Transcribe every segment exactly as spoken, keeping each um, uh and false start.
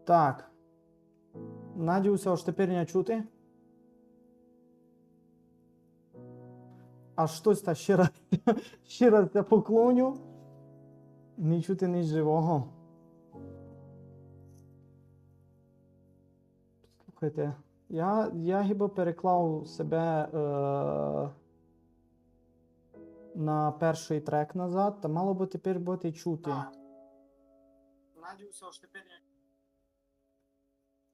Так. Надію ся, ож тепер ня чути. А штось та ще раз, ще раз ся поклоню. Не чути ніч живого. Слухайте, я, я гибы переклав себе, е, на першый трек назад, та мало бы тепер быти чути. Надію ся, ож тепер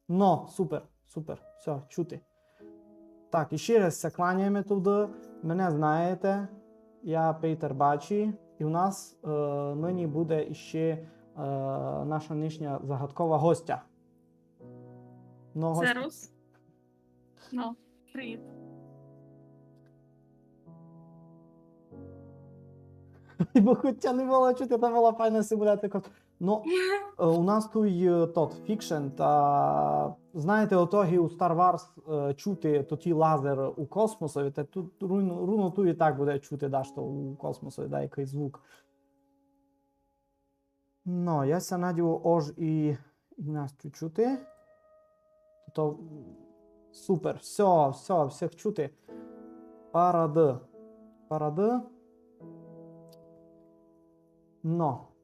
Но, супер, супер, всьо, чути. Так, і ще раз ся кланяєме туды. Мене знаєте, я Пейтер Бачі, і у нас, е, нині буде іще, е, наша нынішня загадкова гостя. Но, гостя. Сервус. Ну, привіт. Бо хотя не было чути, то была файна симуляція кос-, Ну, е, у нас туй, е, тот, фікшн, та, знаєте, ото ги у Star Wars, е, чути тоті лазер у космосови, та тут руно, руно туй і так буде чути дашто у космосови, даякый звук. Но, я ся надію, ож і, і нас чу-, чути. То, м, супер, всьо, всьо, всіх чути. Парады. Парады. Но.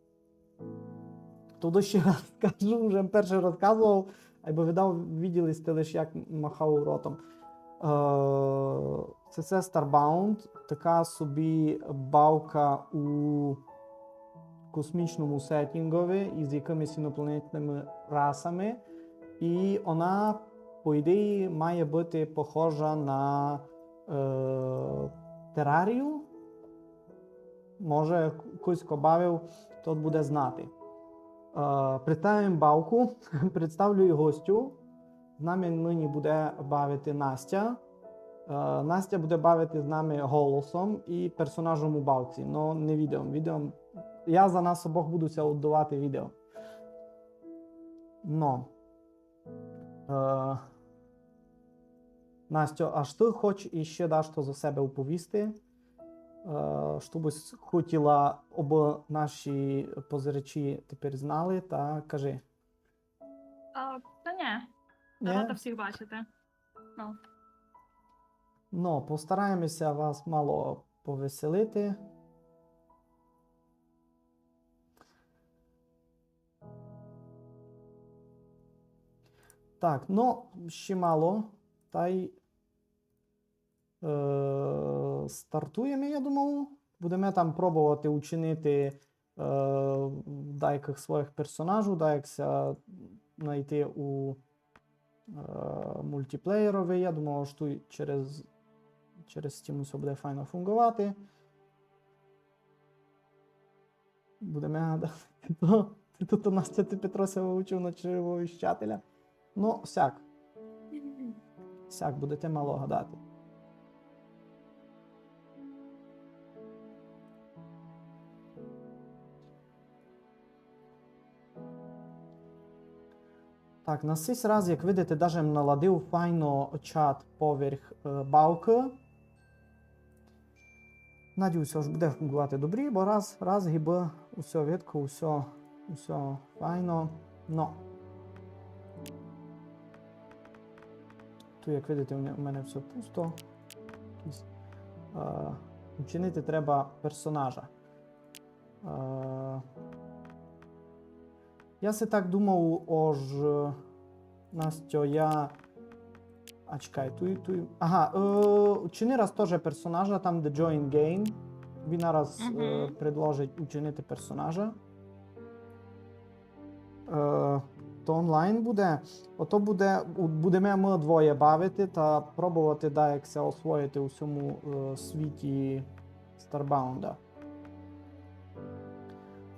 Туды ще раз кажу, уже першый розказовав, айбо видав, виділи сьте лиш, як махав ротом. Е, се, се Starbound, така собі бавка у космічному сетінґови із якымись інопланетныма расами. І она, по ідеї, має быти похожа на, е, Терарію. Може, к-, хтось, ко бавив, тот буде знати. Е, представим бавку, представлю і гостю. З нами нині буде бавити Настя. Е, Настя буде бавити з нами голосом і персонажом у бавці, но не відео. Відео. Я за нас обох буду ся удавати відео. Но. Е, Настя, аж ты хоч іще дашто за себе уповісти? Е, што бы с-, хотіла, обы наші позирачі тепер знали, та кажи. А, та ні. Ні? Рада всіх бачити. Ну. Ну, постараєме ся вас мало повеселити. Так, ну, ще мало. Тай, е, стартуєме, я думав. Будеме там пробовати учинити, е, даякых своїх персонажів, даяк ся найти у, е, мултиплеєрови. Я думав, што туй через, через Steam усьо буде файно фунґовати. Будеме гадати, то, то, то Настя, ты Петро ся выучив на чревовіщателя. Ну, сяк. Сяк, будете мало гадати. Так, на сись раз, як видите, даже м наладив файно чат поверх, е, бавкы. Надію ся, ож буде фунґовати добрі, бо раз, раз гибы усьо видко, усьо, усьо файно. Но. Туй, як видите, у мене, у мене всьо пусто. Якісь, е, учинити треба персонажа. Е, я си так думав, ож, е, Настя, я... А чекай, туй, туй. Ага, е, учини раз тоже персонажа, там, де Join Game. Він нараз, е, предложить учинити персонажа. Е, то онлайн буде. Ото буде, у-, будеме мы двоє бавити та пробовати даяк ся освоїти у сьому, е, світі Старбаунда.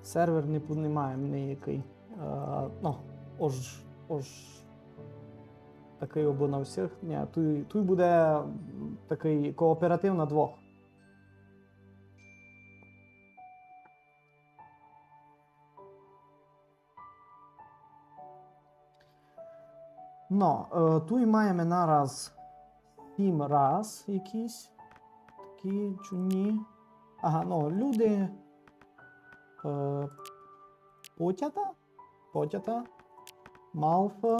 Сервер не піднімаєме ниякый. Е, ну, ож, ож такый обы на всіх. Ні, туй, туй буде, м, такый кооператив на двох. Но, е, туй маєме нараз сім рас якісь. Такі чудні. Ага, ну, люди. Е, потята? Потята. Малфа.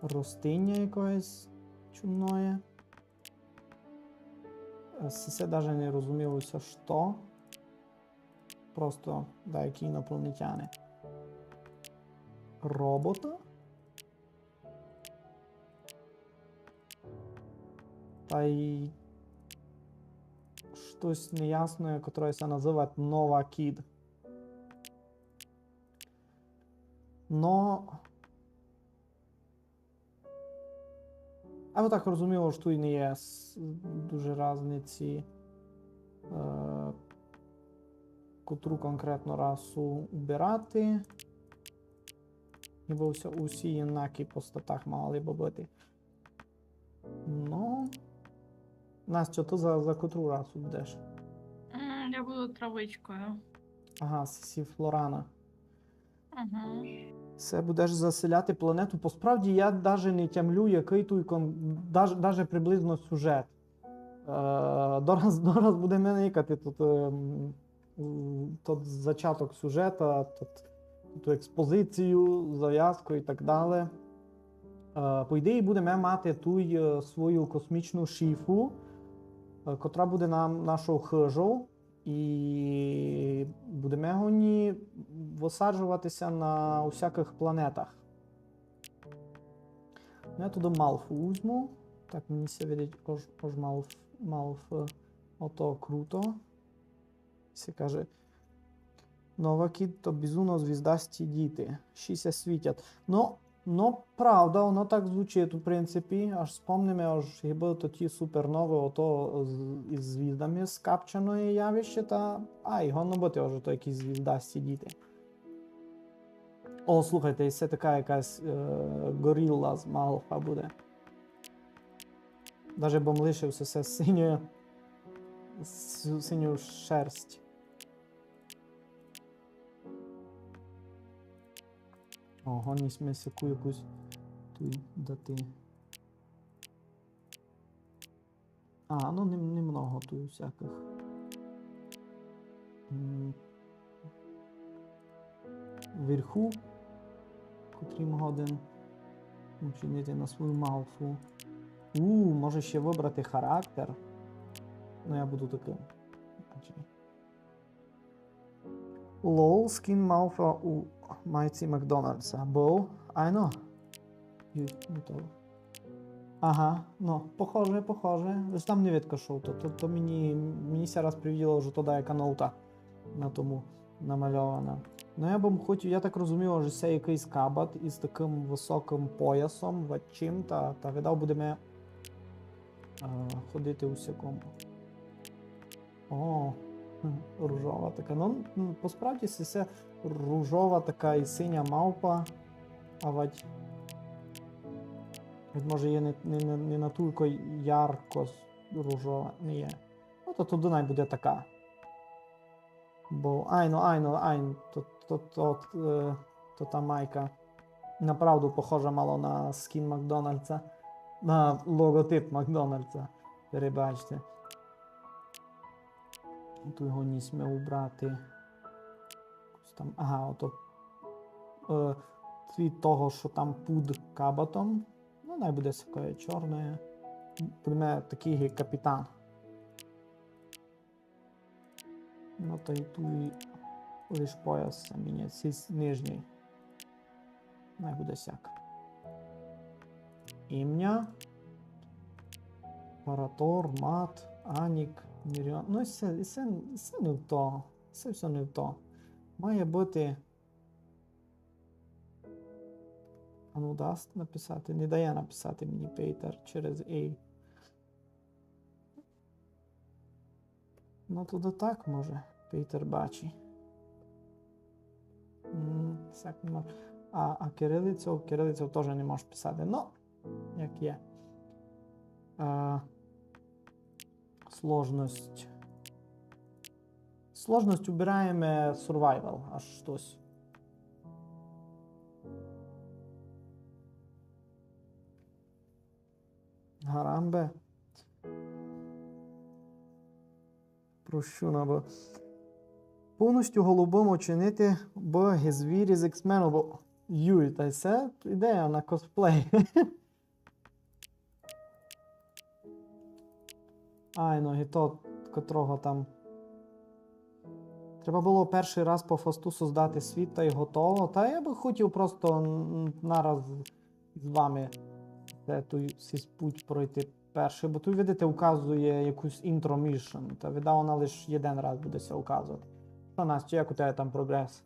Ростиня якоєсь чудноє. Е, се, се даже не розуміло ся што. Просто даякі інопланетяни. Робота? Тай штось неясноє, котроє ся называть Нова Кід. Но, а я так розумію, што туй не є с-, дуже разниці, е, котру конкретно расу убирати. Ніби усі, усі єднакі по статах мали бы быти. Ну. Настя, ты за, за котру расу будеш? М, Я буду травичкою. Ага, сі Флорана. Угу. Се будеш заселяти планету. По справді я даже не тямлю, якый туй кон-, даже, даже приблизно сюжет. Е, дораз, дораз будеме никати тут, ем, у-, тот зачаток сюжета, тут, ту експозицію, завязку і так далі. Е, по ідеї будеме мати туй, е, свою космічну шіфу, е, котра буде нам нашою хыжою, і будеме годні высаджовати ся на усякых планетах. Ну, я туды Малфу узьму. Так, мені ся видить, ож, ож Малф, Малф, е, ото круто. Се каже: Нова Кід то безумно звіздасті діти. Ші ся світять. Но, но, правда, воно так звучить, у принципі. Аж спомниме, ож гибы то ті суперновы, ото з, із звіздами скапчаноє явище, та, ай, годно быти, ож то якісь звіздасті діти. О, слухайте, і се така якась, е, горіла з Малфа буде. Даже бо м лишив се синю, с-, синю шерсть. О, годні сьме сяку якусь туй дати. А, ну, нем-, немного туй всякых. М. Вверху, котрі м годен учинити на свою Малфу. У, може ще выбрати характер. Ну, я буду такым. Значить. Лол, скін Малфа у майці Макдональдса. Бо, айно. Ю-, не то. Ага, ну, похоже, похоже. Ось там не видко, што то. То, то мені, мені ся раз привиділо, што то даяка ноута на тому намальована. Ну, я бы м хотів, я так розумію, што се якыйсь кабат із такым высокым поясом, вадчим, та, та видав будеме, е, ходити у сякому. О, хм, ружова така. Ну, м, по справді, се, се ружова така і синя мавпа. А вадь, вадь може є не, не, не, не натулько ярко с-, ружова, не є. Ну, то туды най буде така. Бо, айно, айно, айно, то, то, то, е, то та майка. Направду похожа мало на скін Макдональдса, на логотип Макдональдса. Перебачте. Туй годні сьме убрати. Якось там, ага, ото, е, цвіт того, што там пуд кабатом. Ну, най буде сякоє чорноє. Будеме такый, як капітан. Ну, та й туй лиш пояс ся міняє, сись нижній. Най буде сяк. Імня. Паратор, Мат, Анік, Міріон. Ну, і се, і се, і се не в то. Се всьо не в то. Має быти. А ну, дасть написати? Не дає написати мені Пейтер через A. Ну, туды так може, Пейтер бачі. М, сяк не мож. А, а кирилицёв, кирилицёв тоже не можеш писати. Ну, як є. А, сложность. Сложность убираєме survival, аж штось. Гарамбе. Прощу, но бо Повністю голубым учинити, бо ги звірі з X-Men, бо юй, та й се ідея на косплей. Ай, ну, і то, котрого там. Треба было першый раз по фасту создати світ та й готово. Та я бы хотів просто н-, нараз з вами се, туй сись путь пройти першый, бо туй, видите, указує якусь інтро мішн. Та видав, она лиш єден раз буде ся указовати. Што, Настя, як у тебе там прогрес?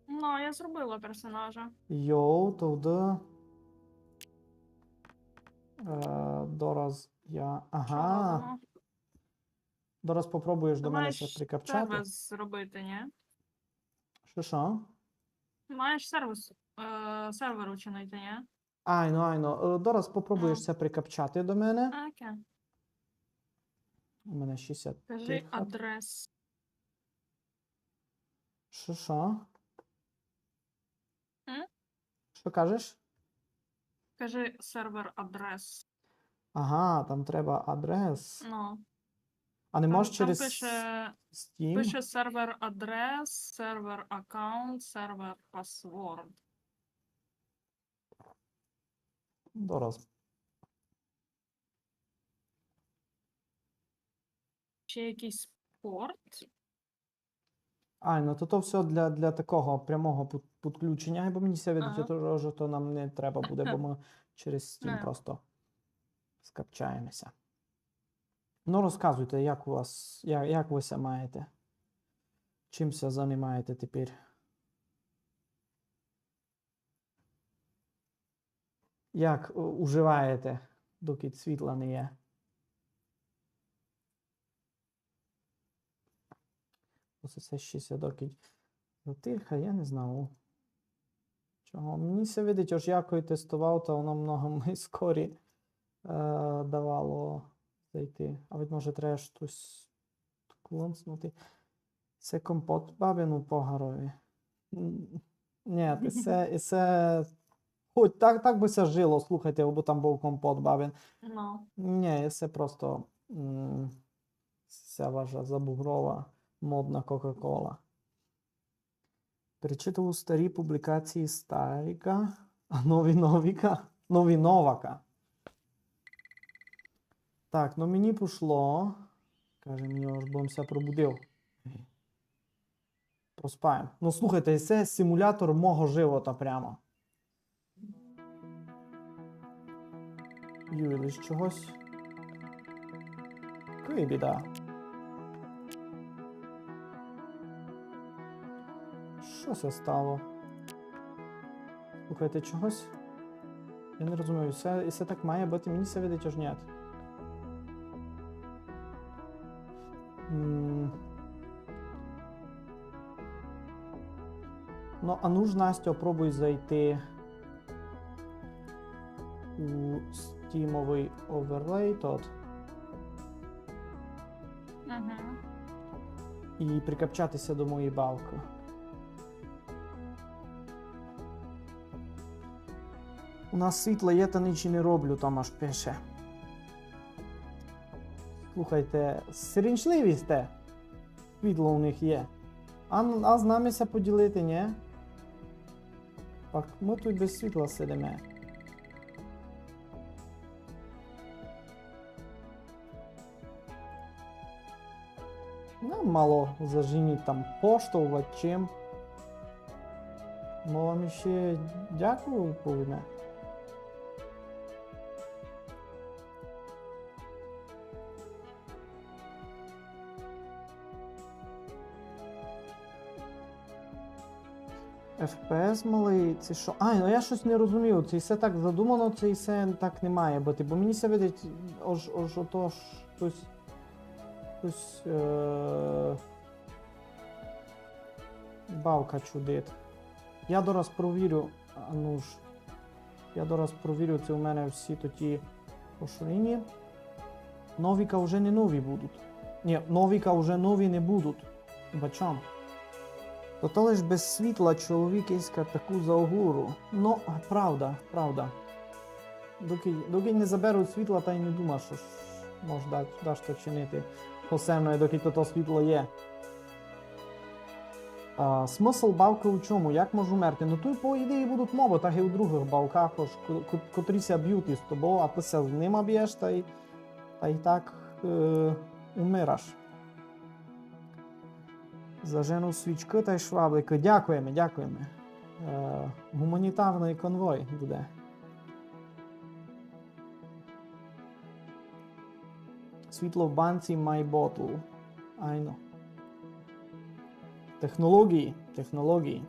Ну, я зробила персонажа. Йоу, тогды. Е, дораз я. Ага. Чудово. Дораз попробуєш Ти до мене ся маєш прикапчати. Сервер зробити, ні? Што, што? Маєш сервіс, е, сервер учинити, ні? Айно, айно. Е, дораз попробуєш Ну. ся прикапчати до мене. А, окей. У мене шістдесят Кажи тих хат. Адрес. Што, што? М? Што кажеш? Кажи сервер адрес. Ага, там треба адрес. Ну. А не Там, можеш там через пише, Steam? Пише сервер адрес, сервер аккаунт, сервер пасворд. Дораз. Ще якийсь порт. Ай, ну то, то всьо для, для такого прямого під-, підключення, бо мені ся видить, Ага. то, що то нам не треба буде, бо ми через Steam Не. просто скапчаємося. Ну, розказуйте, як у вас, як, як ви ся маєте? Чим ся займаєте тепер? Як, е, уживаєте, доки світла не є? Ось це ще ся доки затиха, я не знав. Чого? Мені ся видить, ож я коли тестував, то воно много май скорі, е, давало зайти. А ведь може треба штось клацнути. Се компот бабин у погарови. М, ні, і се, і се, хоть так, так бы ся жило, слухайте, абы там быв компот бабин. Ну. Ні, і се просто, м, ся ваша забугрова модна Кока-Кола. Перечитував старі публікації Старіка, а нові Новіка, нові Новака. Так, ну мені пішло. Каже мені, ож бым ся пробудив. Проспаєм. Ну слухайте, це симулятор мого живота прямо. Юй, лиш чогось. Кой біда. Што ся стало? Слухайте, чогось? Я не розумію, все, і все так має быти, мені ся видить, ож ні. М. Ну, а ну ж, Настя, пробуй зайти у стімовый оверлей тот Угу. і прикапчати ся до моєї бавкы. У нас світло є, та нич і не роблю, там аж пише. Слухайте, сиренчливі сте. Світло у них є. А, а з нами ся поділити, ні? Так, мы тут без світла сидиме. Ну, мало заженіть там поштовхать чим. Мы вам іщи дякую повіме. Еф Пі Ес малый, ци што? Ай, ну я штось не розумію, ци всьо так задумано, ци всьо так не має быти, бо мені ся видить, ож, ож ото штось, штось, е, бавка чудить. Я дораз провірю, а ну ж. Я дораз провірю, ци у мене всі тоті поширені. Новіка вже не нові будуть. Ні, новіка вже нові не будуть. Бачам. То, то лиш без світла чоловік іска таку заогуру. Ну, правда, правда. Доки, доки не заберуть світла, та й не думаш, што ж мож да-, дашто чинити посебне, доки то, то світло є. А, смысл бавкы у чому? Як можу умерти? Но туй, по ідеї, будуть мобы, так і у другых бавках, ож ко-, ко-, котрі ся бють із тобов, а ты ся з нима бєш, тай, тай так, е, умираш. За жену свічкы тай швабликы. Дякуєме, дякуєме. Е, гуманітарный конвой буде. Світло в банці, my bottle. Айно. Технології, технології.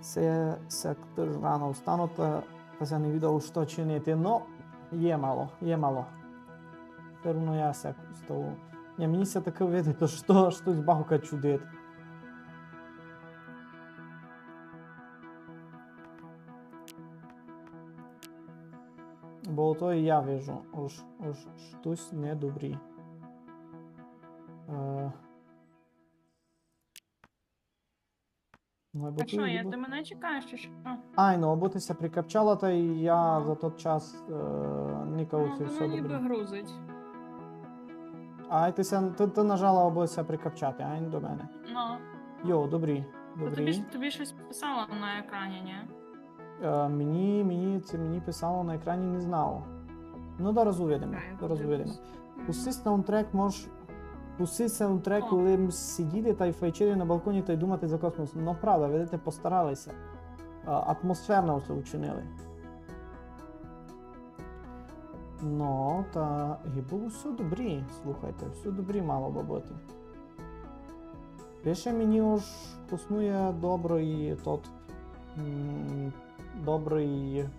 Се, се тыж рано встану, та, та ся не відав, што чинити. Но, є мало, є мало. Всьо равно я ся встав. Ні, мені ся таке видить, што штось бавка чудить. Бо то і я вижу, ож, ож штось недобрі. Е, ну, або... Так што, я, ты мене чекаєш, чи што? Айно, або ты ся прикапчала, та й я за тот час, е, никав. Ну, ся, воно всьо ніби добрі грузить. Ай, ты ся, ты, ты нажала, абы ся прикапчати, ай, до мене. Ну. Йо, добрі, добрі. То тобі, тобі штось писало на екрані, ні? Е, мені, мені, се мені писало на екрані, не знав. Ну, зараз увидиме, зараз увидиме. Пусти саундтрек, мож, пусти саундтрек, коли м сиділи тай файчили на балконі тай думати за космос. Ну, правда, видите, постарали ся. Е, атмосферно всьо учинили. Ну, та гибы всьо добрі, слухайте, всьо добрі мало бы быти. Пише мені, ож існує добрый тот, м, добрый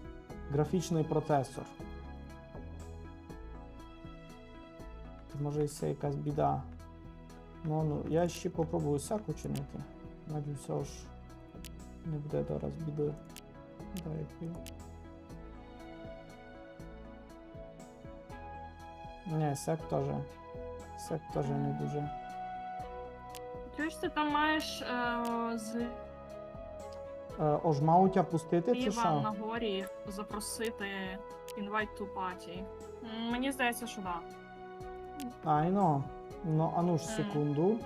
графічный процесор. То може і се якась біда. Ну, ну, я ще попробую сяк учинити. Надію ся, ож не буде зараз біды. Дай я. Ні, сяк тоже. Сяк тоже не дуже. Чуєш, ты там маєш, е, з... Е, ож мав тя пустити, чи што? Зліва на горі запросити invite to party. М, мені здається, що да. Айно. Ну, ану ж секунду.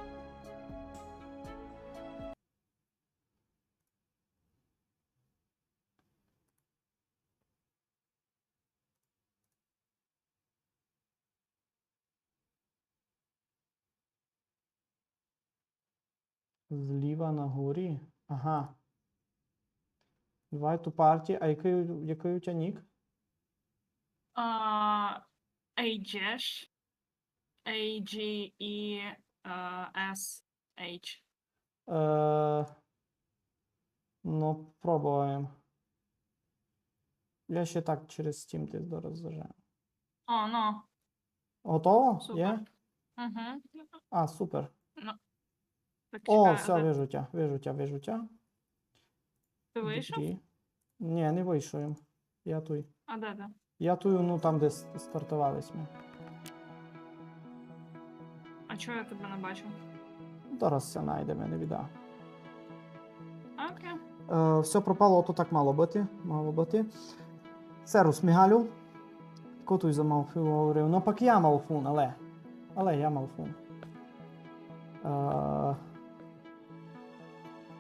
Зліва на горі? Ага. Invite to party. А якый, якый у тя нік? А, Agesh. A G E, е, S H. Е, ну, пробуєме. Я ще так через Steam десь зараз зажену. О, ну. Готово? Супер. Є? Угу. А, супер. Ну, так. О, чекай, всьо, а де? Вижу тя, вижу тя, вижу тя. Ты вышов? Добрі. Ні, не вышов им. Я туй. А де ты? Я туй, ну, там, де с-, стартовали сьме. А чого я тебе не бачу? Зараз ся найдеме, не біда. Окей. Е, всьо пропало, ото так мало быти, мало быти. Серус, Мигалю. Ко туй за Малфу говорив? Ну, пак я Малфун, але. Але я Малфун. Е,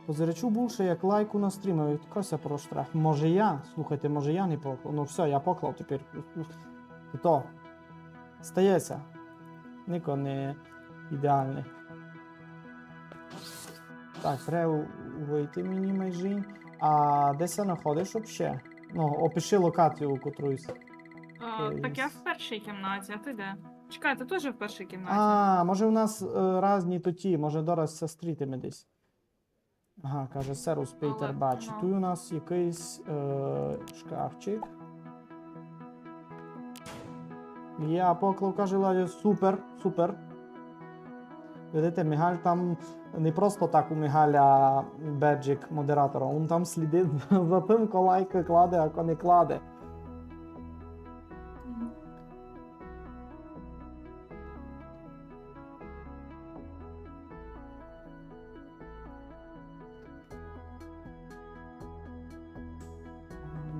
Позирачу булше як лайку на стрімови. Ко ся проштраф? Може я? Слухайте, може я не поклав? Ну всьо, я поклав тепер. То. Стає ся. Нико не ідеалный. Так, треба выйти мені майже. А де ся находиш вообще? Ну, опиши локацію, у котру сь... А, так я в першій кімнаті, а ты де? Чекай, ты тоже в першій кімнаті? А, може у нас, е, разні тоті, може дораз ся стрітиме десь. Ага, каже, серус, Пейтер, бачу. Туй у нас якыйсь, е, шкафчик. Я поклав, каже, Ладя, супер, супер. Видите, Мигаль там не просто так у Мигаля беджик модератора, он там слідить за тым, ко лайкы кладе, а ко не кладе.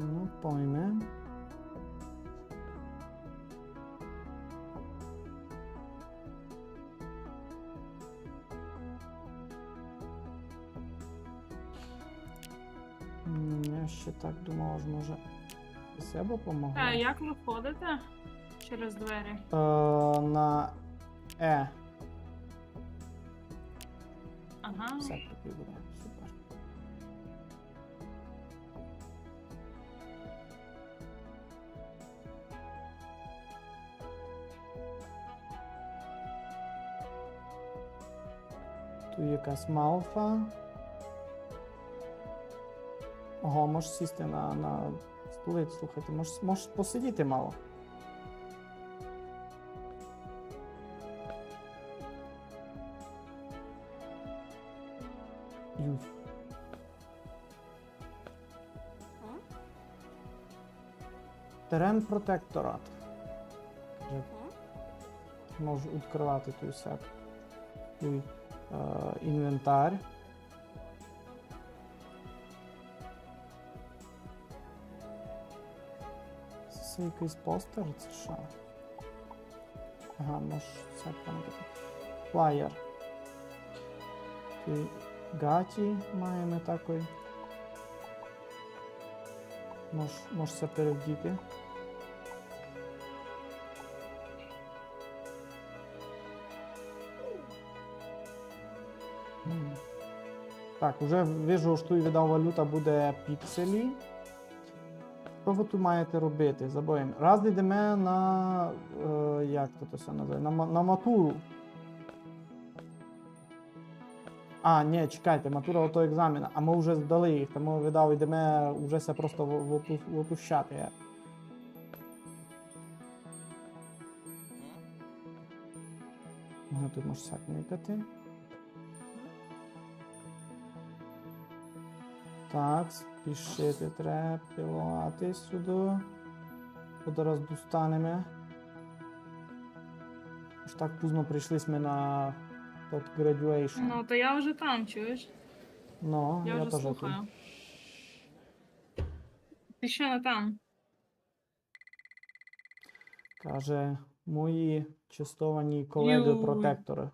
Ну, пойме. Я ще так думала, ож може се бы помогло. А як выходите через двері? Е, на Е. Ага. Все так буде. Супер. Туй якась малфа. Ого, можеш сісти на, на стулець, слухайте, можеш, можеш посидіти мало. Юй. Терен протекторат. Каже, можу відкрывати туй всяк. Туй, е, інвентар. Се якыйсь постер, ци што? Ага, ну ж, всяк там таке. Флаєр. Туй ґаті маєме такой. Мож, мож ся перевдіти. М. Так, уже вижу, што туй, видав, валюта буде пікселі. Што вы туй маєте робити? Забыв им. Раз йдеме на, е, як то, то ся называє? На ма-, на матуру. А, ні, чекайте, матура — ото екзамен, а мы вже здали їх, тому, видав, йдеме вже ся просто вы-, выпу-, выпущати. Ага, туй можеш сяк никати. Так, спішити треба, пиловати сюды. Бо зараз достанеме. Ож так пізно прийшли сьме на тот graduation. Ну, то я вже там, чуєш? Ну, Я я вже тоже слухаю. Тут. Ти ще не там. Каже, мої честовані колеґы Юй. Протекторы.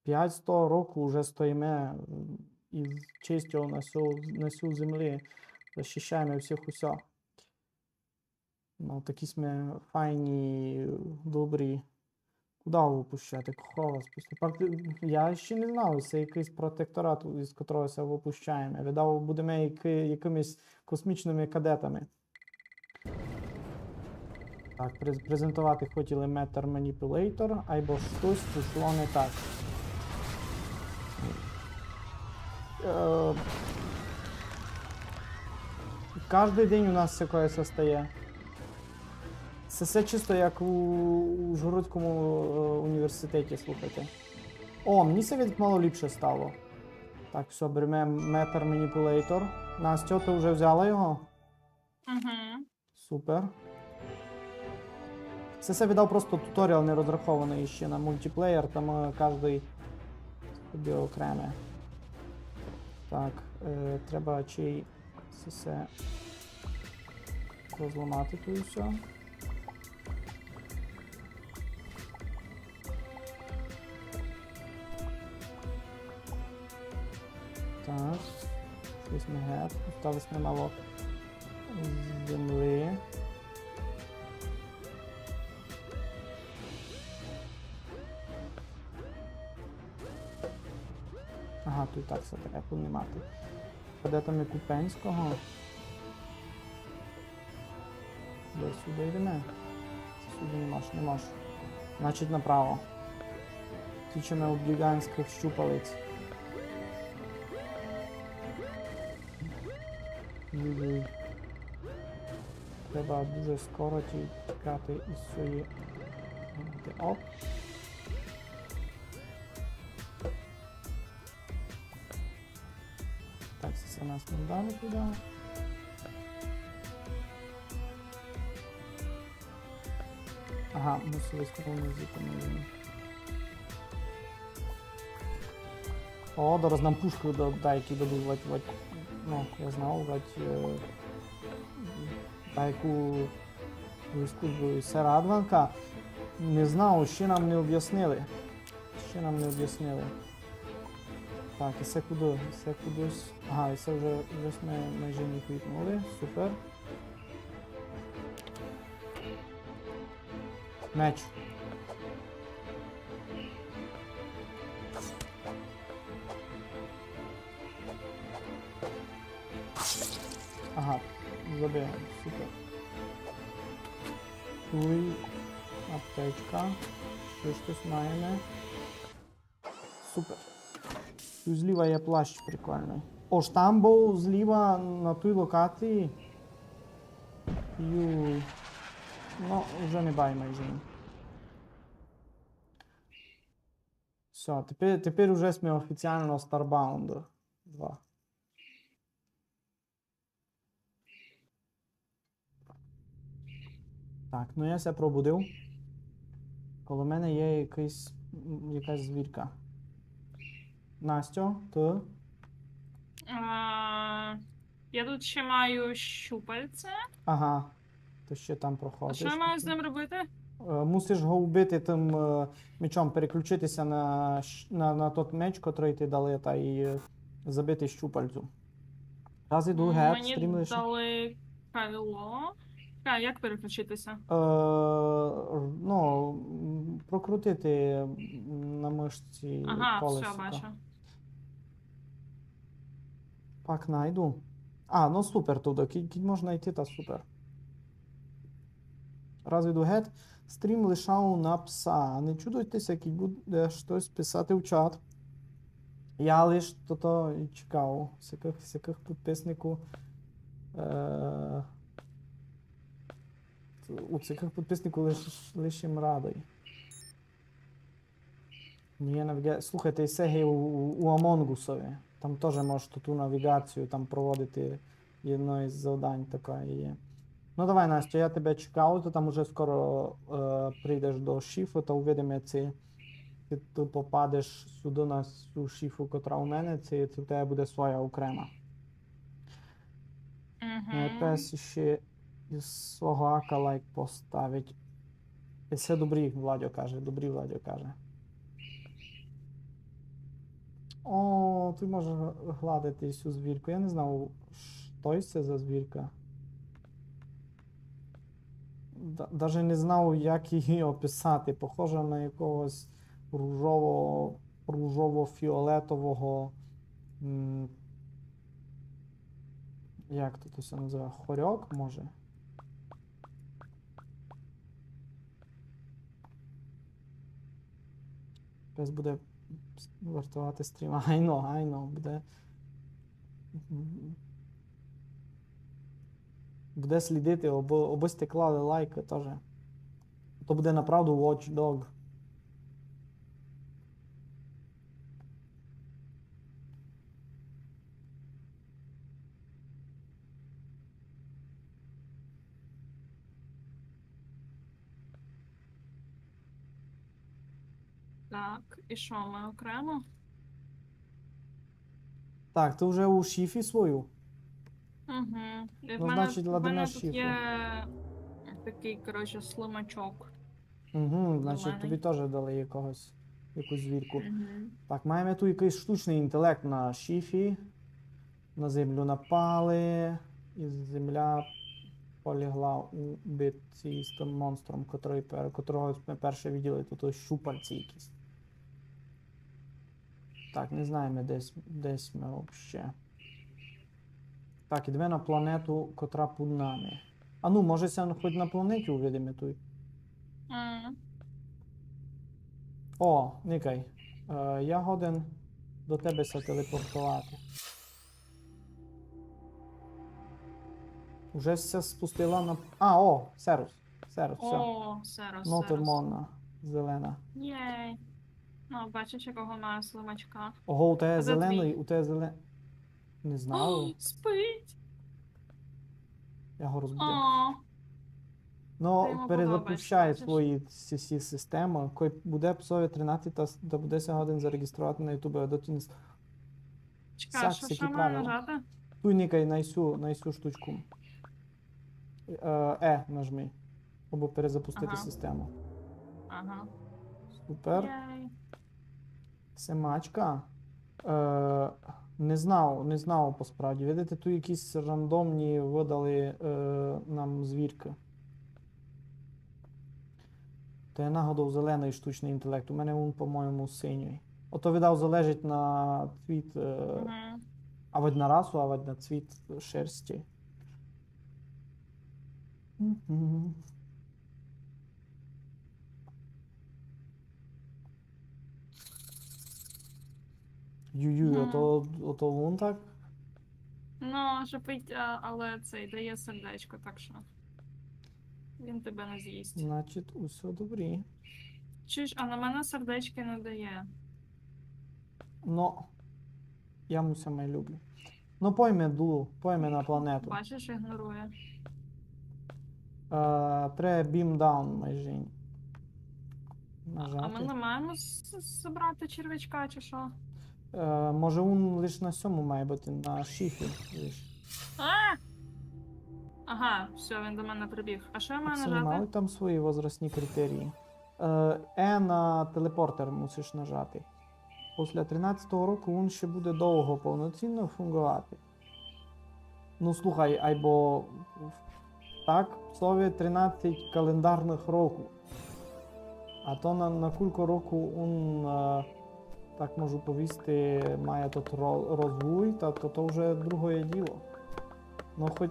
Пятсто року уже стоїме, м, і з честю на сю, на сю землі защищаєме всіх усьо. Ну, такі сьме файні, добрі. Куда выпущати? Кого вас пустити? Пак, е, я ще не знав, се якыйсь протекторат, із котрого ся выпущаєме. Видав, будеме якы-, якымись космічными кадетами. Так, през-, презентовати хотіли Matter Manipulator, айбо штось пішло не так. Е, каждый день у нас всякоє ся стає. Се всьо чисто як у, у Ужгородському, е, університеті, слухайте. О, мені ся видить мало ліпше стало. Так, всьо, береме Matter Manipulator. Настя, ты вже взяла його? Угу. Супер. Се, се видав просто туторіал, не розрахованый ще на мультиплеєр, там, е, каждый собі окреме. Так, е, треба чей се, се розламати туй усьо. Так. Штось ми гет. Осталось ми мало землі. Ага, туй так всьо треба піднімати. Де там є Купенського? Десь сюды йдеме. Сюды не мож, не мож. Значить, направо. Тічеме обдюганськых щупалець. Юй-юй. Треба дуже скоро ті-, тікати із сьої. Оп. Так, се нас не вдало туды. Ага, мусили скоро музику, наверно. О, зараз нам пушку да-, дайкі дадуть, вать, вать. Ну, я знав, вать, е, дайку войску з Сера Адванка. Не знав, ще нам не обяснили. Ще нам не обяснили. Так, і се куды? І се кудысь. Ага, і се вже, вже сьме майже не квітнули. Супер. Меч. Ага, забігав, супер. Туй аптечка. Ще штось маєме. Супер. Туй зліва є плащ прикольный. Ож там быв зліва на туй локації. Юй. Ну, вже не бай майже. Всьо, тепер, тепер уже сьме офіціално Starbound два. Так, ну я ся пробудив. Коло мене є якыйсь, м, якась звірка. Настя, ты? А, я тут ще маю щупальце. Ага. Ты ще там А проходиш. що я маю з ним робити? Е, мусиш го вбити тым, е, мечом, переключити ся на, щ- на, на тот меч, котрый ти дали, та й, е, забити щупальцю. Раз іду геть, Мені стрімлиш. Дали кайло. Чекай, як переключитися? Е, р- ну, м, прокрутити м, на мышці Ага, колесика. Все, бачу. Пак найду. А, ну супер туды, кідь, кідь можна йти, та супер. Раз іду геть, стрім лишав на пса. Не чудуйте ся, кідь буде штось писати в чат. Я лиш тото й чекав. Всякых, всякых підписників. Е, у всякых підписників лиш, лиш їм радий. Ні, навіга... Слухайте, і се є у, у, у Амонгусови. Там тоже можеш ту, ту навігацію там проводити. Єдно із завдань таке є. Ну давай, Настя, я тебе чекав, ти там уже скоро е, прийдеш до шіфу, та увидиме, ци, ци ти попадеш сюды на сю шіфу, котра у мене, ци, ци в тебе буде своя окрема. Мій Угу. пес ще із свого ака лайк поставить. І се добрі, Владьо каже, добрі, Владьо каже. О, ты можеш гладити сю звірку. Я не знав, што се за звірка. Да, даже не знав, як її описати. Похожа на якогось ружово, ружово-фіолетового. М, як тут се називає? Хорьок, може? Пес буде вартовати стрім. Айно, айно, буде. Буде слідити, обы, обы сьте клали лайкы тоже. То буде направду Watch Dog. Так, і що, ми окремо? Так, ты вже у шіфі свою? Угу. Ну, значить, ладиме Тут шіфу. Є такий, коротше, слимачок. Угу, значить, Зелений. Тобі теж дали якогось, якусь звірку. Угу. Так, маєме тут якийсь штучний інтелект на шіфі. На землю напали, і земля полягла у битці з тим монстром, котрий пер-, котрого ми перше виділи, тут ось щупальці якісь. Так, не знаєме, десь, десь ми вообще. Так, ідеме на планету, котра під нами. А ну, може, ся хоч на планеті увидиме туй. М. О, никай. Е, я годен до тебе ся телепортовати. Уже ся спустила на... А, о, серус. Серус, всьо. О, серус, Ну, ти серус. Мона, зелена. Єй. Ну, бачиш, якого маю слимачка. Ого, у тебе А де зелений, твій? У тебе зелений. Не знав. О, спить. Я го розбудив. О, Ну, йому перезапущає подобається, бачиш? свої сі, сі системи. Кой буде псові тринадцять, та, та буде ся годен зареєструвати на Ютубі, а доті не с- Чекай, Сяк, що, всякі що маю правила. Нажати? Туй никай на сю, на сю штучку. Е, е, нажми. Або перезапустити Ага. Систему. Ага. Супер. Єй. Се мачка? Е, не знав, не знав по справді. Видите, туй якісь рандомні выдали, е, нам звіркы. То є нагодов зеленый штучный інтелект. У мене він, по-моєму, синій. Ото, видав, залежить на цвіт, е, авадь на расу, авадь на цвіт шерсті. Мгм. Юй-юй, ото, ото вон так? Ну, шипить, а, але цей дає сердечко, так що він тебе не з'їсть. Значить, усьо добрі. Чуєш, а на мене сердечки не дає. Но, я му ся май люблю. Но, пойме, Ду, пойме на планету. Бачиш, ігнорує. Е, треба beam down майже. А, а ми нажати. Не маємо з-, з-, забрати червячка, чи що? Е, може, він лиш на сьому має быти, на шіфі лиш. А! Ага, всьо, він до мене прибіг. А що я маю нажати? Мали там свої возрастні критерії. Е, Е на телепортер мусиш нажати. Після тринадцятого року він ще буде довго повноцінно фунґовати. Ну, слухай, айбо так, псови тринадцять календарных року. А то на, на кулько року він, е, так можу повісти, має тот ро-, розвуй, та то, то вже другоє діло. Но, хоть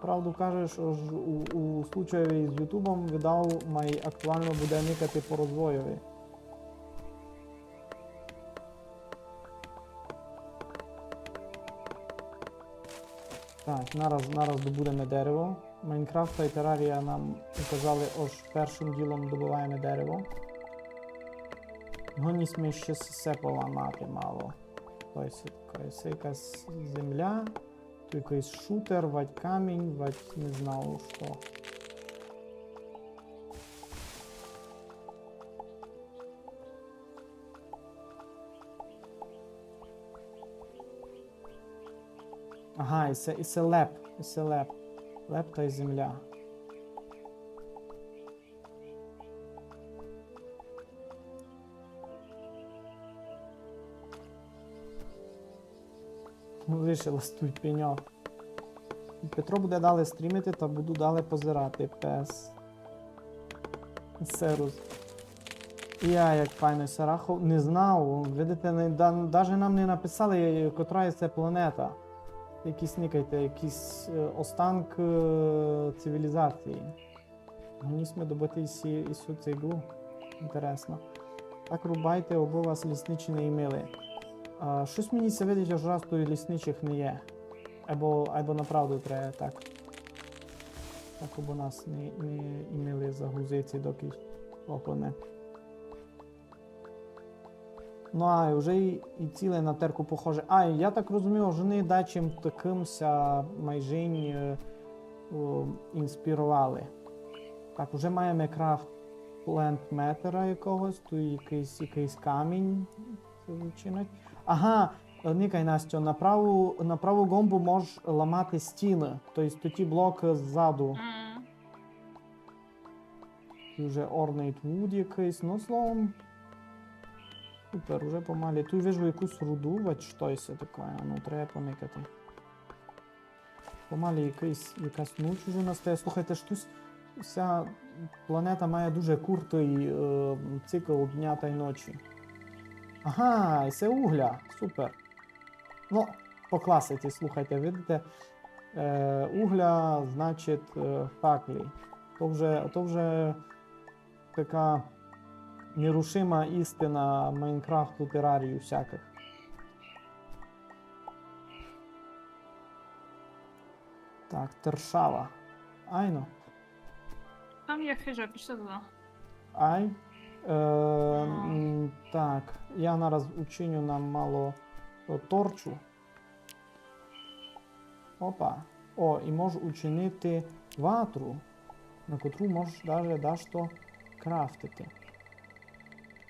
правду кажеш, ож у, у случаї з Ютубом, видав, май актуално буде никати по розвойови. Так, нараз, нараз добудеме дерево. Майнкрафт тай Терарія нам указали, ож першым ділом добываєме дерево. Годні сьме ще се поламати мало. То єсть, то єсть якась земля, то якыйсь шутер, вадь камінь, вадь не знаю што. Ага, і се, і се леп, і се леп. Леп тай земля. Лишилось туй пеньок. Петро буде далі стрімити, та буду далі позирати. Пес. Серус. Я, як файно ся рахов-, не знав. Видите, не, да-, даже нам не написали, котра є се планета. Якісь, никайте, якісь, е, останкы, е, цивілізації. Годні сьме добыти ісю, ісю цеглу. Інтересно. Так рубайте, обы вас лісничі не імили. А, штось мені ся видить, ож раз туй лісничых не є. Айбо, айбо направду треба так. Так, обы нас не, не імили за гузиці, докы опыне. Ну, а вже і, і ціле на терку похоже. А, я так розумію, ож они дачим такым ся майже, е, о, інспіровали. Так, уже маєме крафт плент метера якогось, туй якыйсь, якыйсь камінь се зачинить. Ага, е, никай, Настю, на праву, на праву гомбу можеш ламати стіны, то єсть ті блокы ззаду. М. Туй уже Ornate Wood якыйсь, ну, словом. Супер, уже помалі. Туй вижу якусь руду, вадь штось таке, ну, треба поникати. Помалі якыйсь, якась ніч уже настає. Слухайте, штось, ся планета має дуже куртый, е, цикл дня тай ночі. Ага, і се угля, супер. Ну, по класиці, слухайте, видите, е, угля, значить, е, факлі. То вже, то вже така нерушима істина Майнкрафту, Терарії всякых. Так, тершава. Айно. Там є хижа, пішли туды. Ай. Е, м, так, я нараз учиню нам мало, е, торчу. Опа. О, і можу учинити ватру, на котру можеш даже дашто крафтити.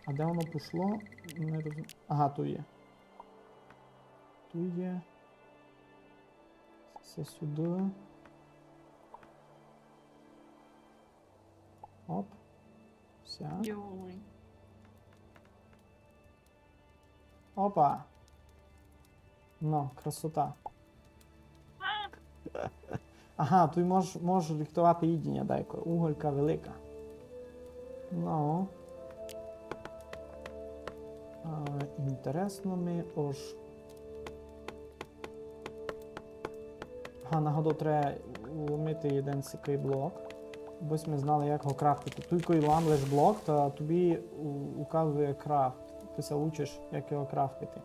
А де воно пішло? Не розум-, ага, туй є. Туй є. Се сюды. Оп. Вся. Йой. Опа. Ну, красота. Ага, туй мож, можеш рихтовати їдіня дайко. Уголька велика. Ну. А, інтересно ми, ож. Ага, нагодов треба уломити єден сякый блок. Бо сьме знали, як го крафтити. Туй, кой ламлеш блок, та тобі у-, указує крафт. Ты ся учиш, як його крафтити.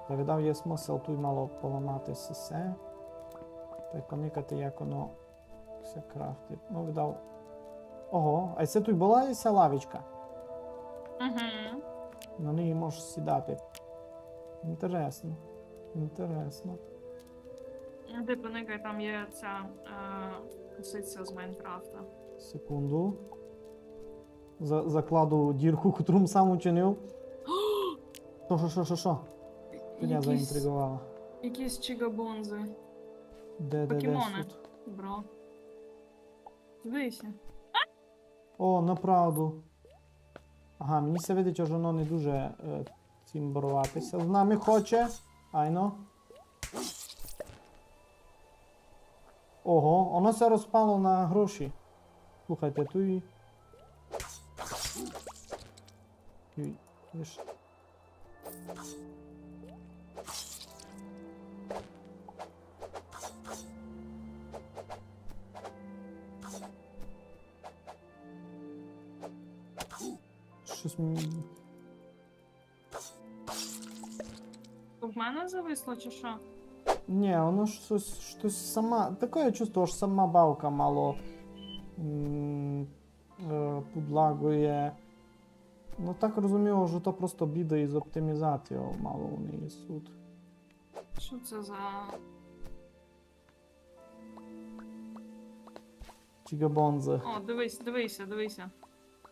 Та видав, є смысл туй мало поламати сесе. Та й поникати, як воно ся крафтить. Ну, видав. Ого, а се туй была і ся лавичка? Угу. На неї можеш сідати. Інтересно. Інтересно. Ну, ти поникай, там є ця, е, косиця з Майнкрафта. Секунду. За-, закладу дірку, котру сам учинив. Шо, шо, шо, шо, шо? Ти мене заінтриговала. Якісь чіґабонзы. Де, де, де? Покемоны. Сут? Бро. Дивися. О, направду. Ага, мені ся видить, ож воно не дуже, е, цімборувати ся з нами хоче. Айно. Ого, воно ся розпало на гроші. Слухайте, туй. Юй, лиш. Штось м- То в мене зависло, чи що? Нї, воно штось, штось сама. Таке чувство, ож сама бавка мало, м, е, пудлагує. Ну, так розумію, ож то просто біда із оптимізацією мало у неї сут. Що це за... Чіґабонзы. О, дивись, дивися, дивися.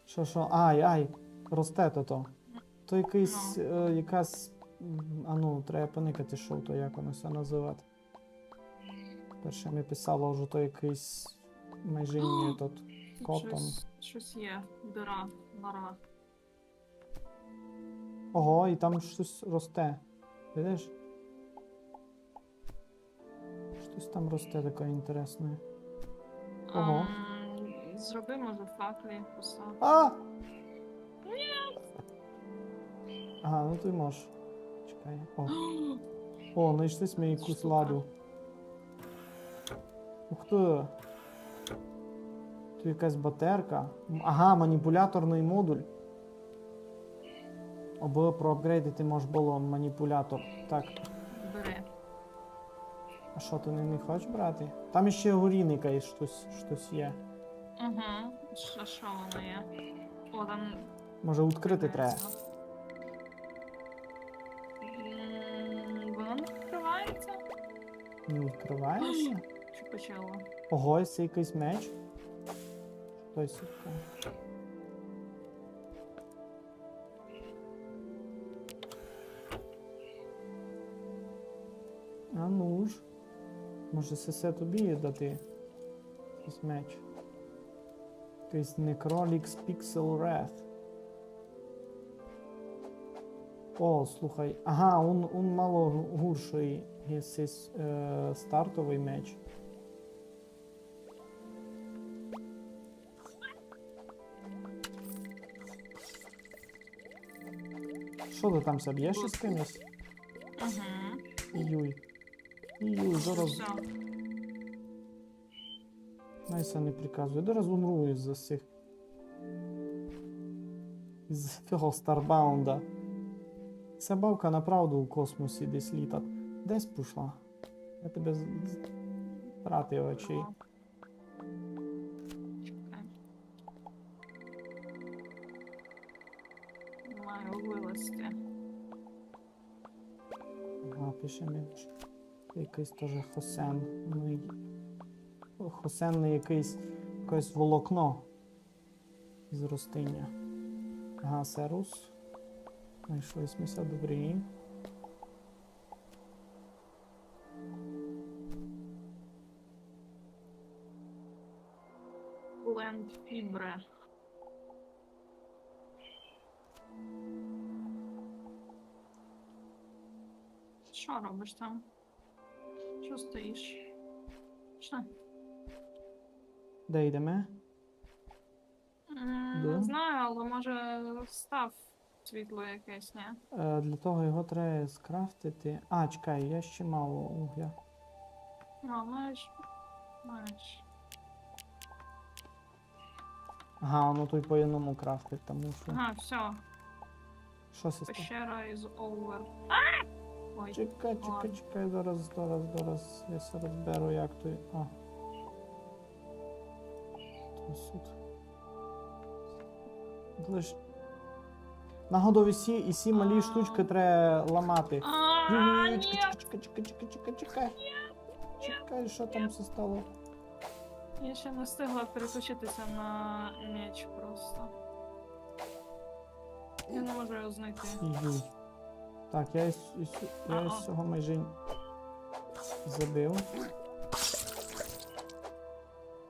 Шо, шо? Ай, ай, росте то то. То якыйсь, е, якась, м, а ну, треба поникати, шо то, як воно ся называти. Перше ми писало, ож то якыйсь майже ні тот котон. Штось, штось є. Дыра, нора. Ого, і там штось росте. Видиш? Штось там росте таке інтересне. Ого. Ам, зроби, може, факлі, посад. А! Ага, ну ты можеш. Чекай. О. О, знайшли сьме якусь ладу. Ух ты. Туй якась батерка. М, ага, маніпуляторный модуль. Абы проапґрейдити мож было маніпулятор. Так. Бери. А што, ты не, не хочеш брати? Там іщи горі никай штось, штось є. Угу. Што, што воно є? О, там... Може, відкрыти треба? М, воно не відкрывається. Не відкрывається? Чупачело. Ого, є якыйсь меч. Штось таке. А ну ж. Може, се, се тобі дати? Якыйсь меч. Якыйсь Necrolix Pixel Wrath. О, слухай. Ага, он, он мало гу-, гуршый, є сись, е, стартовый меч. Што ты там ся бєш із кимось? Ага. Юй. Юй, зараз. Всьо. Най ся не приказує. Зараз умру із-за сих. Із того Старбаунда. Ся бавка направду у космосі десь літат. Десь пішла. Я тебе з-, з-, втратив очей. Ага. Чекай. Маю вылазти. Ага, пише ми, што якыйсь тоже хосен. Ну, і хосенный якыйсь, якесь волокно із ростиня. Ага, серус. Знайшли сьме ся, добрі. Plant fibre. Що робиш там? Що стоїш? Пішли. Де йдеме? М, Де? Не знаю, але може став світло якесь, ні? Е, для того його треба скрафтити. А, чекай, я ще мало угля. А, маєш? Маєш. Ага, воно тут по одному крафтить, тому що. Ага, всьо. Що се стало? Пещера is over. А! Ой, чекай, чекай, ладно. Чекай, зараз, зараз, зараз. Я ся розберу, як то. А. То сюды. Лиш нагодов і сі, і сі малі штучкы треба ламати. А, ні. Чекай, чекай, чекай, чекай, чекай, чекай. Чекай, що там се стало? Я ще не встигла переключитися на меч просто. Я не можу його знайти. Іду. Так, я із, із, я із сього майже забив.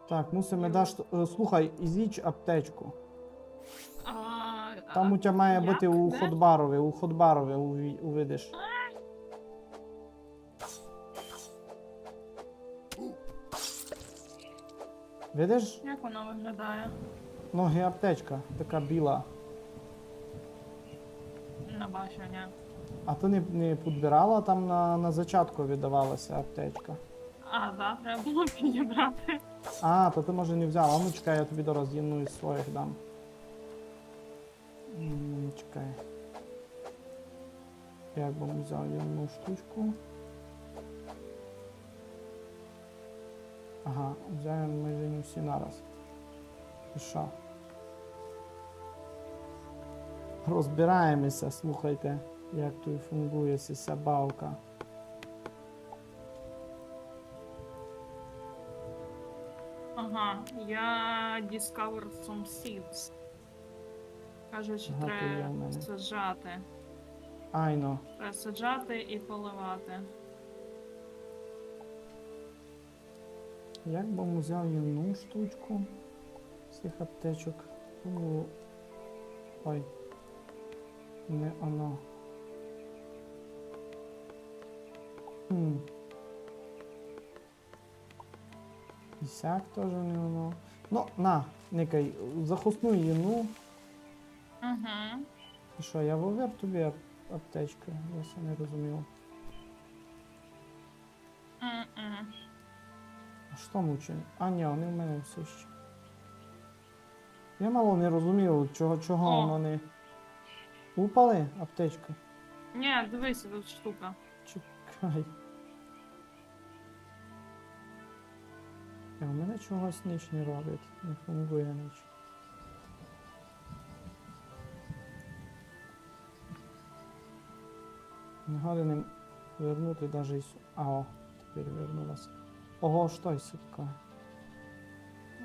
Так, мусиме дашто, е, слухай, ізіч аптечку. А, там у тя має быти у ходбарови, у ходбарови уві-, увидиш. Видиш? Як вона виглядає? Ну, є аптечка, така біла. Не бачу, ні. А ты не, не підбирала, там на, на зачатку видавалася аптечка. А, да, треба було підібрати. А, то ты, може, не взяла. Ну, чекай, я тобі зараз єдну із своїх дам. М, чекай. Як бы взяв я одну штучку. Ага, взяв я майже не всі нараз. І що? Розбираємося, слухайте, як тут фунґує ся бавка. Ага, я discovered some seeds. Каже, що треба саджати. Айно. Треба саджати і поливати. Як бы м взяв одну штучку з цих аптечок? У, ой. Не оно. Хм. І сяк тоже не оно. Ну, на, никай, захосну її, ну. Угу. І що, я вовер тобі ап-, аптечка? Я ся не розумів. М-м. А що мучені? А, ні, вони в мене все ще. Я мало не розумію, чого, чого воно не... Упали аптечка? Ні, дивися, тут штука. Чекай. А у мене чогось ніч не робить, не фунґує ніч. Не годен им вернути даже й су-, а, о, тепер вернулася. Ого, што й сутка.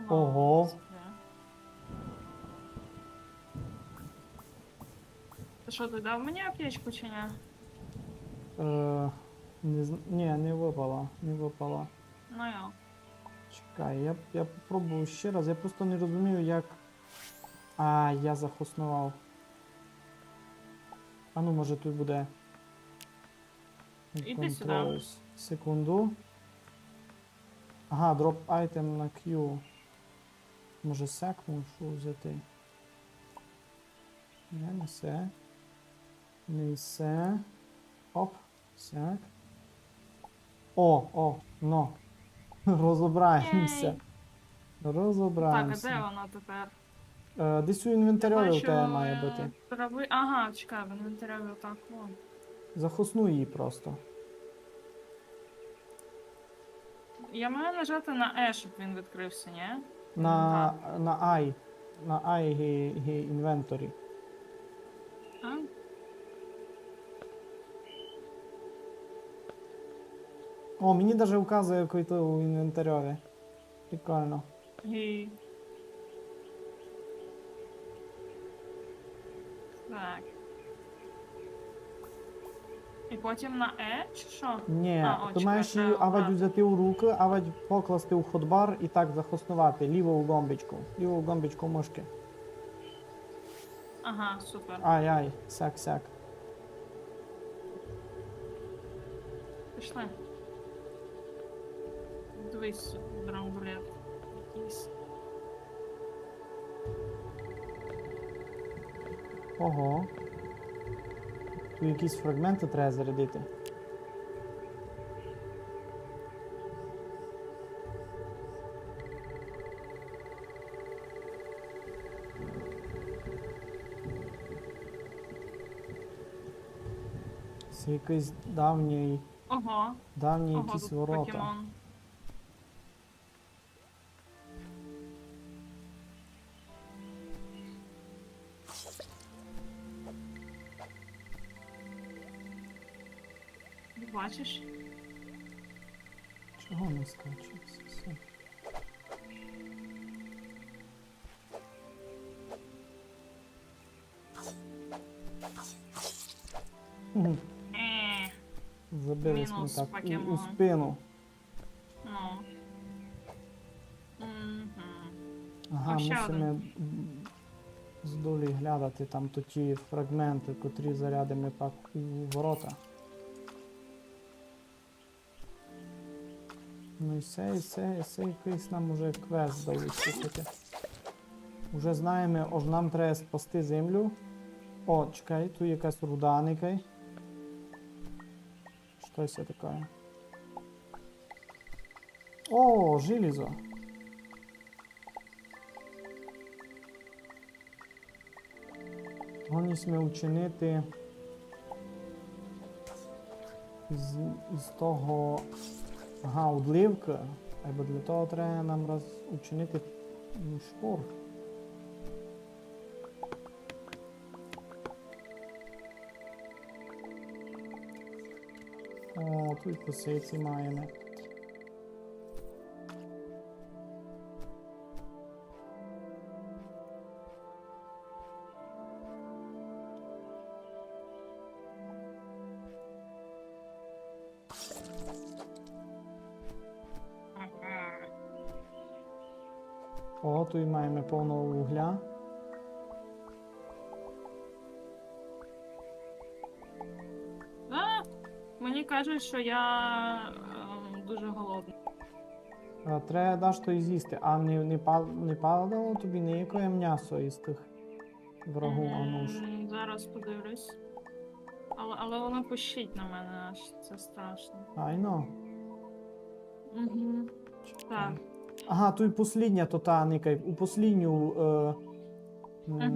Ого. Ти що, ти дав мені аптечку чи ні? Е, не зн-, ні, не выпала, не выпала. Ну йо. Чекай, я, я попробую ще раз. Я просто не розумію, як... А, я захосновав. А ну, може, тут буде. Іди сюди. Секунду. Ага, drop item на Q. Може, сяк мушу взяти. Не, не се. Не се. Оп, сяк. О, о, но. Розобраємося. Єй. Розобраємося. Так, а де вона тепер? Е, десь у інвентарьові у тебе має быти. Ага, чекай, в інвентарьові, так, вон. Захосну її просто. Я маю нажати на E, щоб він відкрився, ні? На, на I. На I ги, ги інвентарі. А? О, мені даже указує, який ти у інвентарьові. Прикольно. Ги. Так. І потім на E, чи що? Ні, а, о, ти чекай, маєш її авадь взяти у руки, авадь покласти у хотбар і так захосновати ліву гомбичку. Ліву гомбичку мышки. Ага, супер. Ай, ай, сяк, сяк. Пішли. Дивись, драмблет якийсь. Ого. Тут якісь фрагменты треба зарядити. Се якийсь давній, Ого. Давні Ого, якісь тут ворота. Покемон. Бачиш? Чого не скаче? Все, все. Мгм. Е, Забили сьме мінус так у, у покемон. спину. Ну. Мгм. Ага, А ще мусиме один. М, здолі глядати, там то ті фрагменты, котрі зарядиме пак у ворота. Ну і се, і се, і се якийсь нам уже квест дали, слухайте. Уже знаєме, ож нам треба спасти землю. О, чекай, тут якась руда, никай. Што се таке? О, желізо. Годні сьме учинити з, з того, ага, одлівка. Айбо для того треба нам раз учинити, м, шпор. О, тут косиці маєме. Ага. О, тут маєме повно вугля. А, мені кажуть, що я ем, дуже голодна. А, треба дашто і з'їсти. А не, не, пад- не падало тобі ніяке мнясо із тих врагу, а ну ж. М, Зараз подивлюсь. Але, але воно пищить на мене, аж це страшно. Айно. Угу. Так. Ага, тут послідня то та, никай. У послідню е, м,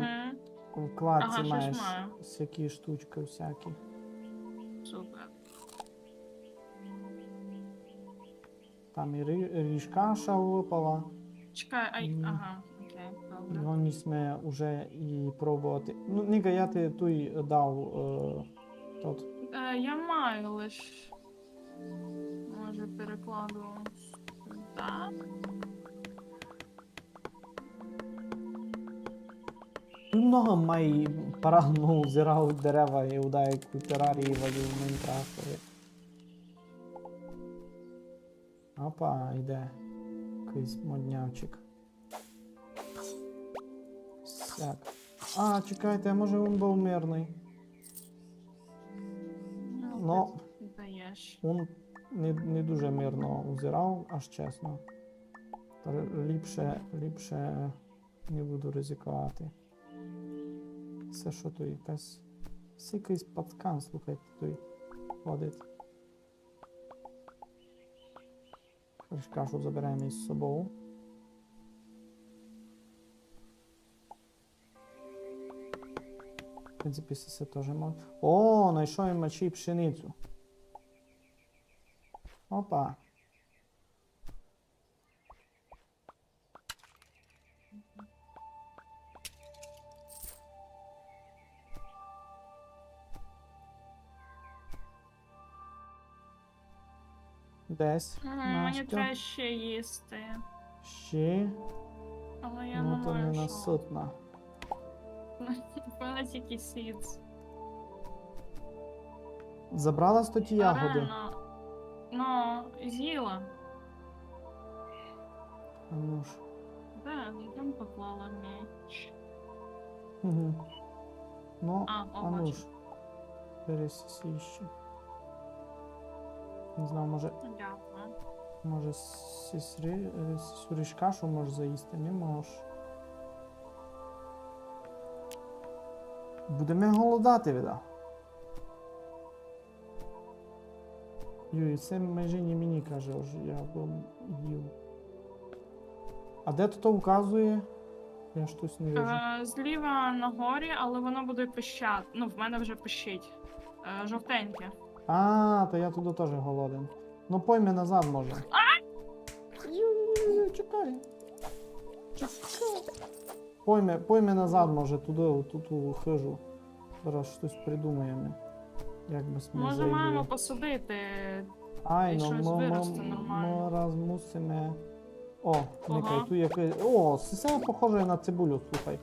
Угу. вкладці Ага, щось маєш маю. всякі штучки всякі. Супер. Там і рі- ріжкаша випала. Чекай, ай, М. Ага, окей, І добре. годні сьме уже і пробовати. Ну, никай, я ти туй дав е, тот. Е, я маю лиш. Може, перекладу сюди. Тут много май парадно узирав дерева і удай, як у Терарії, вадів у Майнкрафтові. Опа, йде якийсь моднявчик. Сяк. А, чекайте, а може він був мирний? Ну, Ну. Ти даєш. Він не, не дуже мирно узирав, аж чесно. Та ліпше, ліпше не буду ризиковати. Се што туй якась? Се якийсь пацкан, слухайте, туй ходить. Ось кашу заберемо із собою. В принципі, се, се теж мож. О, знайшов я мачі і пшеницю. Опа. Десь. М, Мені Настя. Треба ще їсти. Ще. Але я Ну, не то не маю що. Наситна. Певно, тільки сіц. Забрала сто ті ягоди? Рано. Ну, з'їла. А ну ж. Да, ну там поклала меч. Угу. Ну, А, о, а ну бачу. ж. Пересісіще. Не знаю, може, Дякую. може сісрі, е, сісурішка, што можеш заїсти? Не можеш. Будеме голодати, вида. Юй, се майже не мені каже, ож я бы їв. А де то, то вказує? Я штось не вижу. Е, зліва на горі, але воно буде пищати. Ну, в мене вже пищить. Е, жовтеньке. А, то я туды тоже голоден. Ну, пойме назад, може. Юй, чекай. Чекай. Пойме, пойме назад, може, туды, у ту, ту хыжу. Зараз штось придумаєме. Як бы сьме Може, зайли. Маємо посадити. Ай, І ну, штось мы, виросте мы, нормально. мы раз мусиме. О, Ага. Никай, ту якый. О, се похоже на цибулю, слухай.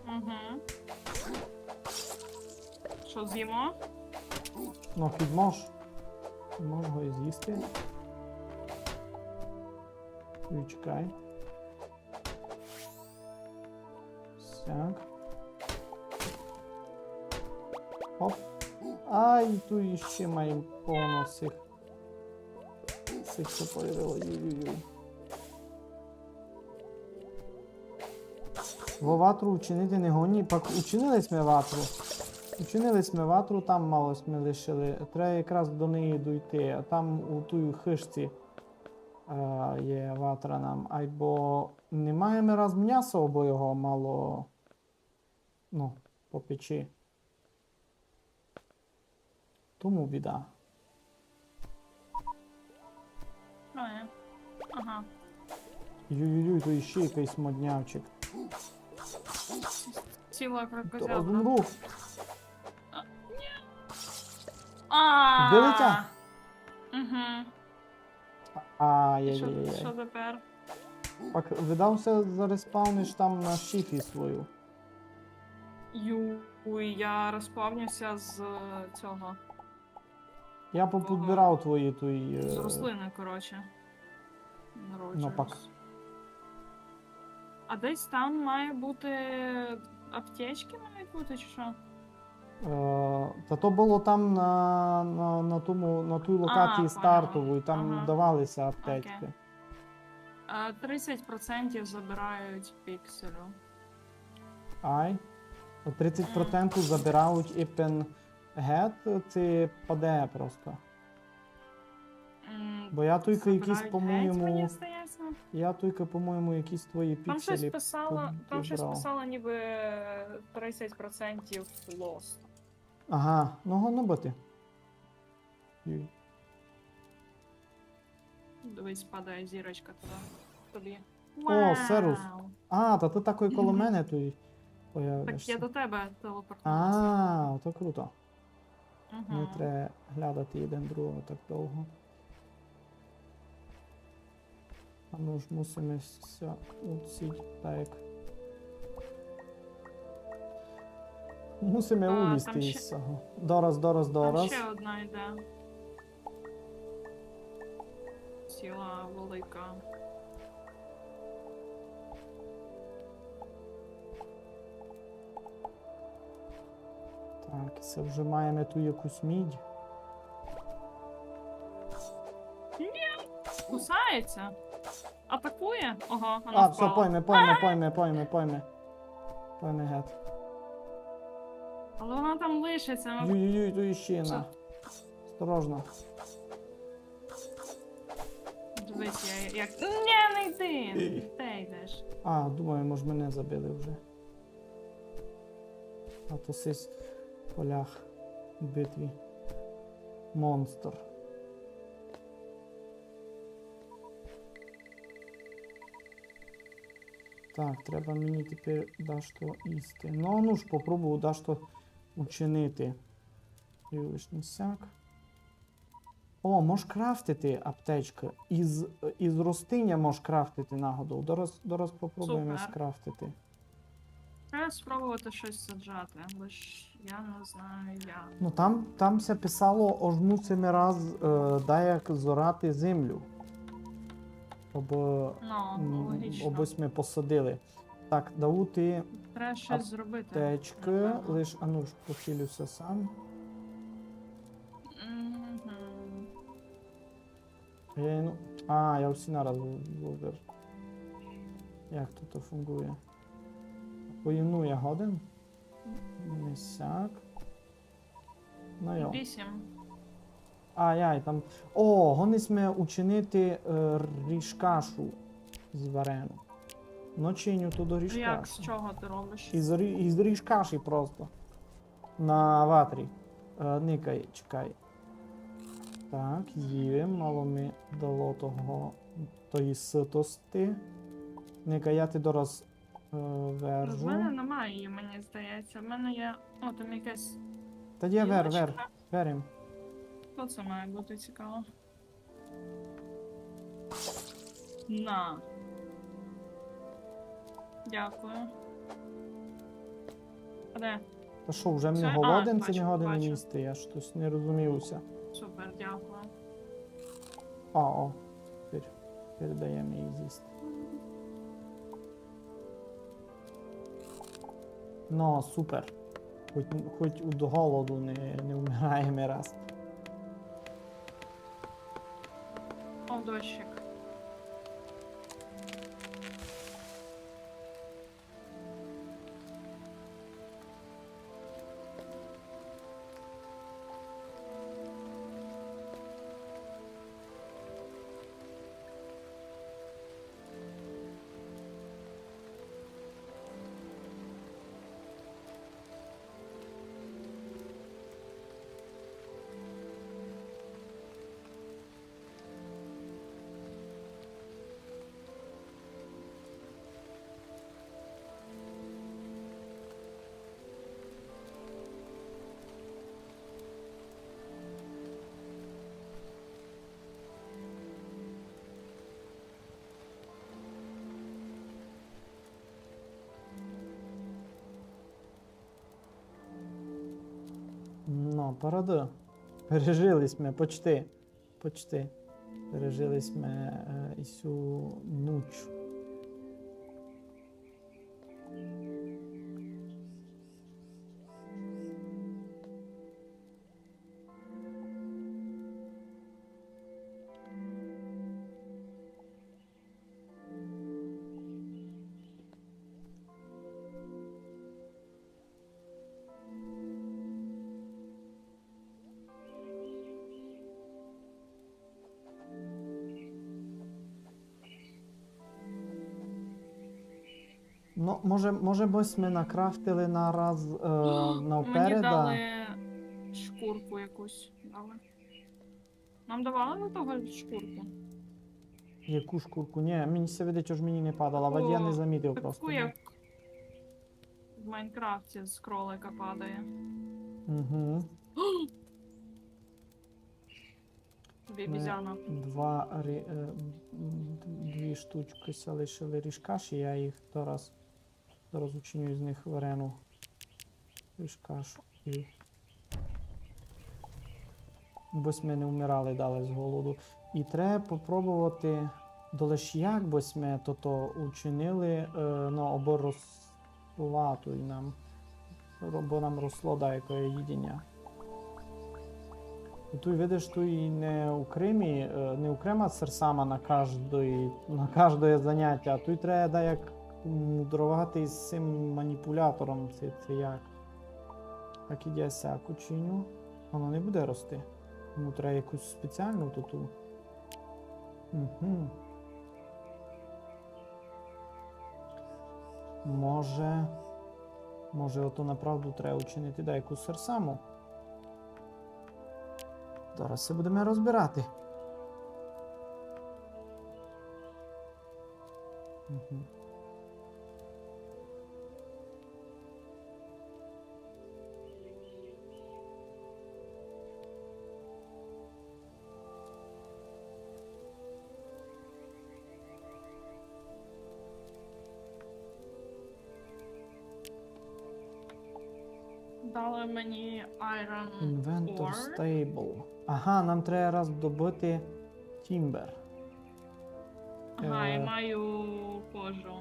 Угу. Що, з'їмо? Ну, хіба мож. Мож го і з'їсти. Юй, чекай. Сяк. Оп. Ай, ту іщи маєме повно сих. Сих се появило, юй-юй-юй. Во ватру учинити не годні, пак учинили сьме ватру. Учинили сьме ватру, там мало сьме лишили. Треба якраз до неї дойти, а там у тій хыжці, е, є ватра нам. Айбо не маєме раз мняса, бо його мало, ну, попечи. Тому біда. Троє. Ага. Юй-юй-юй, то іщи якыйсь моднявчик. Ціла Зараз крокозябра. умру. А, Вбили тя? Угу. І що, Ай-яй-яй. Що тепер? Пак, видав ся, зареспавниш там на шіфі свою. Юй, я розповнюся з, е, цього. Я попідбирав твої туй, е, З рослини, коротше. Народжуюсь. Ну, пак. А десь там має бути аптечки, мають бути, чи що? Е, та то было там на, на, на тому, на тій локації поняла. Стартовій, там Ага. давали ся аптечкы. Окей. А, тридцять процентів забирають пікселю. Ай. Тридцять процентів забирають іпен гет, ци паде просто. М, Бо я тільки якісь, забирають геть, по-моєму, мені здається. Я тільки, по-моєму, якісь твої Там щось пікселі писало, там щось підібрав. Писало, ніби тридцять процентів lost. Ага, ну годно быти. Юй. Дивись, падає зірочка туди. Тобі. О, Серус. Вау! А, та ты такой коло мене туй Так появишся. Я до тебе телепортувалася. А, то круто. Не Угу. треба глядати один другого так довго. А ну ж мусиме ся уціть так. Мусиме А, улізти там ще із сього. Дораз, дораз, Там дораз. Ще одна йде. Ціла велика. Так, і се вже маєме ту якусь мідь. Кусається. Атакує? Ого, вона А, впала. Всьо, пойме, пойме, пойме, пойме, пойме. Пойме гет. Але вона там лишиться. Ну, Юй-юй-юй, ту іщи всьо. Осторожно. Дивись, я як. Ні, не йди! Ей. Де йдеш? А, думаю, може, мене забили вже. А то сись полях в битві. Монстр. Так, треба мені тепер дашто їсти. Ну, ну ж, попробую дашто учинити. І лиш не сяк. О, мож крафтити аптечкы. Із, із ростиня мож крафтити нагодов. Дораз, дораз попробуєме Супер. Скрафтити. Треба спробувати щось саджати, бо ж я не знаю як. Ну там, там ся писало, ож мусиме раз е, даяк зорати землю. Обы, Ну, м, логічно. Обы сьме посадили. Так, даю ти Треба щось зробити. аптечкы, напевно. Лиш, а ну ж, похилю ся сам. Мгм. Я, ну, а, я всі нараз в-, выбер. Як то, то фунґує? По єдну я годен? Не сяк. Ну йо. Вісім. Ай, ай, там. О, годни сьме учинити, е, ріжкашу зварену. Но чиню ту до ріжкашу. Як, з чого ти робиш? Із рі-, із ріжкаші просто. На ватрі. Е, никай, чекай. Так, їм, мало ми дало того, тої ситости. Никай, я ти дораз, е, вержу. В мене немає її, мені здається. В мене є, о, там якесь... Та є, вер, вер, гілочка. Вер їм. Що це має бути, цікаво? На. Дякую. А де? Та що, вже не голоден, а, це не годен їсти, я штось не розумію ся. Супер, дякую. А, о, тепер передаєме їй з'їсти. Но, супер. Хоть, хоть од голоду не, не вмираєме раз. О, дощик. Но, парады. Пережили сьме, почти. Почти. Пережили сьме, е, і сю нуч. Но, може, може бы сьме накрафтили нараз, е, навперед, а? Мені дали шкурку якусь, дали. Нам давали на того шкурку? Яку шкурку? Нї, мені ся видить, ож мені не падала, вадь я не замітив просто. Таку, як в Майнкрафті з кролика падає. Угу. Дві бізяна. Два рі-, е, м, дві штучкы ся лишили ріжкаші, я їх зараз Зараз учиню із них варену кашу. І бы сьме не вмирали далі з голоду. І треба попробовати, доле ж як бы сьме тото учинили, е, ну, абы росло туй нам, бо нам росло дайкоє їдіня. Туй, видиш, туй не окремі, е, не окрема серсама на каждоє, на каждоє занятя, а туй треба даяк мудровати з сим маніпулятором, ци, ци як. Так і я сяк учиню, воно не буде рости. Йому треба якусь спеціалну туту. Угу. Може, може, ото направду треба учинити дайку серсаму. Зараз се будеме розбирати. Угу. Дали мені iron ore. Inventor stable. Ага, нам треба раз добыти timber. Ага, і маю кожу.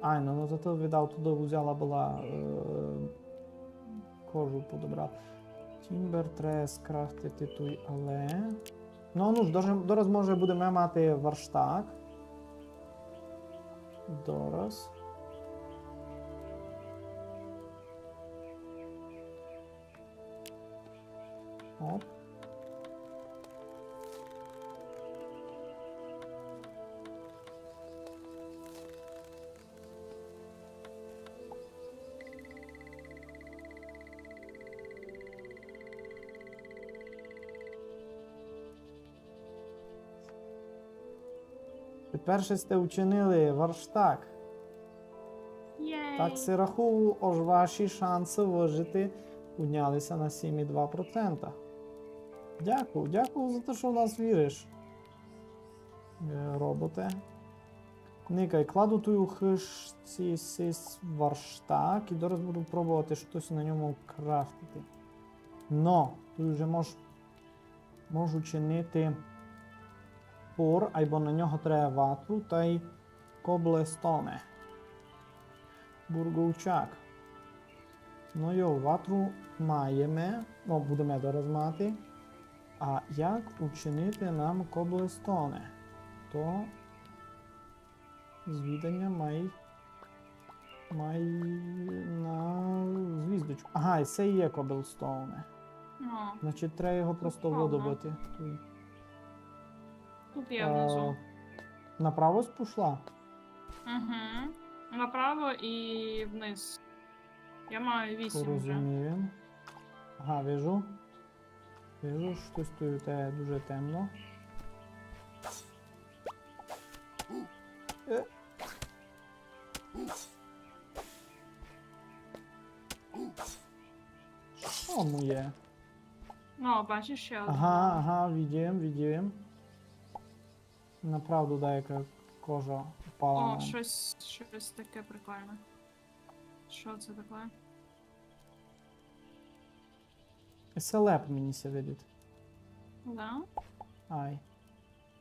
Айно, ну зато видав, туды взяла была, е, кожу подобрав. Імбер треба скрафтити туй, але. Ну, ну ж, дораз, дораз може будеме мати верштак. Дораз. Оп. Тепер ще сте учинили верштак. Єй. Так се рахую, ож ваші шанси выжити піднялися на сім і два процента. Дякую, дякую за те, що в нас віриш. Е, роботе. Никай, кладу туй у хижці сись верштак і зараз буду пробовати штось на ньому крафтити. Но, туй уже мож, можу чинити пор, айбо на нього треба ватру, тай коблестоне. Бурговчак. Но йо, ватру маєме, но, будеме зараз мати. А як учинити нам коблестоне? То звіданя май, май на звіздочку. Ага, і се є коблестоне. Ну, значить, треба його просто выдобыти. Туй. Тут є внизу. А, направо пішла? Угу. Направо і вниз. Я маю вісім вже. Порозумів. Ага, вижу. Вижу, штось туй у тебе дуже темно. Е. Што му є? Ну, бачиш, ще одна. Ага, ага, видїм, видїм. Направду даяка кожа упала на мене. О, штось, штось таке прикольне. Што се таке? Се леп, мені ся видить. Да? Ай.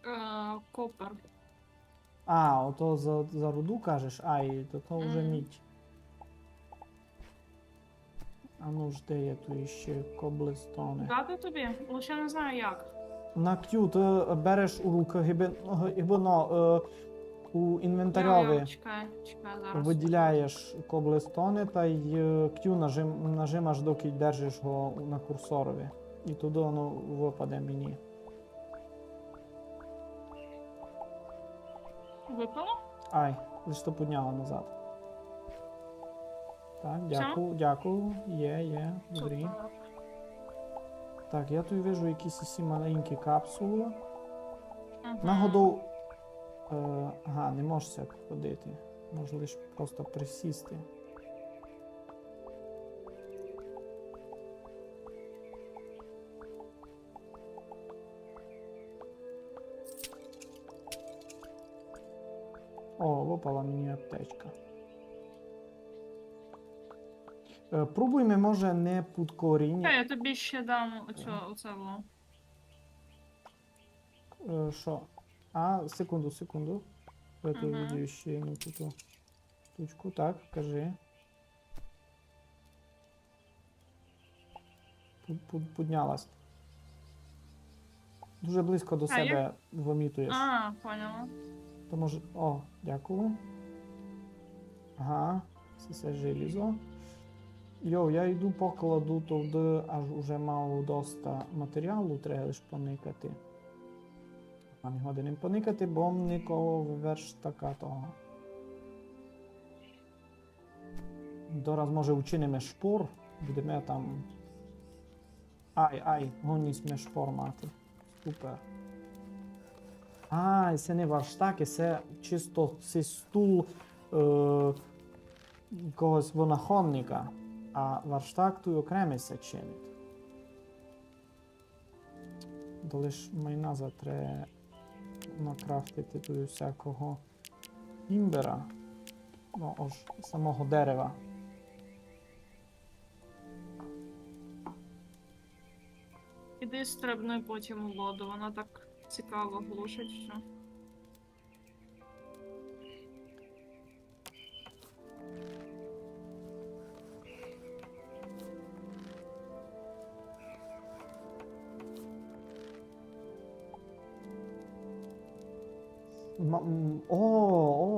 Е, копер. А, ото за, за руду кажеш? Ай, то, то вже мідь. А ну ж, де є туй іщи коблестоне? Дати тобі? Лише не знаю як. На Q ты береш у рукы, гибы, гибы, но, е, у інвентарьови. Йо, йо, чекай, чекай, зараз. Выділяєш коблестоне тай, е, Q нажим-, нажимаш, доки держиш го на курсорови. І туды воно выпаде мені. Выпало? Ай, лиш то підняла назад. Так, всьо? Дякую, дякую. Є, є, добрі. Супер. Так, я туй вижу якісь сі маленькі капсулы. Мгм. Нагодов, е, ага, не можеш сяк ходити. Можеш лиш просто присісти. О, выпала мені аптечка. Е, пробуйме, може, не під корінь. Та, я тобі ще дам оцю, оце во. Е, што? А, секунду, секунду. Я туй видів ще одну таку штучку. Так, кажи. Пу-, пу-, пуднялась. Дуже близько до себе вымітуєш. А, поняла. То може, о, дякую. Ага, се, се желізо. Йо, я йду покладу туды, аж уже мав доста матеріалу, треба лиш поникати. А не годен им поникати, бо м никого верштака того. Дораз, може, учиниме шпор, будеме там. Ай, ай, годні сьме шпор мати. Супер. Ай, се не верштак, се чисто сись стул, е, когось винаходника. А верштак туй окреме ся чинить. Та лиш май назад треба накрафтити туй усякого імбера. Ну, ож самого дерева. Іди стрибни потім у воду, вона так цікаво глушить, што. М, м, о,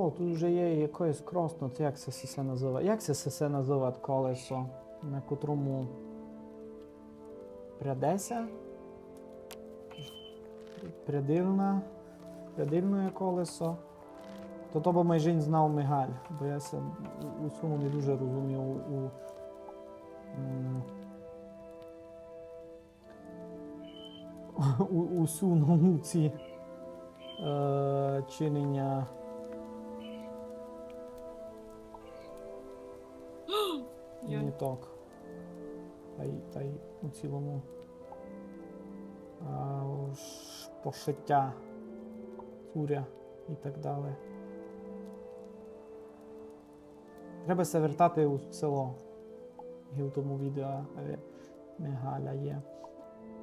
о, туй уже є якоєсь кросно, це як се, се, се называє? Як се, се, се называє колесо, на котрому прядеся? Прядильна, прядильне колесо. То, то бы майже й знав Мигаль, бо я се у, у сьому не дуже розумів у, м, у, у сій науці, е, чиненя ниток. Та й, та й у цілому, а, ш-, пошиття цуря і так далі. Треба ся вертати у село. Ги в тому відео, е, Мигаля є.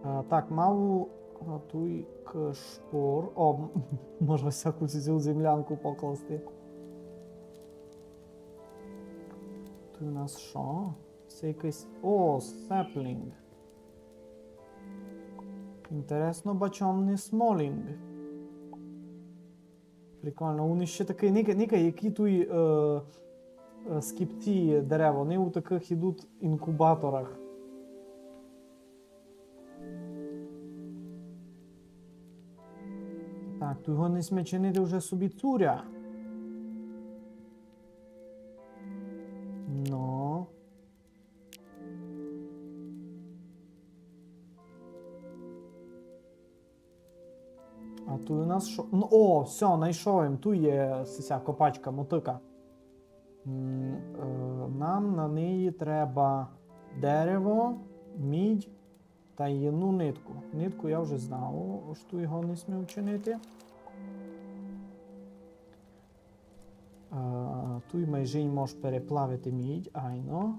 А, так, мав, а, туй к-, шпор. О, м-, можна всяку цю землянку покласти. Туй у нас што? Се якыйсь, о, сеплінґ. Інтересно, бачом не смолінґ. Прикольно. Вони ще такі, никай, никай, які туй, е, е, скіпці дерева. Вони у такых ідуть інкубаторах. Так, туй годні сьме чинити вже собі цуря. Но. А туй у нас што? Ну, о, всьо, найшов им. Туй є сися копачка, мотыка. М, е, нам на неї треба дерево, мідь та єдну нитку. Нитку я вже знав, што туй годні сьме вчинити. А, туй майже й мож переплавити мідь, айно.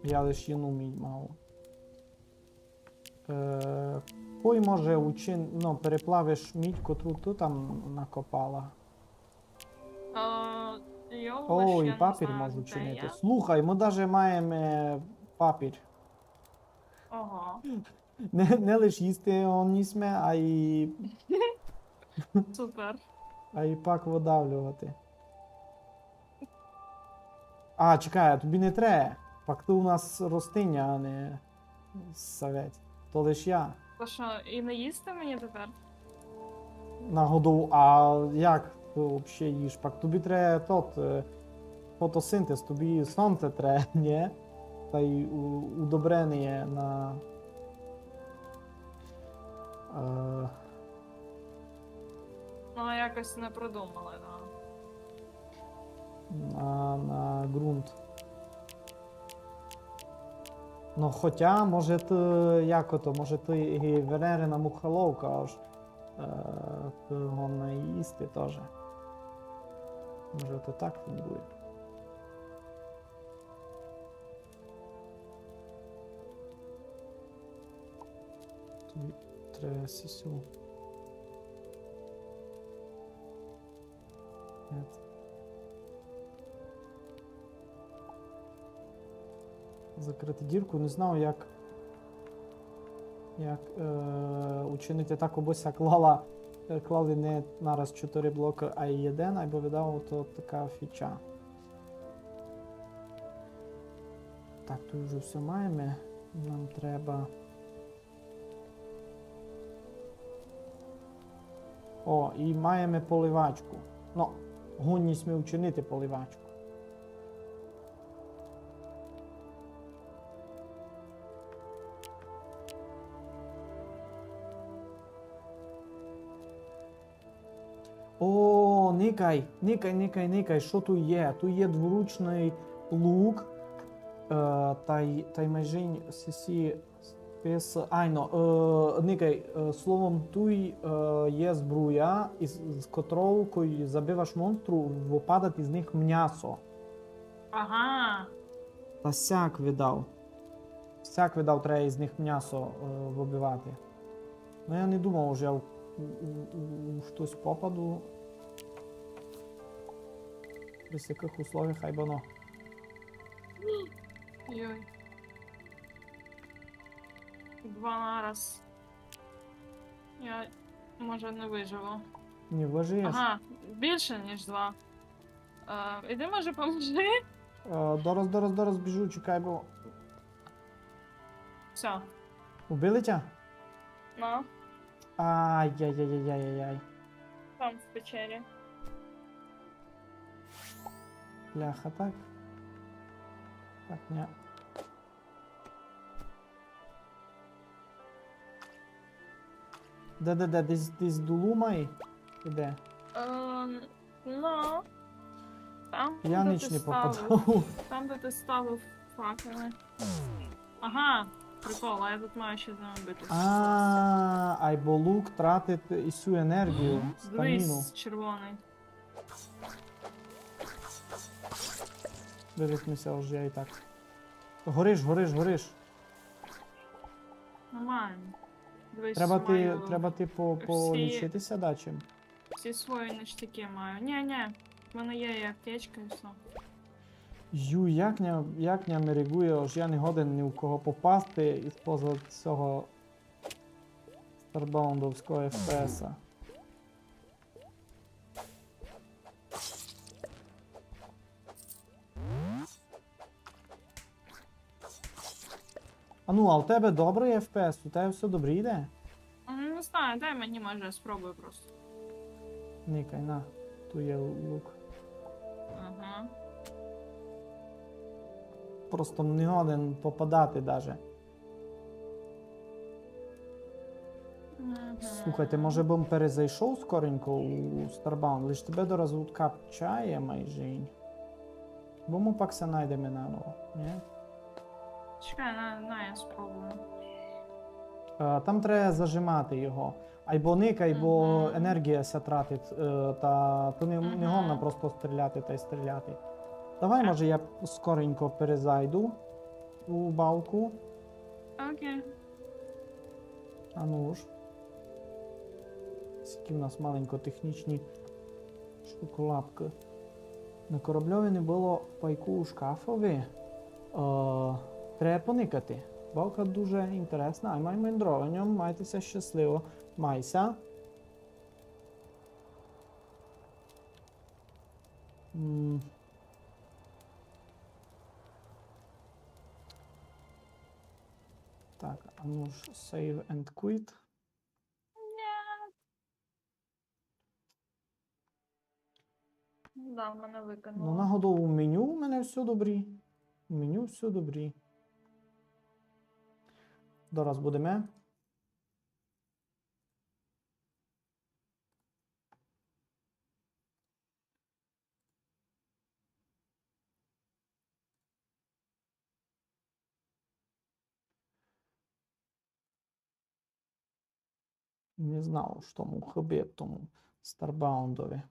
Я лиш єдну мідь мав. Е, пой, може, учин-, ну, переплавиш мідь, котру ты там накопала. А, йо, о, лиш і я не папір знаю, можу де чинити. Я. Слухай, мы даже маєме папір. Ого. Не, не лиш їсти годні сьме, а й супер. А й пак выдавлювати. А, чекай, а тобі не треба. Пак ты у нас ростиня, а не савець. То лиш я. То што, і не їсти мені тепер? На годову, а як ты вообще їш? Пак тобі треба тот, е, фотосинтез, тобі сонце треба, ні? Та й у-, удобреніє на, е, Ну, якось не продумали, да. На, на ґрунт. Ну, хотя, може, ты, як ото, може, ты і венерина мухоловка, аж, е, ты годна їсти тоже. Може, то так фунґує. Туй треба сисю. Нет. Закрыти дірку. Не знав, як, як, е, учинити так, обы ся клала, е, клали не нараз чотыри блокы, а й єден, айбо видав, то така фіча. Так, туй уже всьо маєме. Нам треба. О, і маєме поливачку. Ну, годні сьме вчинити поливачку. О, никай, никай, никай, никай, што туй є? Туй є дворучный лук, е, тай, тай майже сисі спис, айно, е, никай, е, словом, туй, е, є збруя, із, з котров, кой забиваш монстру, выпадать із них мнясо. Ага. Та сяк видав. Сяк видав, треба із них мнясо, е, выбивати. Ну, я не думав, ож я у, у, у, у штось попаду. При сякых условиях, айбо но. Йой. Два нараз. Я Може, не виживу. Не виживеш? Ага, більше, ніж два. Е, іди, може, поможи. Е, дораз, дораз, дораз біжу, чекай, бо... Всьо. Убили тя? Ну. Ай-яй-яй-яй-яй-яй. Там в печері. Бляха, так. Так, ня. Де-де-де, десь, десь долу май іде. Е, ну, там, я де ніч ти не ставив, попадав. Там, де ти ставив факели. Ага, прикол, а я тут маю ще з ними битися. А, айбо лук тратить і всю енергію, стаміну. Дивись, червоний. Вилікнуся, ож я і так. Гориш, гориш, гориш. Нормално. Дивись, треба ти, маю, треба ти по-, всі, полічитися дачим. Всі свої ништяки маю. Ні, ні, в мене є і аптечка, і все. Ю, як ня, як ня мерегує, ож я не годен ні в кого попасти із поза цього старбаундовського ефпеса. А ну, а у тебе добрий ефпес, у тебе все добре йде? Ну, не знаю, дай мені, може, я спробую просто. Никай, на, ту є лук. Ага. Просто не годен попадати даже. Мгм. Слухайте, може бым перезайшов скоренько у Starbound, лиш тебе дораз уткапчає майже. Бо мы пак ся найдеме наново, ні? Чекай, на, на, я спробую. Е, там треба зажимати його. Айбо никай, бо енергія ся тратить, е, та то не, не годно просто стріляти тай стріляти. Давай, може, я скоренько перезайду у балку. Окей. А ну ж. Сякі в нас маленько технічні шоколапкы. На корабльови не было пайку у шкафови. Е, треба поникати. Балка дуже інтересна, а май мендро в ньому, майте ся щасливо. Майся. М. Так, а ну ж, save and quit. Ні. Ну да, мене выкинуло. Ну, нагодов у меню у мене всьо добрі. У меню всьо добрі. Дораз будеме. Не знав, што му хыбить тому Старбаундови.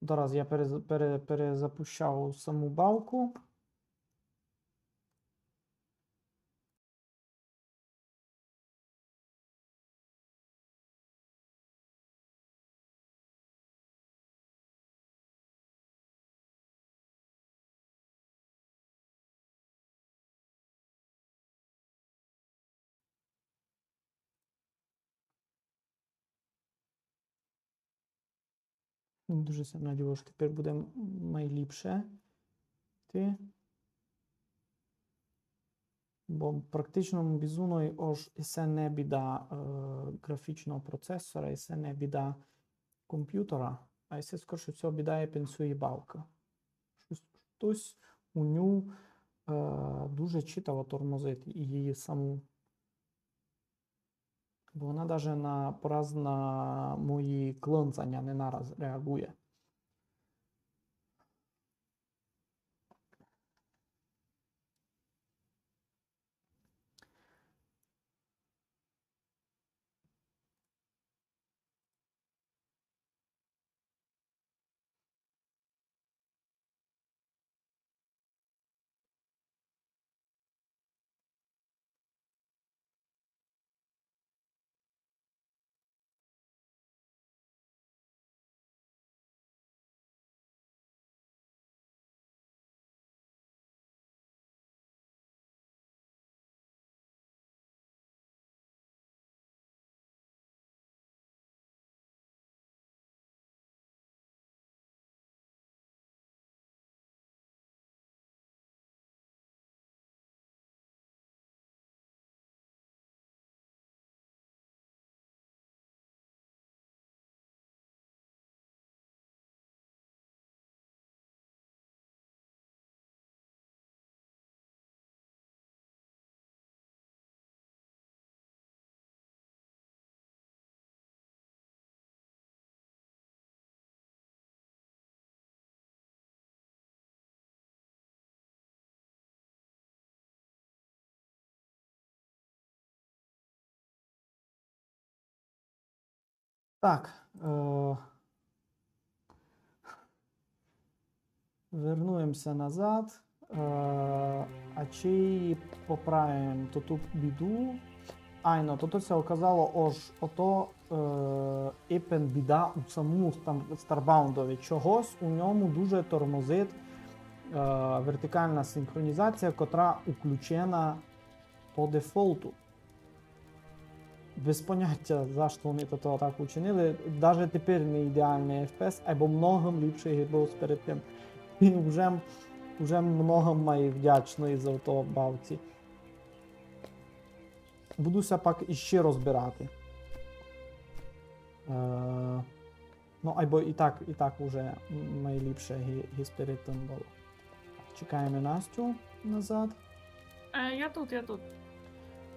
Зараз я перез-, пере-, перезапущав саму балку. Дуже ся надію, што тепер буде майліпше. Ти. Бо практично бізуно, ож исе не біда, е, ґрафічного процесора, исе не біда компютера, а исе скорше всього біда є пенсуї балка. Штось, штось у ню, е, дуже читаво тормозить і її саму. Бо она даже на, пораз на мої клонцаня не нараз реагує. Так, е, вернуємся назад. Е, а чи поправим ту, ту біду? Айно, то, то ся оказало, ож ото, е, епен біда у самому Стар-, Старбаундови. Чогось у ньому дуже тормозить, е, вертикална синхронізація, котра уключена по дефолту. Без понятя, за што они то, то так учинили. Даже тепер не ідеалный еф пі ес, айбо многом ліпшый, як быв перед тым. І вже, вже многом май вдячный за то бавці. Буду ся пак іщи розбирати. Е, ну, айбо і так, і так уже май ліпше ги-, ги перед тым было. Чекаєме Настю назад. Е, я тут, я тут.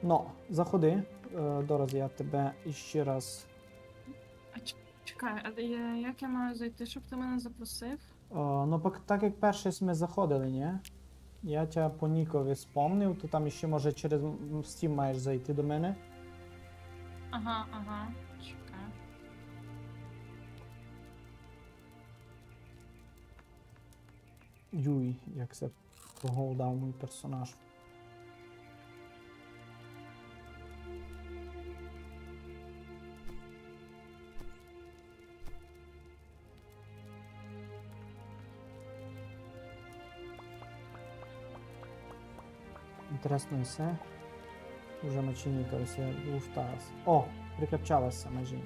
Ну, заходи. Е, дораз я тебе іщи раз. А ч-, чекай, а де я, як я маю зайти, щоб ти мене запросив? Е, ну, пак, так як перше сьме заходили, ні? Я тя по нікови спомнив, то там іщи, може, через м-, Steam маєш зайти до мене. Ага, ага, чекай. Юй, як ся проголодав мій персонаж. Інтересно, і се уже май чи ні, то ся луфтас. О, прикапчала ся майже.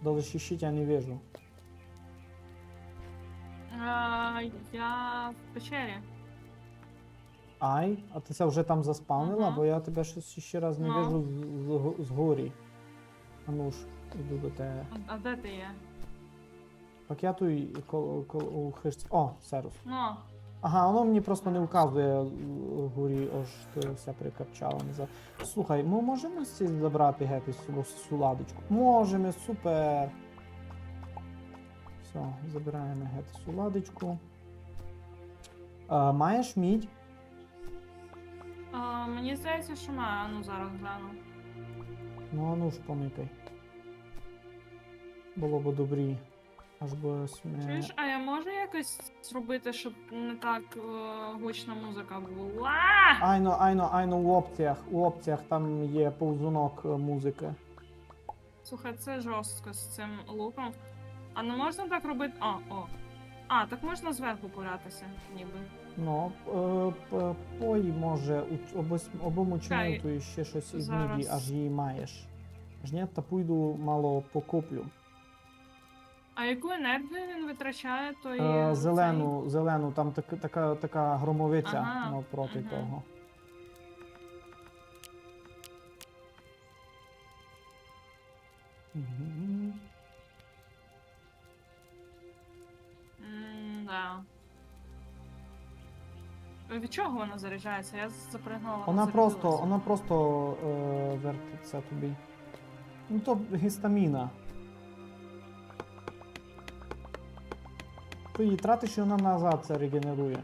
Доле ще тя не вижу. А, я в печері. Ай, а ты ся вже там заспавнила? Ага. Бо я тебе щось ще раз не вижу з, з, згорі. А ну ж, іду до тебе. А, а де ти є? Так я туй кол-, кол-, у хижці. О, сервус. Ну. Ага, воно мені просто не вказує, е, горі, ож ти ся прикапчала назад. Слухай, мы можеме сі забрати геть сю, сю ладичку? Можеме, супер. Всьо, забираєме геть сю ладичку. А, маєш мідь? А, мені здається, що маю. Ану, зараз гляну. Ну, ану ж, поникай. Было бы добрі. Аж бы сьме... Чуєш, а я можу якось зробити, щоб не так, е, гучна музика була? Айно, айно, айно, у опціях, у опціях там є повзунок, е, музикы. Слухай, це жорстко з цим луком. А не можна так робити? А, о. А, так можна зверху пулятися, ніби. Ну, е, п-, пой, може, у, обы, обы м учинив туй ще щось із міді, аж її маєш. Аж ні, та пойду мало покуплю. А яку енергію він витрачає, той, е, зелену, зелену, там так-, така, така громовиця навпроти того. Мгм. М, да. Від чого вона заряджається? Я запригнула на зарядилась. Вона просто, вона просто, е, вертиться тобі. Ну, то гістаміна. Ти її тратиш, і вона назад ся реґенерує.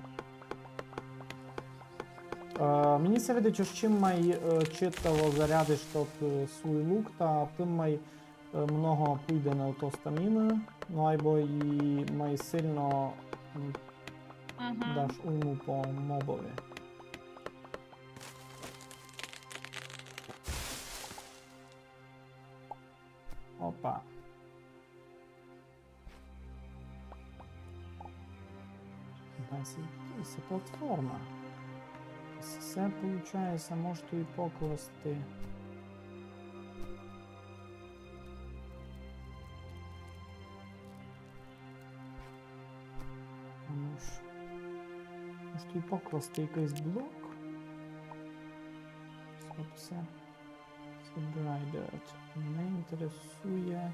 Е, мені ся видить, ож чим май, е, читаво зарядиш тот, е, свій лук, та тым май, е, много пуйде на то стаміны, ну, айбо і май сильно, м, даш уйму по мобови. Опа. Якась платформа. Всьо получається, можу і покласти. Ну ж. Можу і покласти якийсь блок. Все, все. Забирай dirt. Мене інтересує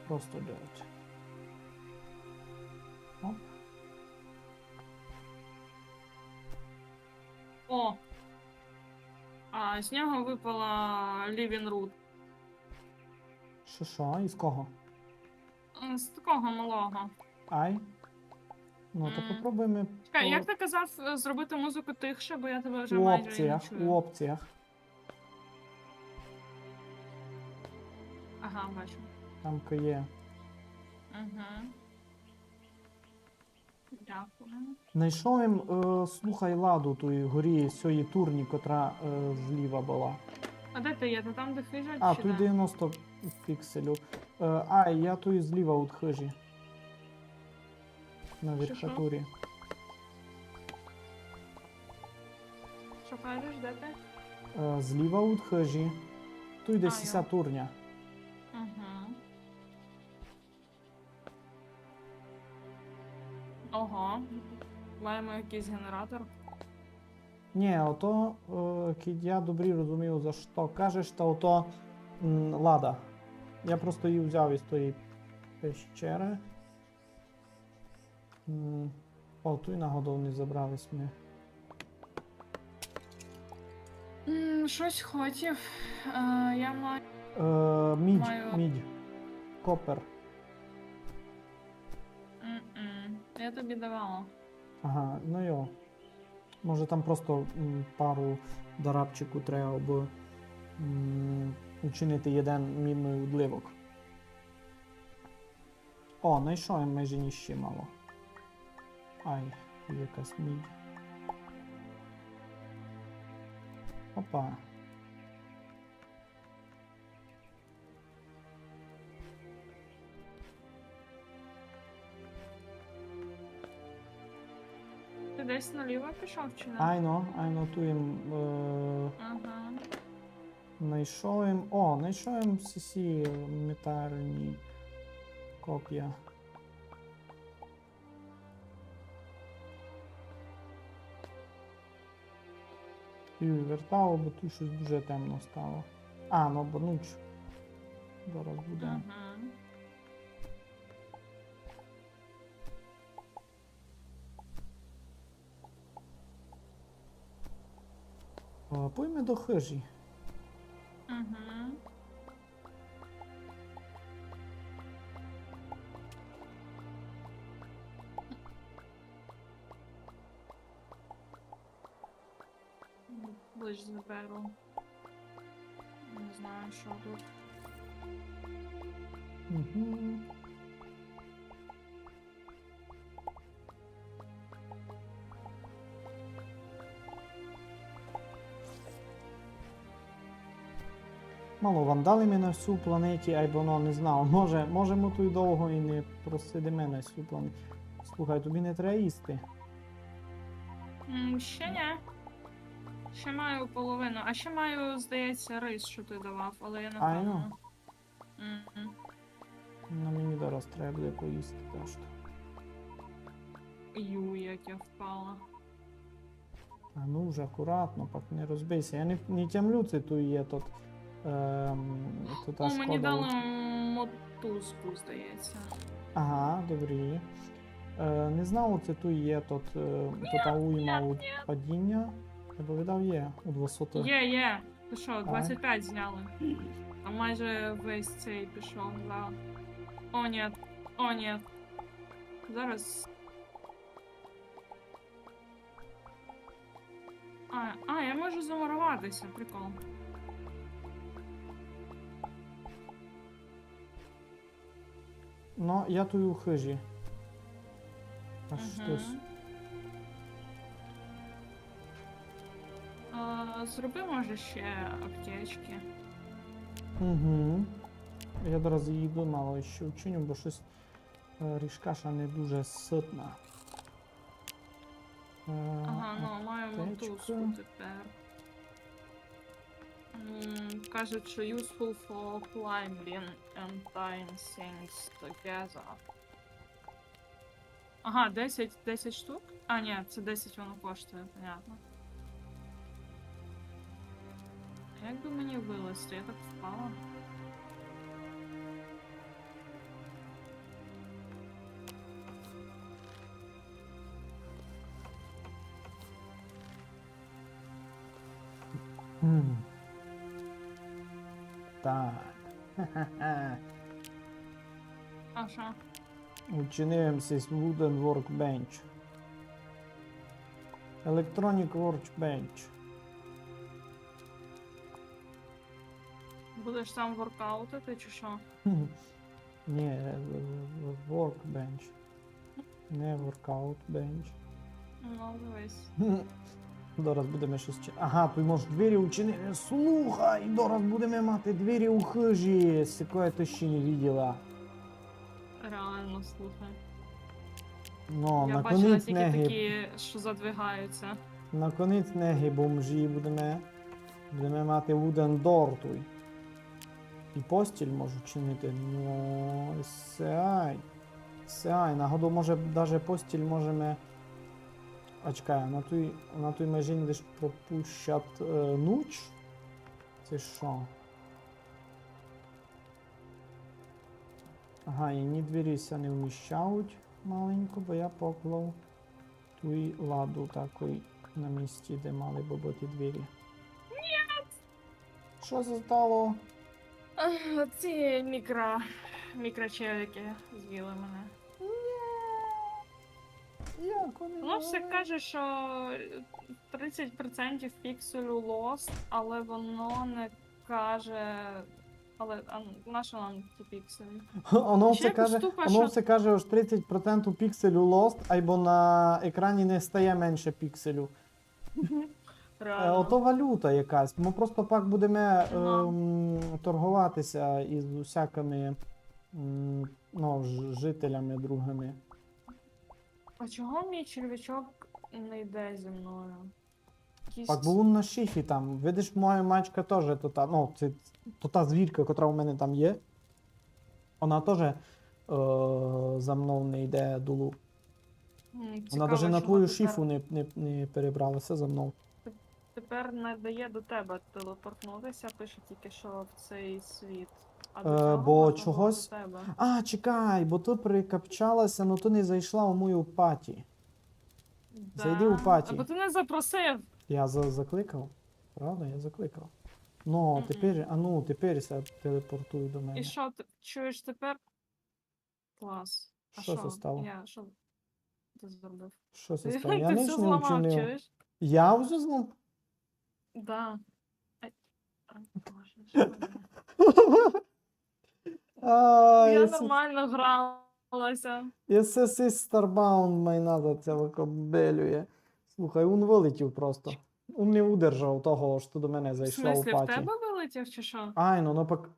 просто dirt. Оп. О! А, з нього випала Living Root. Шо, шо? Із кого? З такого малого. Ай? Ну, то попробуйме. Чекай, як ти казав, е, зробити музику тихше, бо я тебе вже майже не чую. У опціях, у опціях. А, Ага, бачу. Там ки є. Угу. Дякую. Найшов им, е, слухай, ладу туй горі сьої турні, котра, е, зліва была. А де ти є? Ти там, де хижа, а, чи туй де? Девяносто пікселів. Е, ай, я туй зліва од хижі. На верхатурі. Што кажеш, де ти? Е, зліва од хижі. Туй десь ся турня. Угу. Ого. Маємо якийсь генератор. Нї, ото, е, кидь я добрі розумію, за што кажеш, та ото, м, лада. Я просто її взяв із тої пещеры. М, о, туй нагодов не забрали сьме. М, штось хотів. Е, я маю... Е, мідь, маю мідь. Копер. М-м, я тобі давала. Ага, ну йо. Може, там просто, м, пару дарабчику треба, абы, м, учинити єден мідный удливок. О, найшов я майже ні ще мало. Ай, туй якась мідь. Опа. Ти десь наліво пішов, чи не? Айно, айно, туй им, е, ага. Найшов им, о, найшов им сі, сі металні копя. І вертав, бо туй штось дуже темно стало. А, ну, бо ніч. Зараз буде. Мгм. О, пойме до хижі. Мгм. Лиш заберу. Не знаю, што тут. Мгм. Мало вандалів на сій планеті, айбо, ну, не знав. Може, може, мы туй довго і не просидиме на сій планеті. Слухай, тобі не треба їсти? М, ще ні. Ще маю половину. А ще маю, здається, рис, що ти давав, але я не впевнена. Мгм. Ну, мені зараз треба буде поїсти теж. Ю, як я впала. А ну вже акуратно, пак не розбийся. Я не, не тямлю, ци туй є тот, ем, тота шкода. О, мені дали мотузку, здається. Ага, добрі. Е, не знав, ци туй є тот, е, тота уйма у падіння. Я повідав, є у двохсот. Є, є. Ти що, двадцять пять зняли? Там майже весь цей пішов, да. О, ні. О, ні. Зараз. А, а, я можу замуруватися, прикол. Ну, я туй у хижі. Аж штось. А, зроби, може, ще аптечки. Угу. Я зараз її мало ще вчиню, бо штось, е, ріжкаша не дуже ситна. Е, ага, ну, маємо аптечка. Мотузку тепер. М, кажуть, що useful for climbing and tying things together. Ага, десять, десять штук? А, ні, це десять воно коштує, понятно. А як би мені вилезти? Я так впала. Хм. Так. А що? Учинив им сись wooden workbench. Electronic workbench. Будеш там воркаутити чи що? Ні, е, е, workbench. Не workout bench. Ну, дивись. Дораз будеме щось чи-, ага, туй можеш двері учинити. Слухай, дораз будеме мати двері у хижі. Сякоє ты ще не виділа. Реално, слухай. Ну, Я на бачила конець тільки не ги-, такі, що задвигаються. на конець не ги бомжі будеме. Будеме мати wooden door туй. І постіль можу чинити. Ну, сяй. Сяй. Нагоду, може, даже постіль можеме. А чекай, на туй, на туй майже лиш пропущат е, нуч. Це що? Ага, і ні двері ся не вміщають маленько, бо я поклав туй ладу такой на місці, де мали бы быти двері. Ні! Що се стало? Ах, ці мікро... мікрочеліки з'їли мене. Ні! Як вони Воно все могли? Каже, що тридцять процентів пікселю lost, але воно не каже. Але а, на що нам ті пікселі? Воно Ще все якусь каже, тупа, воно що все каже, ож тридцять процентів пікселю lost, айбо на екрані не стає менше пікселю. Е, Реално. Ото валюта якась. Мы просто пак будеме Ну. ем, торговатися із усякими м, ну, ж- жителями другими. А чого мій червячок не йде зі мною? Якийсь- Так, бо він на шифі там. Видиш, моя мачка теж то та, ну, це то та звірка, котра у мене там є. Вона теж е, за мнов не йде долу. М, Вона цікаво, навіть на чого твою тепер- шифу не, не, не перебралася за мнов. Тепер не дає до тебе телепортнутися, пише тільки, що в цей світ. А до Е, цього бо можна було чогось- до тебе. А, чекай, бо ти прикапчалася, но ти не зайшла у мою паті. Да. Зайди у паті. Або ти не запросив. Я за- закликав. Правда, я закликав. Ну, Мгм. тепер, а ну, тепер ся телепортуй до мене. І що ти чуєш тепер? Клас. А Що що? Це стало? Я, що ти зробив? Що це Ти, стало? Я ти ніч все не зламав, вчинив. Чуєш? Я все зламав? Да. Ай, ай, Боже, що таке? А, Я я се- нормально гралася. я се- се Starbound майна за це выкобелює. Слухай, він вылетів просто. Він не удержав того, що до мене В зайшла у смысле, в паті. Тебе вылетів чи що? Ай, ну, ну, пак,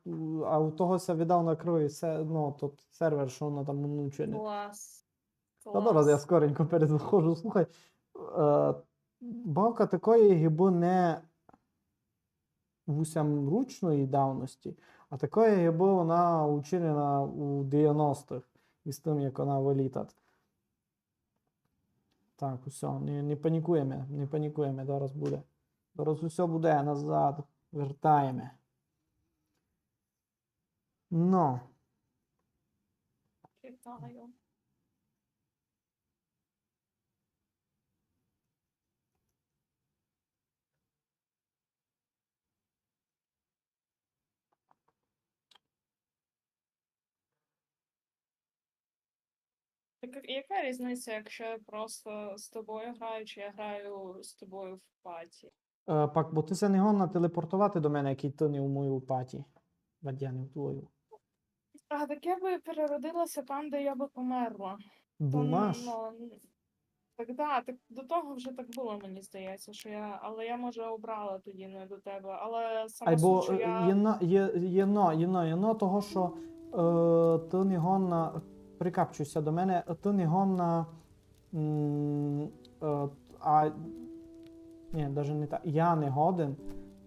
а у того ся видав накрыв се-, ну, тот сервер, що воно там внучене. Клас. Та добре, я скоренько перезаходжу. Слухай, е, бавка такої гибы не в усьому ручної давності, а такої гибы вона учинена у девяностых із тым, як вона вылітать. Так, усьо, не, не панікуєме, не панікуєме, зараз буде. Зараз усьо буде, назад вертаєме. Но. Чекаю. Так яка різниця, якщо я просто з тобою граю, чи я граю з тобою в паті? Е, пак, бо ты ся не годна телепортовати до мене, як ты не у мою паті. Вадь я не в твою. А так я би переродилася там, де я би померла. То, Думаш? Ну, так да, так до того вже так було, мені здається, що я. Але я, може, обрала тоді не до тебе. Але сама Айбо суть, що е, я... єдно, є, єдно, єдно, єдно того, що е, ты не годна, прикапчуйся до мене, ты не годна, м, е, а, ні, даже не так, я не годен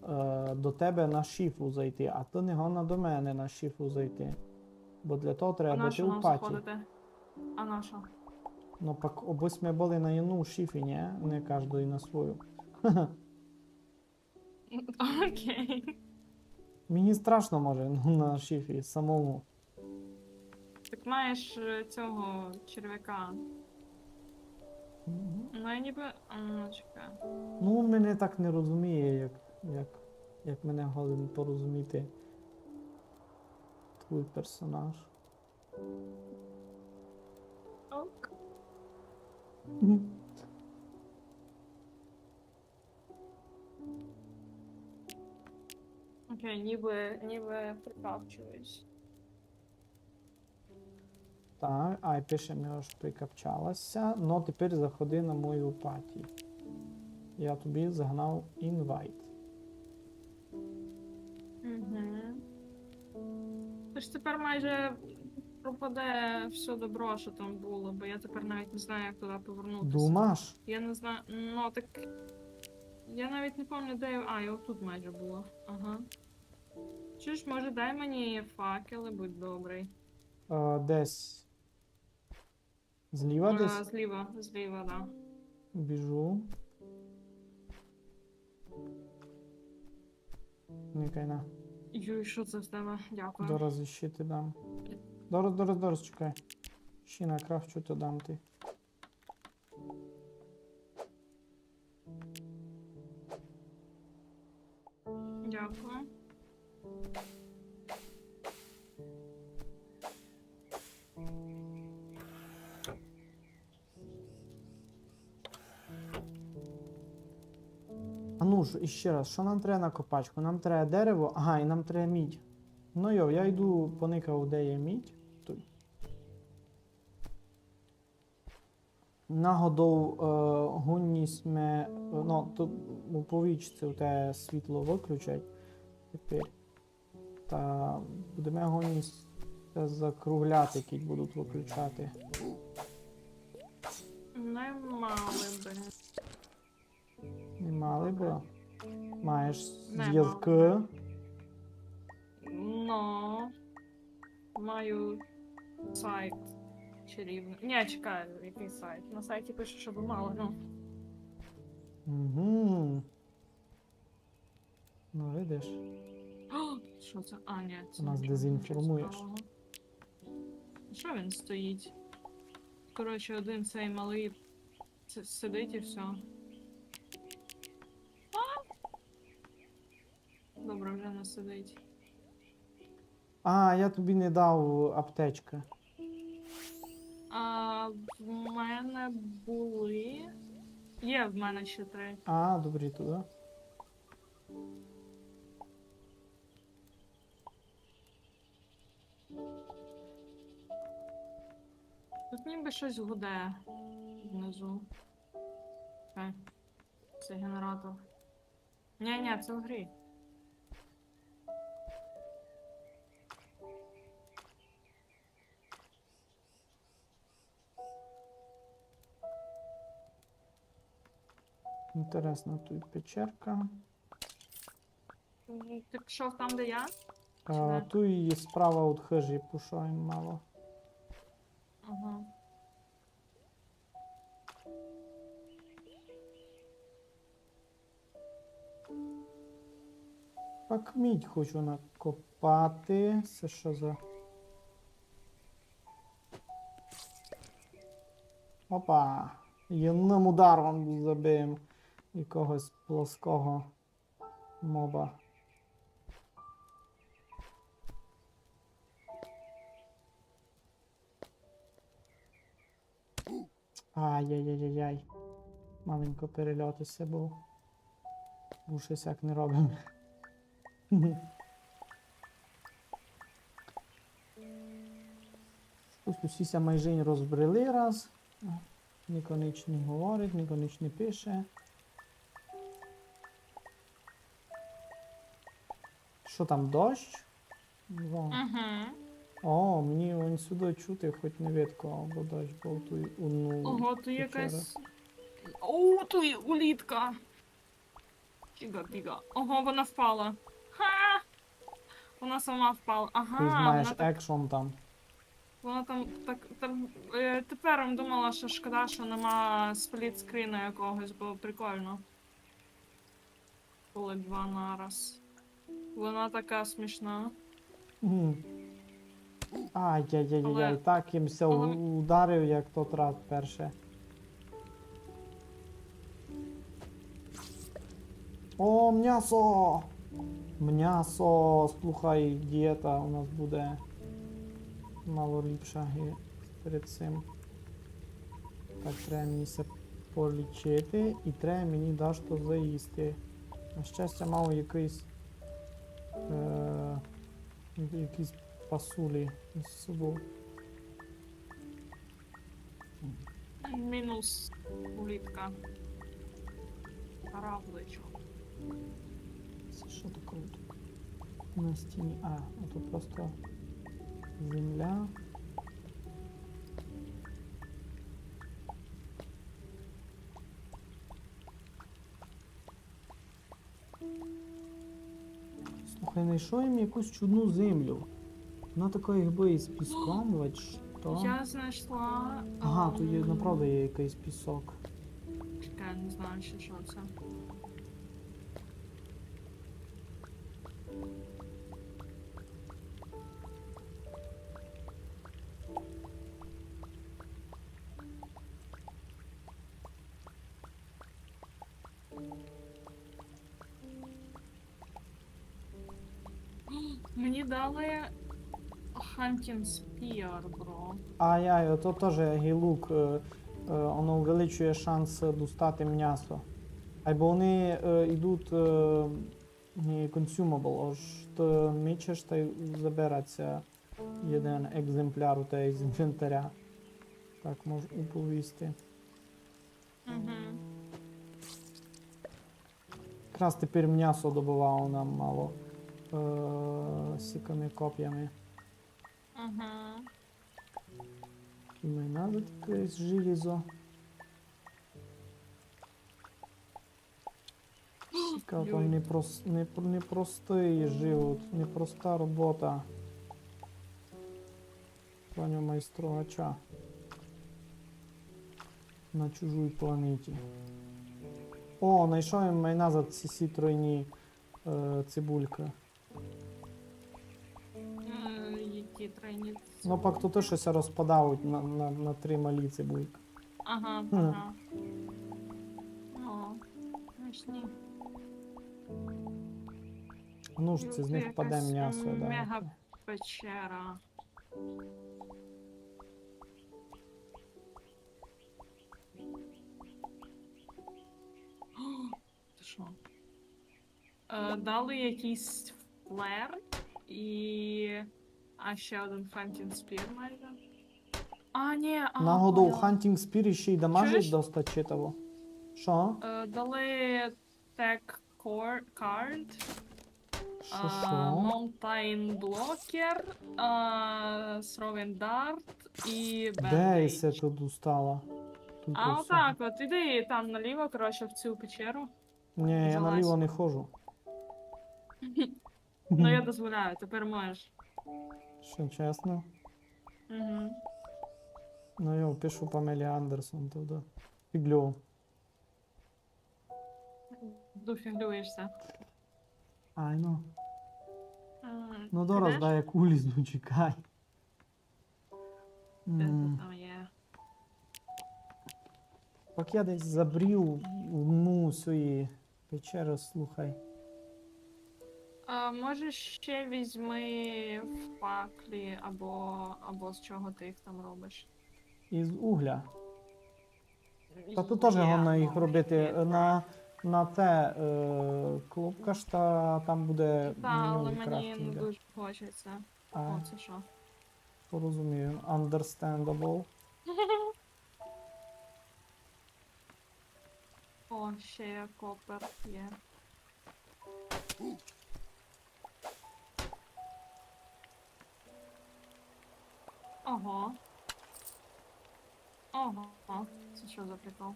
е, до тебе на шифу зайти, а ты не годна до мене на шифу зайти. Бо для того А треба на бути що у нам паті. Заходити? А на що? Ну, пак, обы сьме были на єдну шифі, ні? Не каждый на свою. Окей. Мені страшно, може, ну, на шифі самому. Так маєш е, цього червяка. Мгм. Ну, я ніби. А, ну, чекай. Ну, він мене так не розуміє, як, як, як мене годен порозуміти твій персонаж. Ок. Мгм. От Я ніби, ніби прикапчуюсь. Так, ай, пише ми, ож прикапчала ся. Но тепер заходи на мою паті. Я тобі загнав інвайт. Угу. Тож тепер майже пропаде все добро, що там було, бо я тепер навіть не знаю, як туди повернутися. Думаш? Я не знаю, ну так. Я навіть не пам'ятаю, де я. А, я отут майже була. Ага. Чуєш, може, дай мені факели, будь добрий. Е, десь. Зліва десь? Е, зліва, зліва, да. Біжу. Никай на. Юй, що це в тебе? Дякую. Дораз іщи ти дам. Дораз, дораз, дораз, чекай. Ще накрафчу, то дам ти. Дякую. А ну ж, іщи раз, што нам треба на копачку? Нам треба дерево, ага, і нам треба мідь. Ну йо, я йду поникав, де є мідь. Туй. Нагодов, е, гонні сьме, е, ну, то у повічці у те світло выключать. Тепер. Та будеме гонні ся закругляти, кідь будуть выключати. Не мали би. Не мали би. Маєш зв'язки? Ну, маю сайт чарівний. Ні, чекай, який сайт? На сайті пише, що би мали, ну. Угу. Ну, видиш. О, що це? А, ні, це... Нас дезінформуєш. Що він стоїть? Коротше, один цей малий с-, сидить і все. А! Добре, вже не сидить. А, я тобі не дав аптечки. А, в мене були. Є в мене ще три. А, добрі, туди. Тут ніби щось гуде внизу. Е, це генератор. Ні, ні, це в грі. Інтересна туй печерка. М, ти пішов там, де я? Чи не? Туй справа од хыжі пішов им мало. Ага. Так, мідь хочу накопати. Се што за... Опа! Єдным ударом забив якогось плоского моба. Ай-яй-яй-яй-яй. Маленько перельот исе быв. Бо щось як не робиме. Ось усі ся майже й розбрели раз. Нико нич не говорить, нико нич не пише. Што там, дощ? Во. Мгм. О, мені он сюды чути, хоть не видко, бо дощ быв туй у... Ого, туй якась... О, туй улітка. Фіга, фіга. Ого, вона впала. Ха! Вона сама впала. Ага, ти маєш вона так екшон там. Вона там так, там, е, тепер я думала, що шкода, що нема сплітскріна якогось, бо прикольно. Коли два нараз. Вона така смішна. Мгм. Ай-яй-яй-яй, але так им ся але у-, ударив, як тот раз перше. О, мнясо! Мнясо, слухай, дієта у нас буде мало ліпша, ги перед сим. Так, треба мені ся полічити і треба мені дашто заїсти. На щастя, мав якыйсь е, якісь пасулі з собою. Мінус улітка. Равличок. Це що таке тут? На стіні. А, ото просто земля. Слухай, знайшов їм якусь чудну землю. Вона така, якби із піском, вать, що? Я знайшла. Ага, тут є, ем, направду є якийсь пісок. Чекай, не знаю, що, що це. Мені дали Hunting Spear, бро. Ай-ай, ото тоже гілук, е, е, воно увеличує шанс достати мнясо. Айбо вони, е, йдуть, е, не consumable, ож ти мічеш та й забереться єден екземпляр у тебе з інвентаря. Так можу уповісти. Мгм. Якраз тепер мнясо добывало нам мало, е, сякыми копями. Мгм. І ми назад якесь желізо. Цікаво, там непрос-, не, непростый живот, непроста робота. Паня майструвача. На чужій планеті. О, знайшов я май назад ці, ці тройні, е, цибульки. Е, які тройні? Ну, пак тут щось розпадають на, на, на три малі цибульки. Ага, ага. О, смішні. Ну ж, це з них паде мнясо, да. Мега печера. О, це що? Е, дали якийсь флер і, а, ще один Hunting Spear майже. А, ні, а, нагодов поняла. Hunting Spear ще й дамажить доста читаво. Чуєш? Що? Е, дали tech cor-, card. Що, а, що? Mountain Blocker, а, Throwing Dart і Bandage. Де ся тут устала? А, отак от, іди там наліво, коротше, в цю печеру. Ні, я наліво не ходжу. Ну, я дозволяю, тепер можеш. Що, чесно? Угу. Ну, я пишу Памелі Андерсон туди. Фіглю. Дофіглюєшся. Айно. А, ну, дораз, підеш? Дай як улізу, чекай. Де тут там є? Так я десь забрів в одну сюї печеру, слухай. А, може, ще візьми факлі, або, або з чого ти їх там робиш? Із угля. Та тут теж годно їх робити. Є, на, на те, е, клопкаш, та там буде меню крафтінга. Та, але мені не дуже хочеться. А. О, це що? Порозумію. Understandable. О, ще є копер, є. Ого. Ого. Це що за прикол?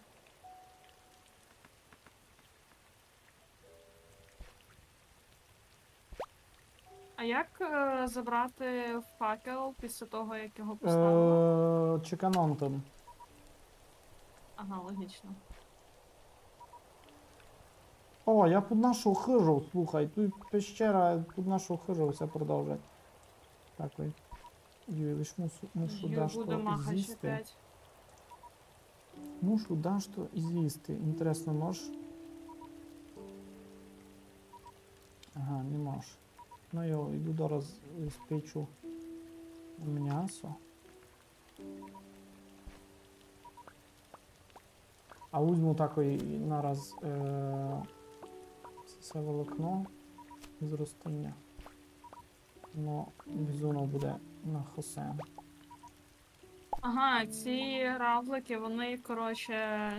А як, е, забрати факел після того, як його поставили? Е, чеканонтом. Ага, логічно. О, я під нашу хижу, слухай, тут пещера, під нашу хижу все продовжать. Так, ой. Юй, лиш мушу, мушу дашто з'їсти. Мушу дашто з'їсти. Інтересно, мож? Ага, не мож. Ну, я йду зараз спечу мнясо. А возьму такой нараз, е, се волокно з ростиня. Но, бізуно буде на хосен. Ага, ці равлики, вони, коротше,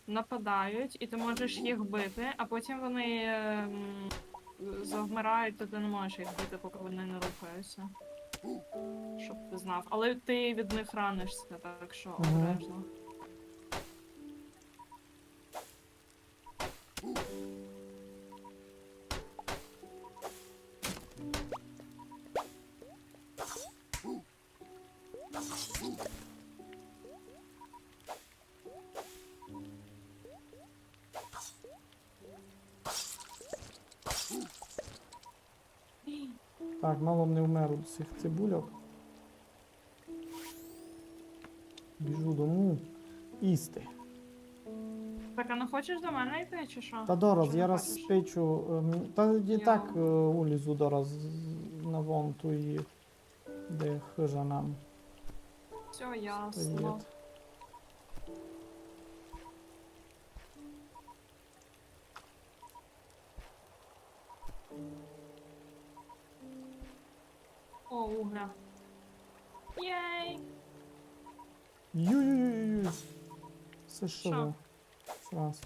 нападають, і ти можеш їх бити, а потім вони ем, завмирають, то ти не можеш їх бити, поки вони не рухаються. Щоб ти знав. Але ти від них ранишся, так що обережно. Так, мало б не вмер од сих цибульок. Біжу дому їсти. Так, а не хочеш до мене йти, чи що? Та дораз, я раз спечу, ем, та і так е, улізу дораз на вон ту і де хижа нам. Всьо ясно. О, угля. Єй! Юй-юй-юй-юй! Це що? Що? Сраз.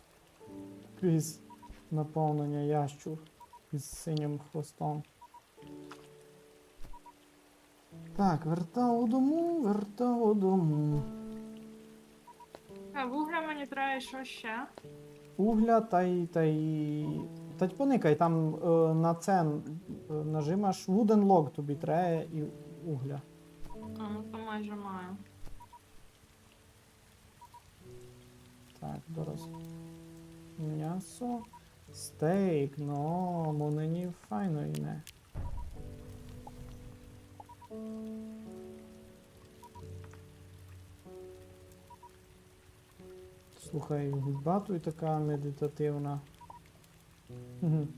Крізь наповнення ящур із синім хвостом. Так, вертав дому, вертав дому. А вугля мені треба, і що ще? Угля та й, та й, та й поникай, там е, на це е, нажимаш, wooden log тобі треба і угля. А, ну то майже маю. Так, дораз. М'ясо. Стейк, но, мені файно йме. Слухай, гудьба туй така медитативна. Мгм.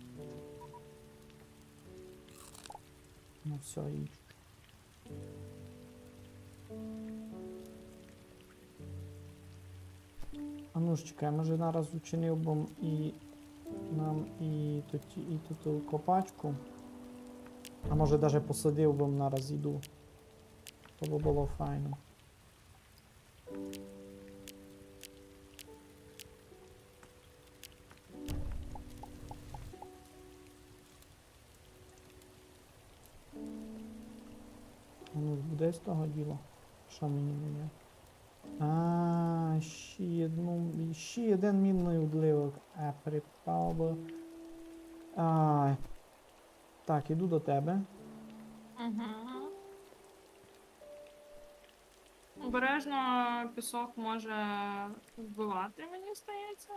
Ну всьо, їдь. А ну ж, чекай, може нараз учинив бым і нам і тут, і тут копачку. А може даже посадив бым нараз їду. То бы было файно. Ну, буде з того діло. Що мені дає? А, ще одну, ще один мідний удливок. А, припав бы. А, так, іду до тебе. Угу. Обережно, пісок може вбивати, мені здається.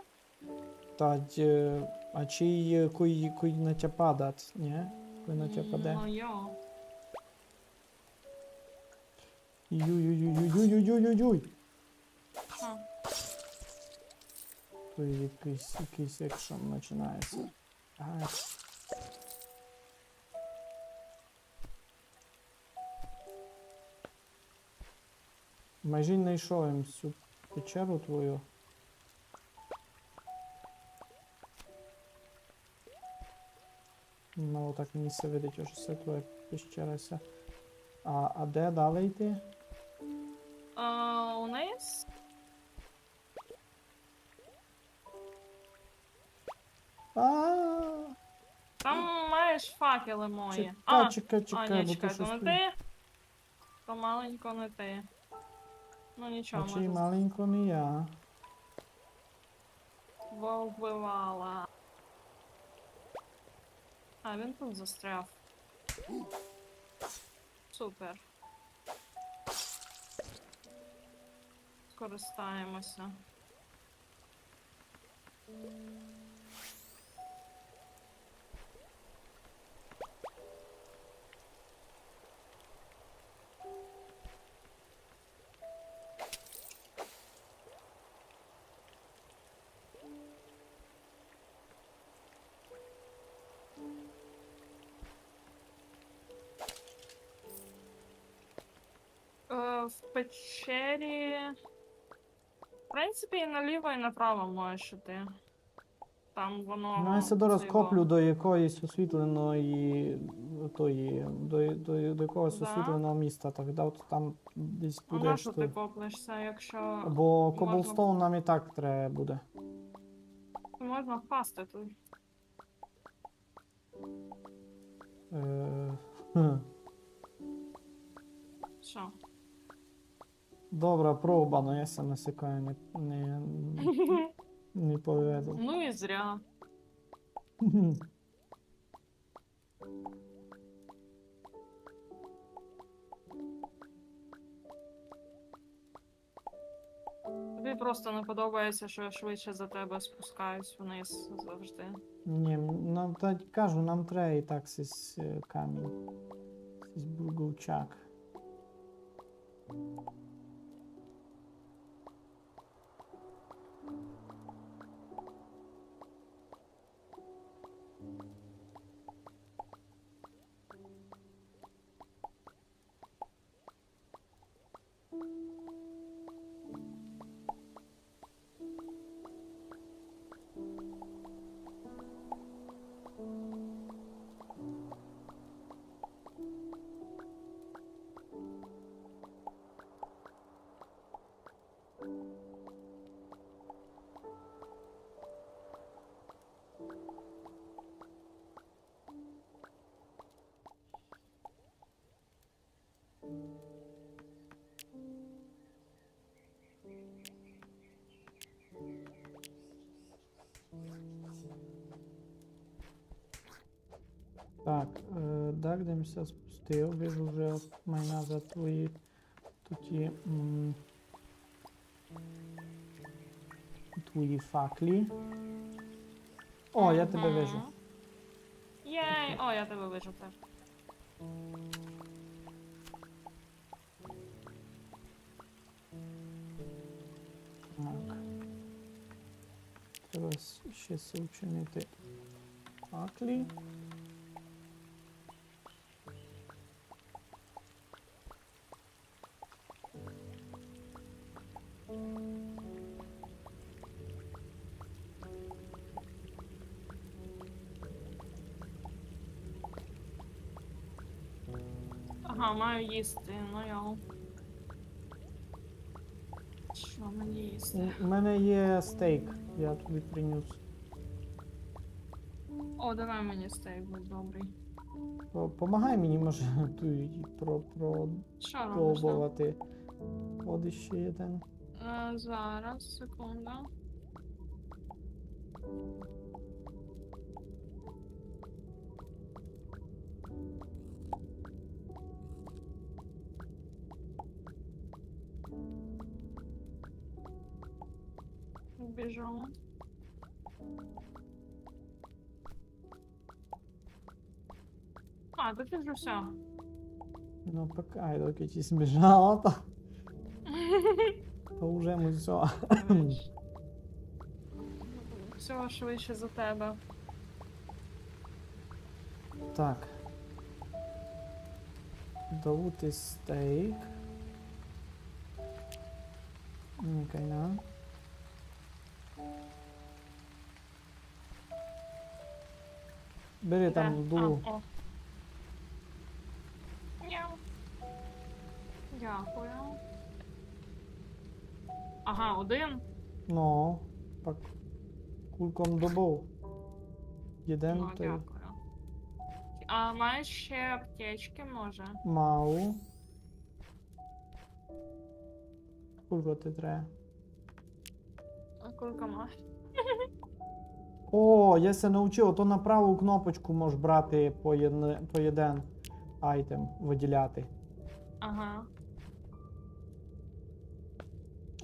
Та й, е, а чи й, е, кой, кой на тя падат, ні? Кой на тя паде. Ну, йо. Юй-юй-юй-юй-юй-юй-юй! Хм. Туй якийсь, якийсь екшен починається. Ай. Майже й знайшов им всю печеру твою. Мало так мені ся видить, ож се твоя пещера ся. А, а де далі йти? А, униз. А. Там маєш факелы мої. Чекай, а, чекай, а, чекай, ні, бо чекай, то не ти. То маленько не ти. Ну нічого, може. Маленько не я. Вовбивала. А, він тут застряв. Супер. Скористаємося. Е, в печері. В принципі, і наліво, і направо можеш іти. там воно... Ну, я ся дораз коплю до якоїсь освітленої, тої, до, до, до якогось освітленого міста, так, да, от там десь буде... А на што ти коплешся, якщо... Бо можна... Коблстоун нам і так треба буде. Можна впасти тут. Е, хм. Што? Добра проба, но я ся насякаю не, не, не поведу. Ну і зря. Тобі просто не подобається, що я швидше за тебе спускаюсь вниз завжди. Ні, м, нам, та кажу, нам треба і так сись, е, камінь. Сись бурговчак. Так, е, так, де м ся спустив, вижу вже май назад твої туті, м, твої факлі. О, я тебе вижу. Єй, о, я тебе вижу теж. Так. Треба с-, ще се учинити факлі. Ага, маю їсти, ну йо. Що мені їсти? У, у мене є стейк, я тобі приніс. О, давай мені стейк, будь добрий. По-, помагай мені, може, туй про-, про-, Що робиш там? Пробовати. От іще один. Е, зараз, секунда. Біжу. А, так ти вже всьо. Ну, пока, ай, доки ти збіжала, то, то вже ми всьо. Всьо швидше за тебе. Так. Добути стейк. Окей, на. Бери там, де? Ду. А, о. Няу. Дякую. Ага, один. Ну, так. Кулько м добув. Єден. Ну, то дякую. А маєш ще аптечки, може? Мав. Кулько ти треба? А кулько маєш? О, я ся научив, то на праву кнопочку можеш брати по єдне-, по єден айтем, виділяти. Ага.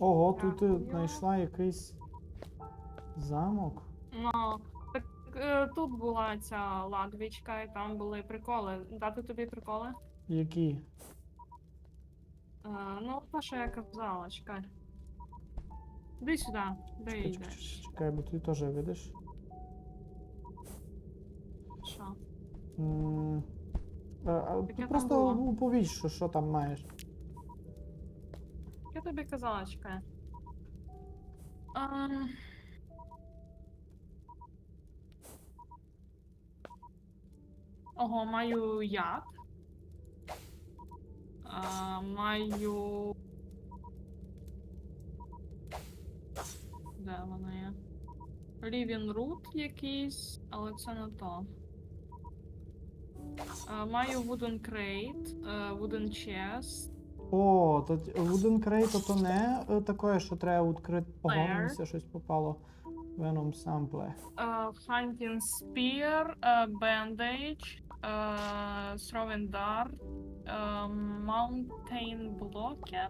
Ого, тут ти знайшла якийсь замок. Ну, так, е, тут була ця ладвічка, і там були приколи. Дати тобі приколи? Які? Е, ну, то, що я казала, чекай. Іди сюди, де йдеш? Чекай, чекай, чекай, бо ти теж видиш. Що? М, а, а ти просто оповіш, що, що там маєш. Я тобі казала, чекай. Ам, Ого, маю яд. А, маю. Де воно є? Living root якийсь, але це не то. А, маю wooden crate, е, wooden chest. О, то т-, wooden crate то не е, такоє, што треба відкрити. Ого, мені ся штось попало. Venom sample. Е, hunting spear, е, bandage, е, throwing dart, е, mountain blocker.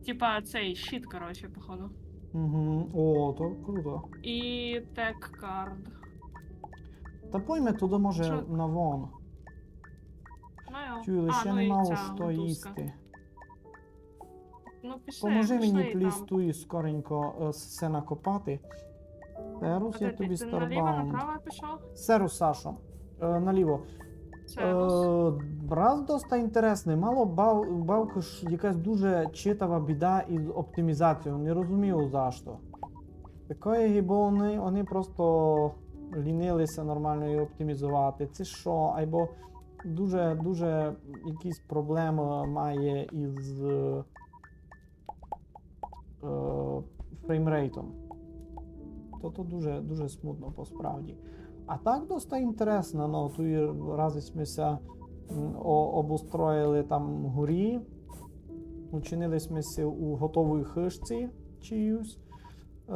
Типа цей щит, короче, походу. Угу. О, то круто. І tech card. Та пойме туды, може, на вон. Ну, йо. Чуй, лише нема што їсти. Ну, пішли, поможи мені, пліз, туй скоренько, е, все накопати. Серус, я тобі старбан. Наліво, направо пішов? Серус, Сашо. Е, наліво. Серус. Е, раз доста інтересный. Мало бав-, бавка ж якась дуже читава біда із оптимізацією. Не розумію за што. Такоє, гибы они, они просто лінили ся нормално її оптимізовати. Ци што, айбо дуже, дуже якісь проблемы має із, е, фреймрейтом. То, то дуже, дуже смутно по справді. А так доста інтересно, но, туй раз сьме ся, м, о-, обустроїли там горі, учинили сьме ся у готовій хижці чиюсь, е,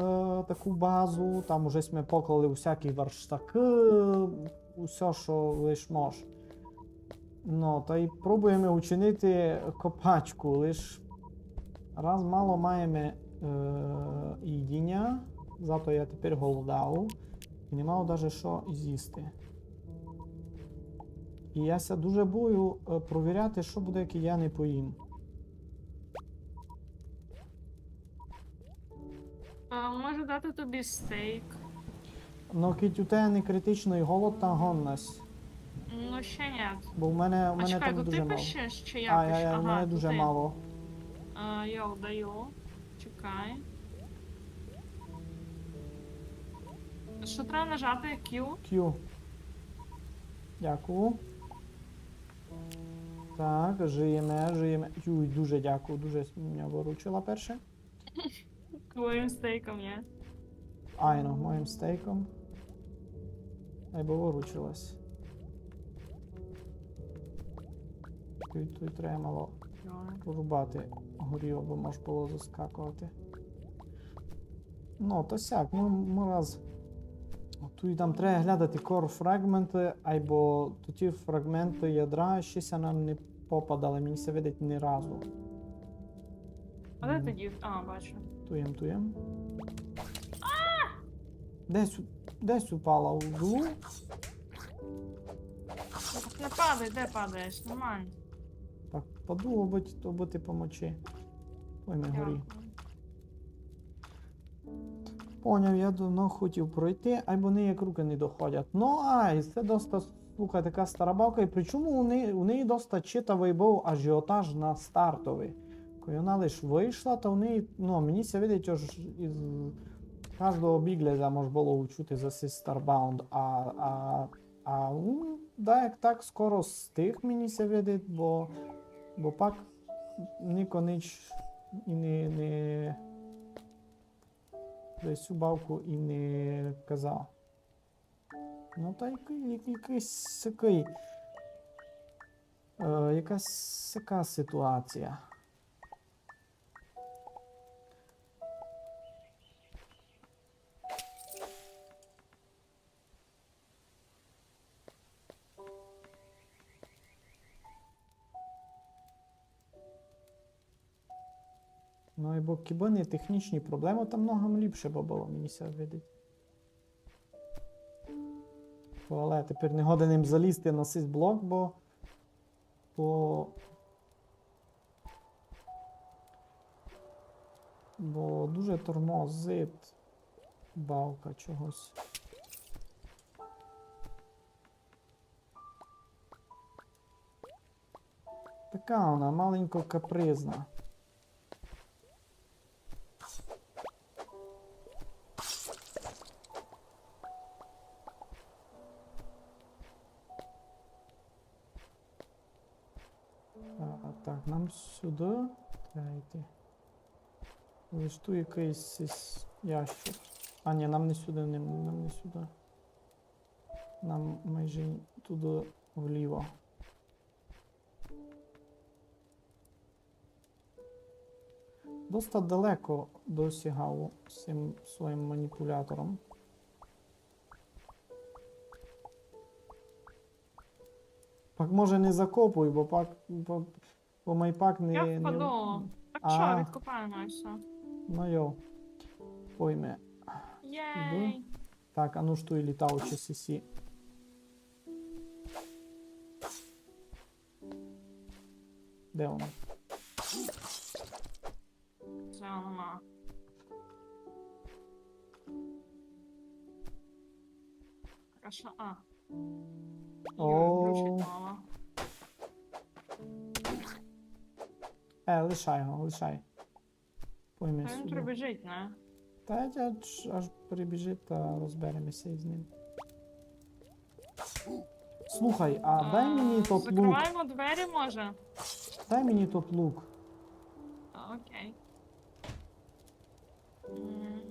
таку базу, там уже сьме поклали усякі верштакы, усьо, што лиш мож. Но, та й пробуєме учинити копачку, лиш раз мало маєме, е, їдіня, зато я тепер голодав і не мав даже што зїсти. І я ся дуже бою, е, провіряти, што буде, як я не поїм. А, можу дати тобі стейк. Но, кидь у тебе не критичный голод, та годность. Ну, ще ні. Бо в мене, в мене там дуже мало. А чекай, то ты пишеш, чи я пишу? А, я, я, в мене дуже мало. А, я даю. Чекай. Што треба нажати? Q? Q. Дякую. Так, жиєме, жиєме. Юй, дуже дякую, дуже с-, мене выручила перше. Твоїм стейком є. Айно, моїм стейком. Айбо выручилась. Туй, туй треба мало порубати горі, абы мож было заскаковати. Но, то сяк, мы, мы раз. Туй там треба глядати core фрагменты, айбо то ті фрагменты ядра ще ся нам не попадали, мені ся видить, ні разу. А де тоді? А, бачу. Туєм, туєм. Десь, десь упала у дулу. Не падай, де падаєш? Нормално. Так, паду, обы, обы ти помочи. Ой, не горі. Дякую. Поняв, я давно хотів пройти, айбо ніяк рукы не доходять. Но, ай, се доста, слухай, така стара бавка. І причому у неї, у неї доста читавый быв ажіотаж на стартови. Коли она лиш вышла, то у неї, но, мені ся видить, ож із каждого біґлязя мож было учути за сей Starbound, а, а, а ун даяк так скоро стих, мені ся видить, бо, бо пак нико нич і не, не, за сю бавку і не казав. Но, та якый, якый, якыйсь сякый, е, якась сяка ситуація. Но, айбо кибы не технічні проблемы, та много ліпше бы было, мені ся видить. О, але тепер не годен им залізти на сись блок, бо, бо, бо дуже тормозить бавка чогось. Така она, маленько капризна. Так, нам сюды треба йти. Ось туй якыйсь сись ящик. А, ні, нам не сюды, не, нам не сюды. Нам майже туды вліво. Доста далеко досягав з цим своїм маніпулятором. Пак, може, не закопуй, бо пак, бо, бо май пак не... Я не впаду. Так що, відкопаємо і всьо. Ну йо. Пойме. Єй. Так, а ну ж туй літаючі сисі. Де воно? Це нема. А що? А. О. Йой, глючить мало. Е, лишай його, лишай. Пойме сюды. Та він прибіжить, не? Та аж, аж прибіжить, та розберемося із ним. Слухай, а дай мені тот лук. Закриваємо двері, може? Дай мені тот лук. А, окей. М,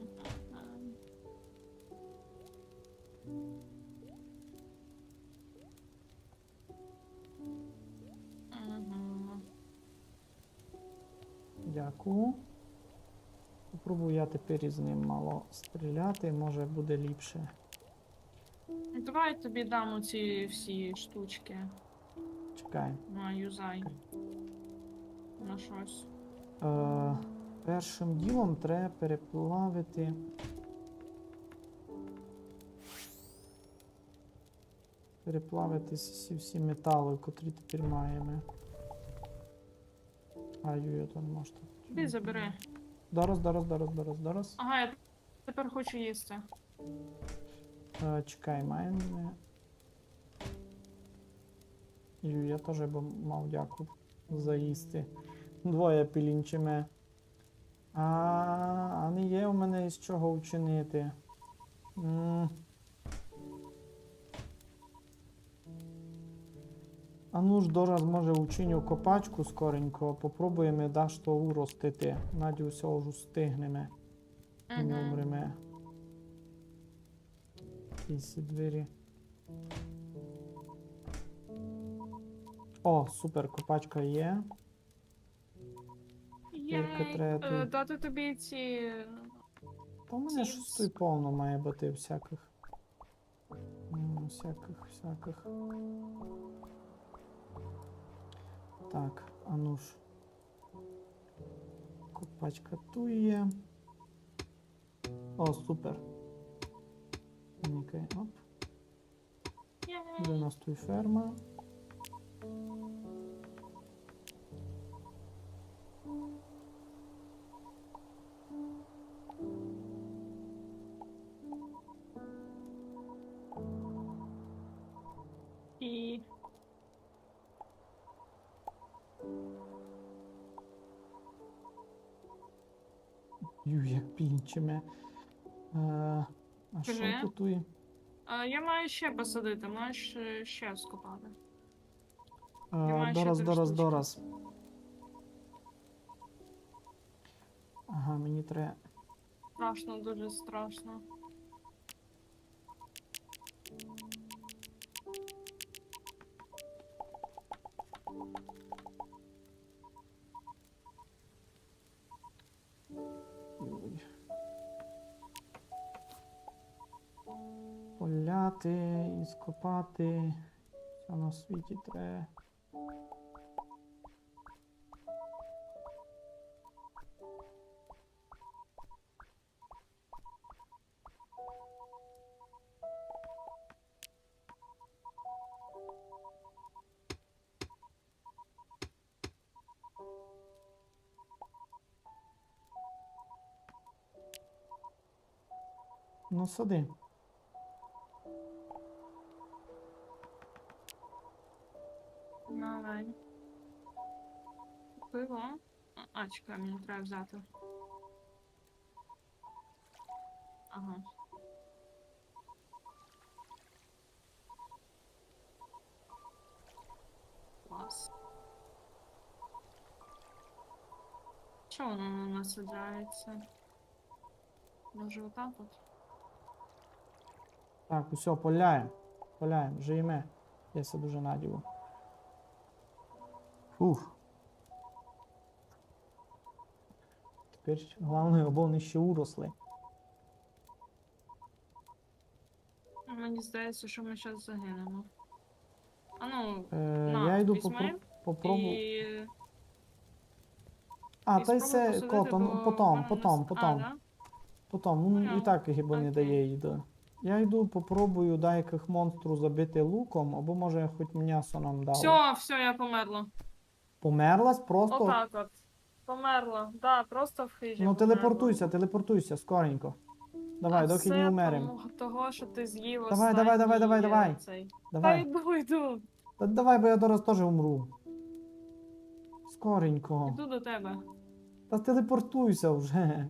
ага. Мгм. Дякую. Попробую я тепер із ним мало стріляти, може буде ліпше. Давай тобі дам оці всі штучки. Чекай. На, юзай. Чекай. На щось. Е, першим ділом треба переплавити. Переплавити всі, всі металы, котрі тепер маєме. А, ю, я то не можу так. Іди забери. Дораз, дораз, дораз, дораз, дораз. Ага, я тепер хочу їсти. Е, чекай, маєме. Ю, я тоже бы мав дяку заїсти. Двоє пілінчиме. А, а не є у мене із чого учинити. М. А ну ж, дораз, може, учиню копачку скоренько, попробуєме дашто уростити. Надію ся, ож устигнеме. Не умреме. Ті сі двері. О, супер, копачка є. Тільки треба... Е, дати тобі ці... Та у мене щось туй повно має быти всякых. М, всякых, всякых. Так, а ну ж. Копачка туй є. О, супер. Никай, оп. Буде у нас туй ферма. І Ю, як пінчиме. Е, а што туй? Е, я маю ще посадити, можеш, е, ще скопати. Е, дораз, дораз, дораз. Ага, мені треба. Страшно, дуже страшно. Ой. Поляти і скопати. Всьо на світі треба. Ну, сади. Давай. Пиво. А, а, чекай, мені треба взяти. Ага. Клас. Чого воно не насаджається? Може, отак от? Так, усьо, поляєм. Поляєм, жиєме. Я ся дуже надію. Фух. Тепер, головне, обы они ще уросли. Мені здається, що ми зараз загинемо. А ну, Е, на, я йду візьми попро- попробую. І... А, і та й спробуй все, посадити, котом, бо в потом, мене потом, нас- потом. А, да? Потом, він і Ну, так хіба не окей. дає їды. Я йду попробую дайкых монстру забити луком, або може хоч мнясо нам дало. Все, все, я померла. Померлась просто? Отак от. Померла. Да, просто в хижі Ну, померла. Телепортуйся, телепортуйся, скоренько. Давай, А доки все не умерем. Там того, що ти з'їв Давай, давай, давай, давай, останній, давай. е, цей. Давай. Та йду, йду. Та давай, бо я зараз теж умру. Скоренько. Йду до тебе. Та телепортуйся вже.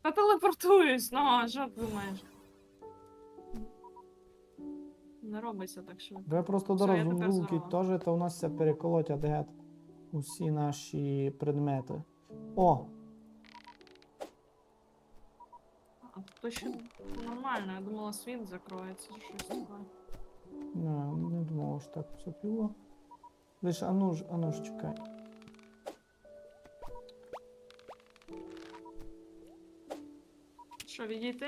Та телепортуюсь, ну, а що ти думаєш? Не робиться так швидко. Бо я просто Все, зараз я тепер умру, здорова. Кіт, теж, та у нас ся переколотять геть усі наші предмети. О! А то ще нормально, я думала, світ закроється чи щось таке. Не, не думав, що так все піде. Лиш, ану ж, ану ж, чекай. Що, відійти?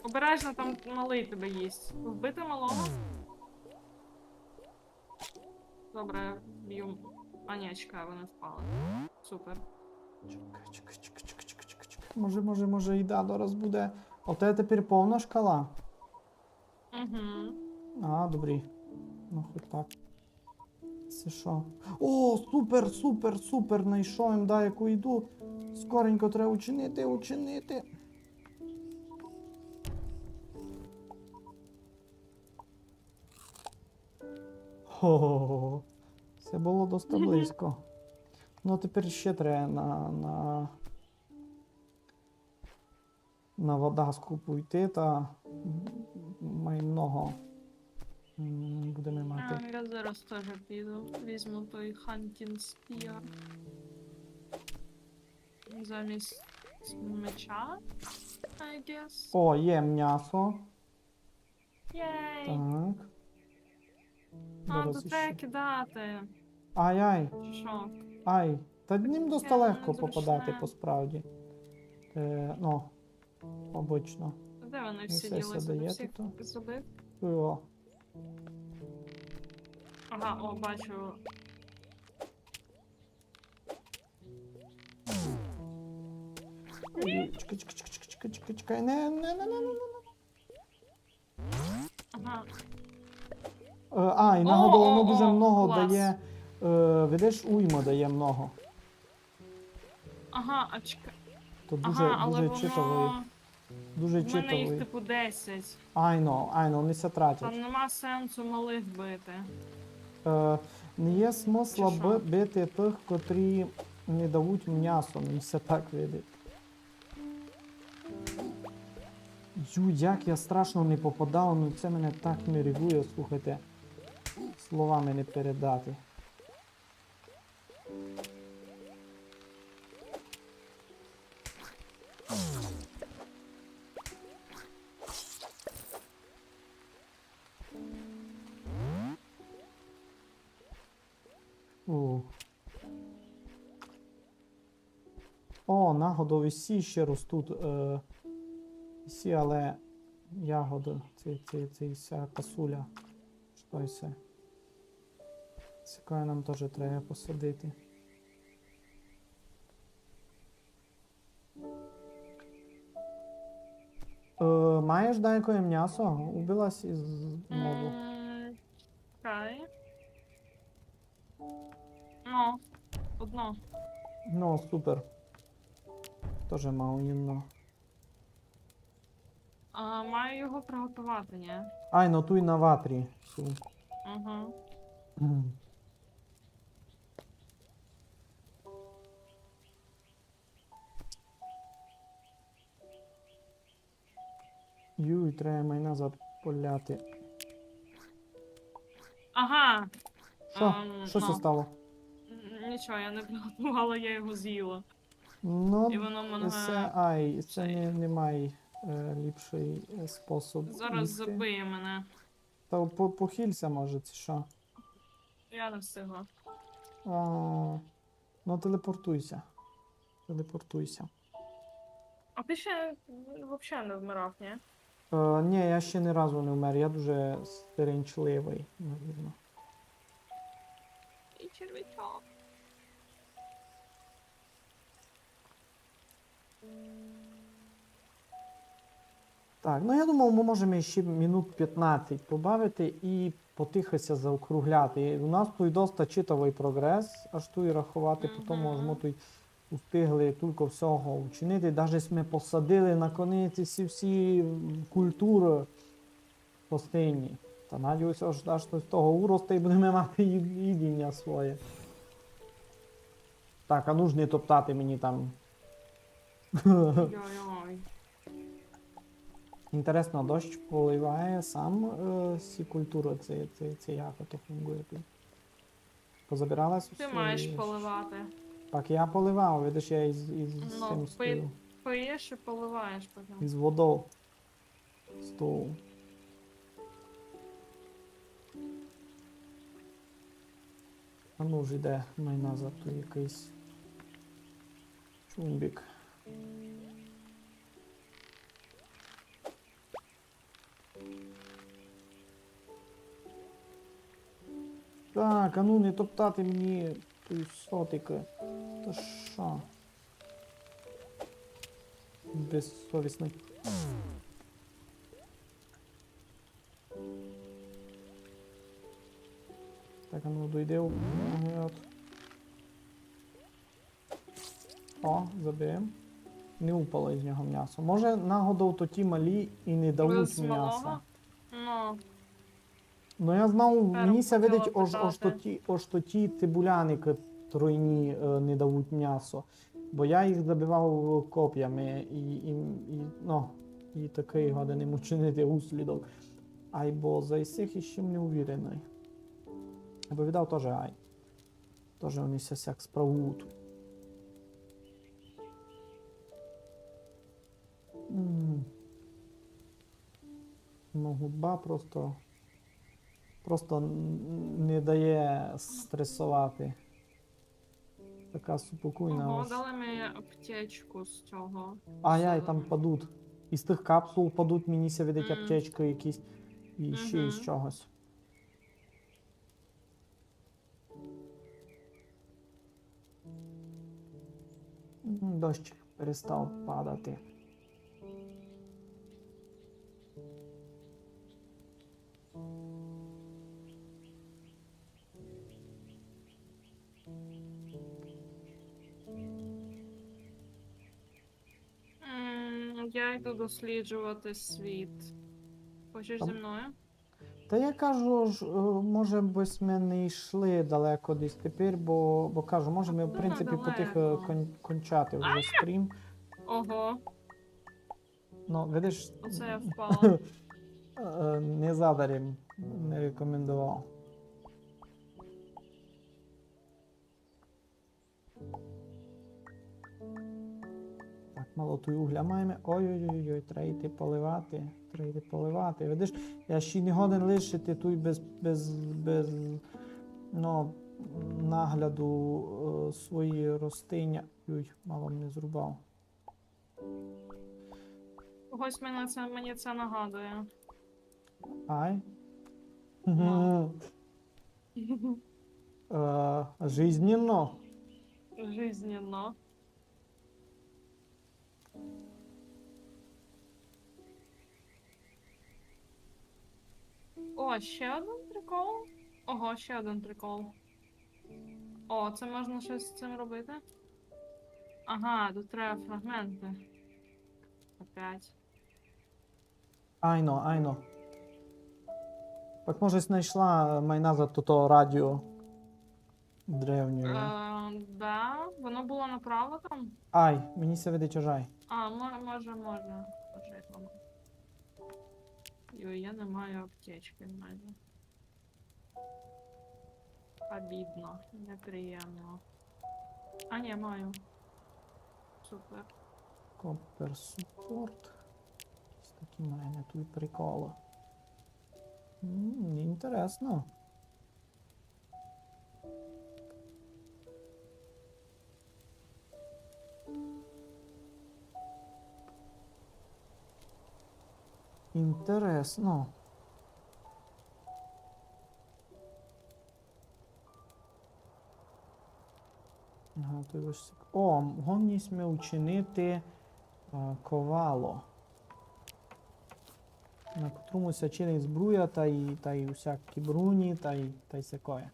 Обережно, там малий тебе їсть. Вбити малого? Добре, б'ю. А, ні, чекай, вони впали. Супер. Чекай, чекай, чекай, чекай, чекай, чекай, чекай. Може, може, може, їда зараз буде. А в тебе тепер повна шкала? Угу. А, добрі. Ну, хоч так. Се що? О, супер, супер, супер, найшов им даяку їду. Скоренько треба учинити, учинити. Хо-хо-хо. Се было доста близько. Ну, тепер ще треба на, на, на водаску пойти, та май много, м, будеме мати. А, я зараз теж піду. Візьму той Hunting Spear. Замість меча, I guess. О, є мнясо. Єй! Так. А, Зараз тут треба іще. Кидати. Ай-ай, Чи що? ай. Та ним доста Таке легко незручне. попадати, по справді. Е, ну, обично. Де вони Ну, всі все, ділися? все Ти дає всіх тут. Забив? О, Ага, о, бачу. Ой, чекай, чекай, чекай, чекай, чекай, чекай. Не, не, не, не, не, не. Ага. Е, а, і О, нагодовано о, дуже о, много клас. Дає. Е, видиш, уйма дає много. Ага, а чекай. То дуже, Ага, але дуже воно... читовий. Дуже В мене їх читовий. Типу десять. Айно, айно, вони ся тратять. Там нема сенсу малих бити. Е, не є смысла Чи що? би-, бити тых, котрі не дають мнясо, мені ся так видить. Ю, як я страшно не попадав, ну це мене так нервує, слухайте. Словами не передати. О. О, нагодов і сі ще ростуть. Е, сі, але ягоды, це, це, це ся касуля. Што се? Сякоє нам тоже треба посадити. Е, маєш дайкоє мнясо? Убила сі з моду. М, чекай. Ну, одно. Ну, супер. Тоже мав єдно. А, маю його приготувати, ні? Ай, ну туй на ватрі. Су. Угу. М. Юй, треба май назад поляти. Ага. Што? Ем, Што ся ну. стало? Н- Нічого, я не приготувала, я його з'їла. Ну, і воно мене... Це, ай, це не, не май, е, ліпший, е, способ їсти. Зараз забиє мене. Та по-, похиль ся, може, ци што? Я не встигла. А, ну, телепортуй ся. Телепортуй ся. А ти ще, м, вообще не вмирав, ні? Е, ні, я ще ні разу не вмер, я дуже стеренчливый, навірно. І червячок. Так, ну я думав, мы можеме ще минут пятнадцять побавити і потихо ся заокругляти. У нас туй доста читавый прогрес, аж туй раховати, по тому, аж мы туй устигли тулько всього учинити. Даже сьме посадили наконець всі, всі культуры постійні. Та надію ся, ож аж штось з того уросте і будеме мати ї-, їдіня своє. Так, а ну ж не топтати мені там. Йой-йой. Інтересно, дощ поливає сам, е, сі культуры, ци, ци, ци як ото фунґує туй? Позабирала ся всі? Ти маєш поливати. Так я поливав, видиш, я із, із... Ну, тим пи-, стою. Пиєш і поливаєш потім. Із водов. Стою. А ну ж іде, най назад туй якыйсь чумбік. Так, а ну не топтати мені туй сотикы. Та што? Безсовісный. Так, а ну дойди у... От. О, заберем. Не упало із нього мнясо. Може, нагодов то ті малі і не давуть мняса. З малого? Ну. Ну, я знав, мені ся видить, ож, ож то ті, ож то ті цибуляни, котрі, е, не давуть мнясо. Бо я їх забивав копями, і, і, і, ну, і такый годен им учинити услідок. Айбо за сих іщи не увіреный. Айбо видав тоже ай. Тоже они ся сяк справують. М. Ну, гудба просто, просто н-, не дає стресовати. Така супокійна. Ого, ож. Дали ми аптечку з цього. Ай-яй, там падуть. Із тых капсул падуть, мені ся видить, аптечкы якісь. І ще із чогось. М, дощик перестав падати. М, я йду досліджувати світ. Хочеш зі мною? Та я кажу, ж, е, може бы сьме не йшли далеко десь тепер, бо, бо кажу, може мы, в принципі, потихо кон-, кончати вже стрім. Ого. Ну, видиш, оце я впала. Е, не задарь им, не рекомендовав. Так, мало туй угля маєме. Ой-ой-ой, треба йти поливати. Треба йти поливати. Видиш, я ще не годен лишити туй без, без, без, ну, нагляду, е, свої ростиня. Юй, мало не зрубав. Когось мене це, мені це нагадує. Ай. Ну. Е, жизненно. Жизненно. О, ще один прикол. Ого, ще один прикол. О, це можна щось з цим робити? Ага, тут треба фрагменти. Опять. Айно, айно. Так, може, знайшла, е, май назад тото радіо древнє. Е, да, воно було направо там. Ай, мені ся видить, ож ай. А, мо-, може, може. Може, воно. Йой, я не маю аптечки майже. Обідно, неприємно. А, ні, маю. Супер. Копер супорт. Ось такі має не туй приколи. М, інтересно. Інтересно. Ага, то ось сяк-, о, годні сьме учинити, а, ковало, на котрому ся чинить збруя, тай, тай усякі бруні, тай, тай сякоє.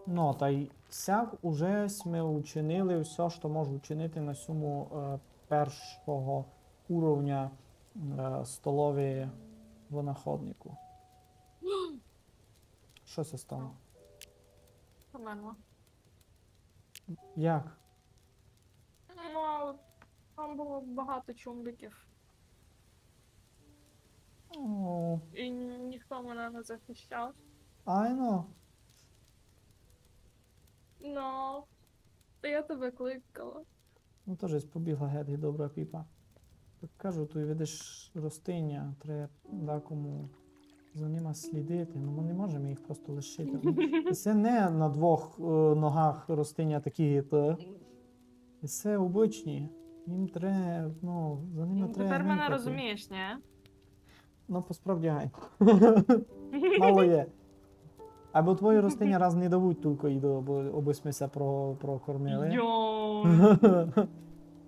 Но, тай сяк уже сьме учинили всьо, што можу учинити на сьому, е, першого уровня, е, столові винаходнику. Што ся стало? Померла. Як? Ну, там було багато чумбиків. О. І ніхто мене не захищав. Айно. Ну, та я тебе кликала. Ну, тож єсь побігла геть, добра піпа. Так кажу, туй видиш ростиня, треба дакому за нима слідити. Ну, ми не можеме їх просто лишити. Се не на двох, е, ногах ростиня такі, то. Се обычні. Їм треба, ну, за нима треба нянькати. Ну, тепер мене розумієш, ні? Ну, по справді, гай. Мало є. Айбо твої ростиня раз не давуть тілько їду, або, абы сьме ся про-, прокормили. Йой.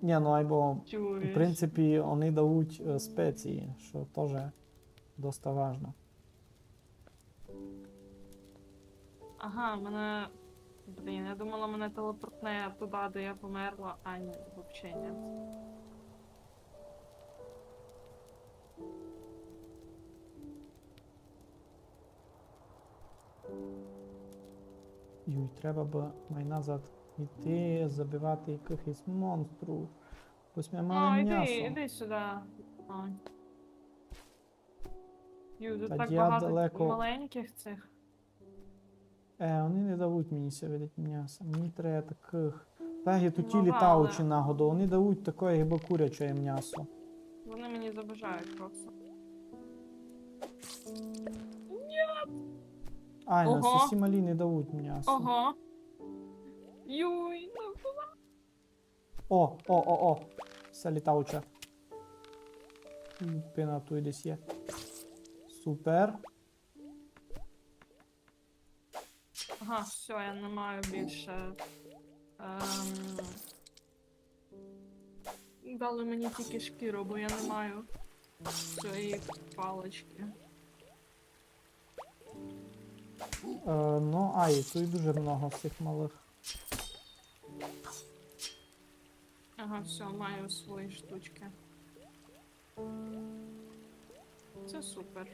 Ні, ну, айбо, в принципі, они давуть, е, спеції, што тоже доста важно. Ага, мене, блін, я думала, мене телепортне туды, де я померла, а ні, вообще ні. Юй, треба бы май назад іти, забивати якыхось монстрів. Бо сьме мали мнясо. Ну, іди, іди сюды. А. Юй, тут так багато маленьких цих. Е, они не давуть мені ся видить мняса. Мені треба такых. Та ги туй ті літаючі нагодов. Они давуть такоє, гибы куряче мнясо. Вони мені заважають просто. Ні! Айно, сусі малі не давуть мнясо. Ого. Юй, ну куда? О, о, о, о. Се літаюча. Пина туй десь є. Супер. Ага, всьо, я не маю більше. Ем, дали мені тільки шкіру, бо я не маю цієї палички. Е, ну, ай, туй дуже много сих малых. Ага, всьо, маю свої штучки. Се супер.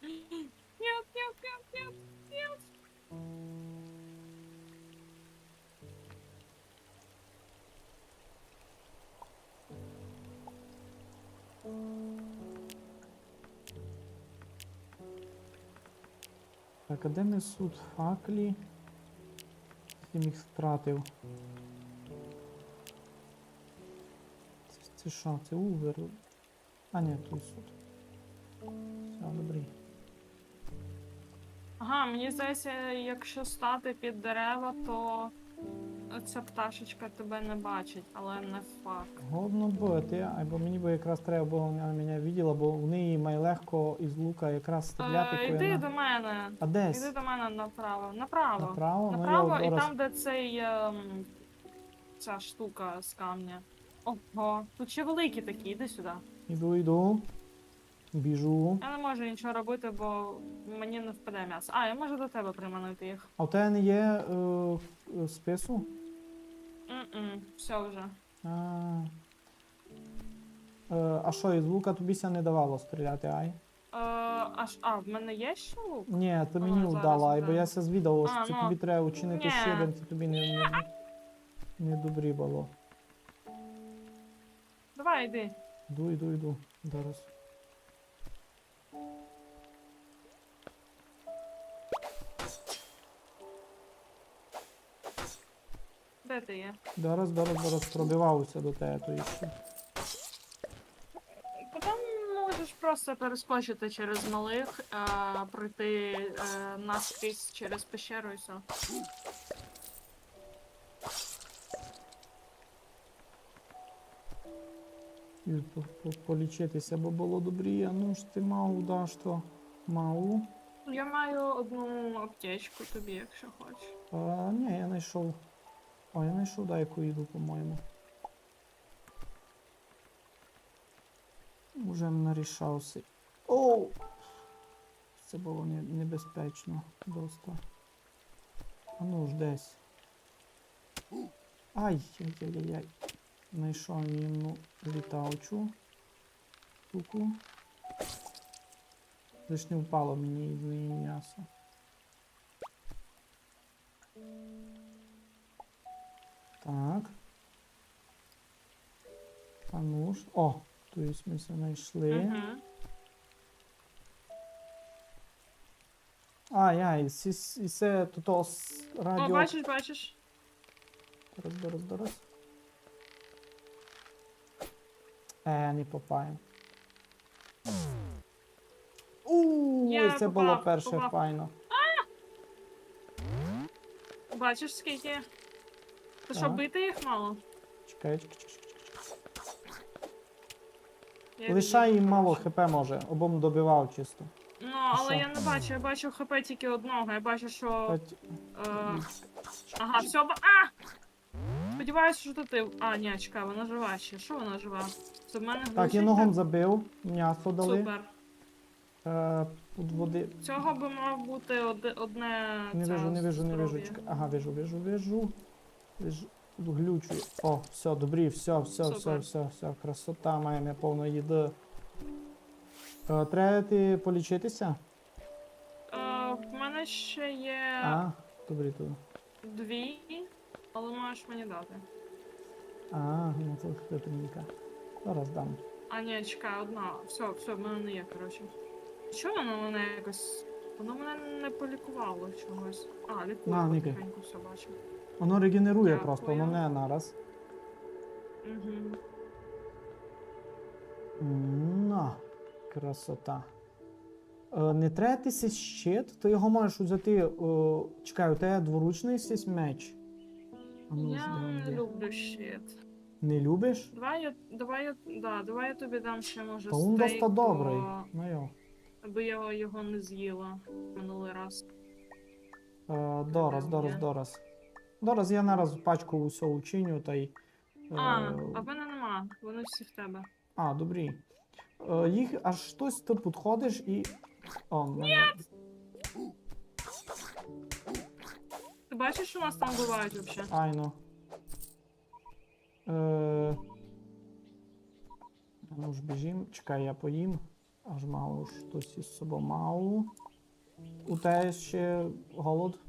Нет, нет, нет, нет, нет. Так, а де несуть факлі? Сім їх стратив. Се, се што? Се угор? А, ні, туй суть. Всьо, добрі. Ага, мені здається, якщо стати під дерева, то ця пташечка тебе не бачить, але не факт. Годно быти, айбо мені бы якраз треба было, она мене виділа, бо в неї май легко із лука якраз стріляти. Е, йди до мене. А десь? Йди до мене направо. Направо. Направо? Ну, направо, і там, де цей, ем, ця штука з камня. Ого, тут ще великі такі, іди сюди. Іду, іду. Біжу. Я не можу нічого робити, бо мені не впаде м'ясо. А, я можу до тебе приманити їх. А в тебе не є, е, е, спису? М-м, всьо вже. А. Е, а што, із лука тобі ся не давало стріляти, ай? Е, аж, а, в мене є ще лук? Ні, ти мені вдала, айбо я ся звідав, ож це тобі треба учинити ще один, це тобі не, не, не добрі было. Давай, йди. Йду, йду, йду. Зараз. Де ти є? Зараз, зараз, зараз пробивався до тебе, то іще. Потім можеш просто перескочити через малих, а, пройти, е, наскрізь через пещеру і всьо. І по-, по-, полічитися бы было добрі. А ну ж ти мав дашто. Мав. Я маю одну аптечку тобі, якщо хочеш. А, ні, я знайшов. О, я знайшов дайку їду, по-моєму. Уже нарішався. Оу! Це было не-, небезпечно доста. А ну ж десь. Ай, яй-яй-яй. Знайшов єдну літаючу штуку. Лиш не впало мені єдине м'ясо. Так. А ну ж. О, то єсть мы се знайшли. Мгм. Ай, ай, і се, і се туй с-, радіо. О, бачиш, бачиш. Дораз, дораз, дораз. Е, не попав. У, я і се было попав, перше попав. Файно. Бачиш, скільки? Ти що, так. Бити їх мало? Чекай, чекай, чекай, чекай, чекай. Я лишай їм мало хп, може, обом добивав чисто. Ну, але я не бачу, я бачу хп тільки одного, я бачу, що, е, ага, всьо, ба-, а! Сподіваюся, що то ти. А, ні, чекай, вона жива ще. Що вона жива? Це в мене глючить, так? Так, я ногом забив, м'ясо дали. Супер. Е, тут води. Цього би мав бути оде-, одне. Не вижу, не вижу, не вижу. Чекай. Ага, вижу, вижу, вижу. Вижу. Глючу. О, всьо, добрі, всьо, всьо, всьо, всьо, красота, маєме повно їды. Е, треба ти полічитися? Е, в мене ще є дві, але можеш мені дати. А, добрі, то. А, ну то хитренька. Зараз дам. А, ні, чекай, одна. Всьо, всьо, в мене не є, коротше. Чого воно мене якось? Воно мене не полікувало чогось. А, лікує потихеньку, всьо бачу. Воно регенерує просто, воно не нараз. Мгм. На, красота. Е, не треба ти сись щит, ти його можеш взяти, е, чекай, у тебе дворучный сись меч. А ну, я не люблю щит. Не любиш? Давай я, давай я, да, давай я тобі дам ще, може, стейк, бо... Та він доста добрый. Ну йо. Аби я його не з'їла минулый раз. Е, дораз, дораз, дораз. Дораз я нараз пачку усьо учиню, та й, е... А, а в мене нема, вони всі в тебе. А, добрі. Е, їх аж штось, ти підходиш і... О, ну, ні! Ти бачиш, що нас там вбивають вообще? Айно. Е, ну ж, біжим. Чекай, я поїм. Аж мало штось із собою мав. У тебе ще голод?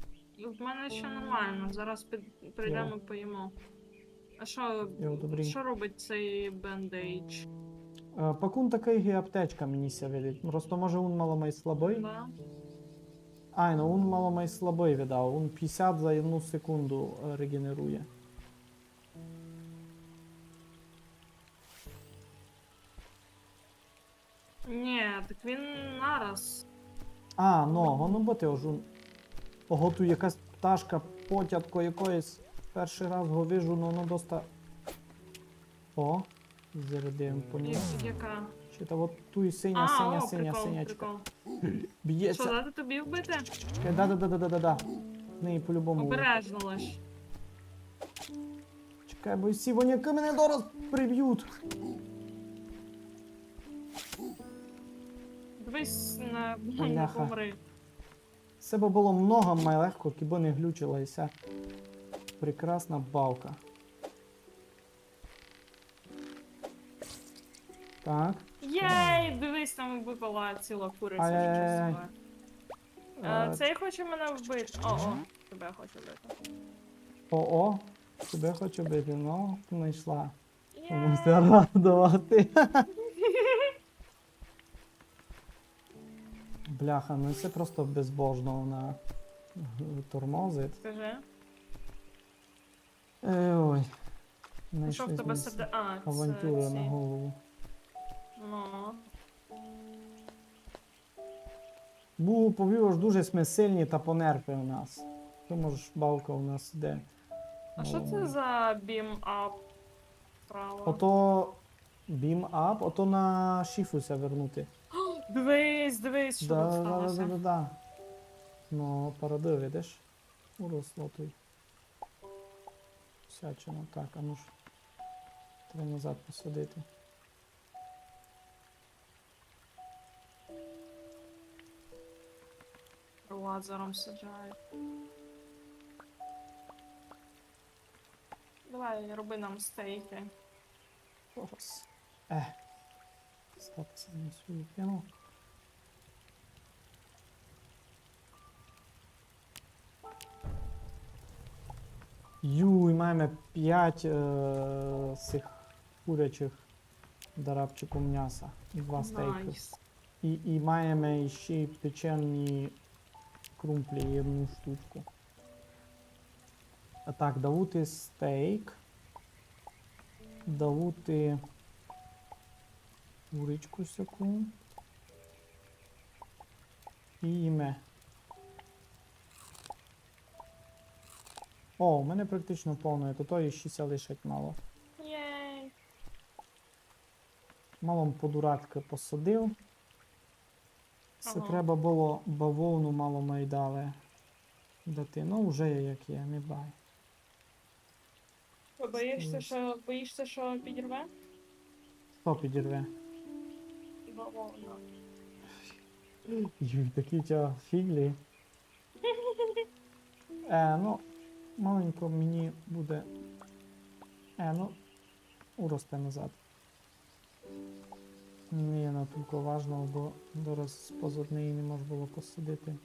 В мене ще нормално, зараз під-, прийдемо, поїмо. А що, що робить цей бендейдж? Е, пак ун такый, як аптечка, мені ся видить. Просто, може, ун мало май слабый? Да. Ай, ну, ун мало май слабый, видав. Ун пятдесят за одну секунду, е, регенерує. Ні, так він нараз. А, ну, воно бути ож ун. Ого, туй якась пташка, потятко якоєсь. Першый раз го вижу, но воно доста... О, зарядив по ньому. Я-, яка? Чи та от туй синя, синя, синя, синячка. А, о, прикол, прикол. Б'ється. Що, дати тобі вбити? Чекай, да, да, да. З неї по-любому. Обережно лиш. Чекай, бо всі воняки мене зараз приб'ють. Дивись на, на, не помри. Бляха. Се бы было много май легко, кибы не глючила ся прекрасна бавка. Так. Єй, дивись, там выпала ціла куриця, нічого собі. Е, цей хоче мене вбити. О, о, тебе хоче вбити. О, о, тебе хоче вбити, ну, знайшла. І Комусь радовати. Бляха, ну се просто безбожно вона тормозить. Скажи. Е, ой. Ну що в Знайшли тебе з серде... А, це авантюру ці. На голову. Ну. Бу повів, ож дуже сме сильні та понерпи у нас. Тому ж бавка у нас іде. А що Ну, це за beam up справа? Ото beam up, ото на шифу ся вернути. Дивись, дивись, що Да, тут да, да, да, сталося. да, да. Ну, паради, видиш? Уросло туй. Всячина. Так, а ну ж. Треба назад посадити. Лазером саджають. Давай, роби нам стейки. Зараз. Е. Стати на свою тему. Юй, маєме пять е, сих курячих дарабчиків мняса і два стейки. Найс. І, і маєме ще й печені крумплі, одну штучку. А так, давути стейк. Давути курочку сяку. І їме. О, у мене практично повно, то, то і ще ся лишить мало. Єй. Мало м подуратки посадив. Се Ага. треба было бавовну мало май дали дати. Ну, вже є як є, не бай. Боїшся, Ось. Що, боїшся, що підірве? Хто підірве? Бавовна. Юй, такі тя фіглі. Е, ну, маленько мені буде. Е, ну, уросте назад. Не є натілько важно, бо зараз позад неї не мож было посадити.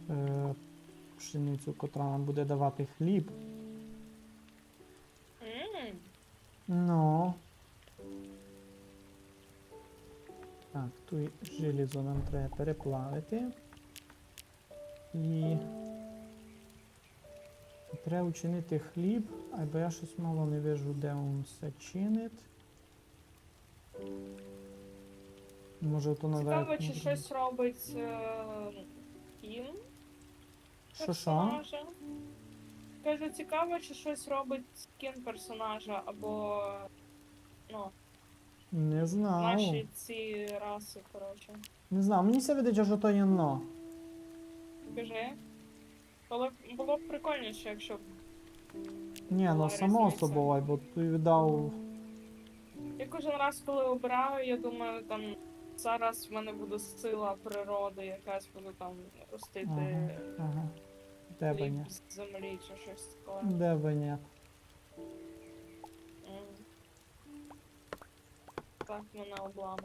Е, пшеницю, котра нам буде давати хліб. М. Ну. Так, туй желізо нам треба переплавити. І треба учинити хліб, айбо я щось мало не вижу, де він се чинить. Може, то Цікаво, наверх чи може. Щось робить е, скін Що, що? Персонажа. Кажу, цікаво, чи щось робить скін персонажа, або, ну, Не знав. Наші ці раси, коротше. Не знав, мені ся видить, що то є но. Скажи. Було, було б прикольніше, якщо б Ні, ну була само різниця. Собою, бо ти віддав. Я кожен раз, коли обираю, я думаю, там зараз в мене буде сила природи, якась буду там ростити Ага, ага. Де би хліб ні? З землі чи щось таке. Де би ні? М. Так мене обламав.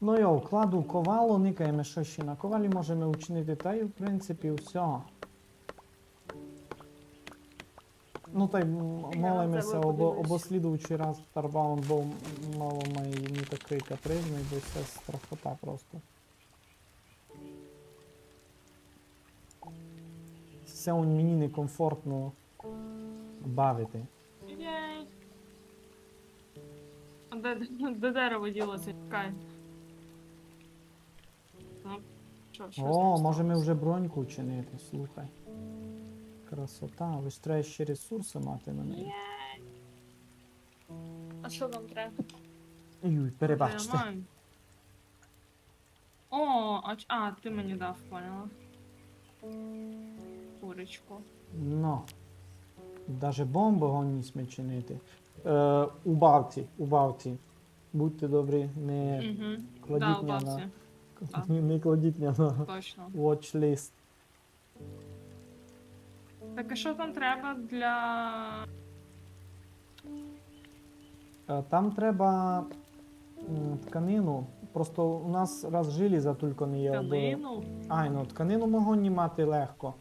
Ну йо, кладу ковало, никаєме, що ще на ковалі можеме учинити, та й в принципі всьо. Ну та й м- Я молиме на ся, тебе обо, подивлюсь. Обослідуючий раз Старбаунд быв мало май не такый капризный, бо се страхота просто. Се он мені некомфортно бавити. Єй. А де, де дерево ділося? Чекай. Ну, що, що з О, ним можеме сталося? Вже броньку учинити, слухай. Красота, лиш треба ще ресурсы мати на неї. Єй. А що нам треба? Юй, перебачте. Нормально. О, а, ч- а, ти мені дав, поняла. Курочку. Ну. Даже бомбы годні сьме чинити. Е, убавте, убавте. Будьте добрі, не Угу. кладіть ня на, Бабці. Так. не, не кладіть ня на Точно. watch list. Так, а що там треба для... Е, Там треба м, тканину. Просто у нас раз желіза тілько не є. Або... Тканину? Ай, ну тканину мы годні мати легко.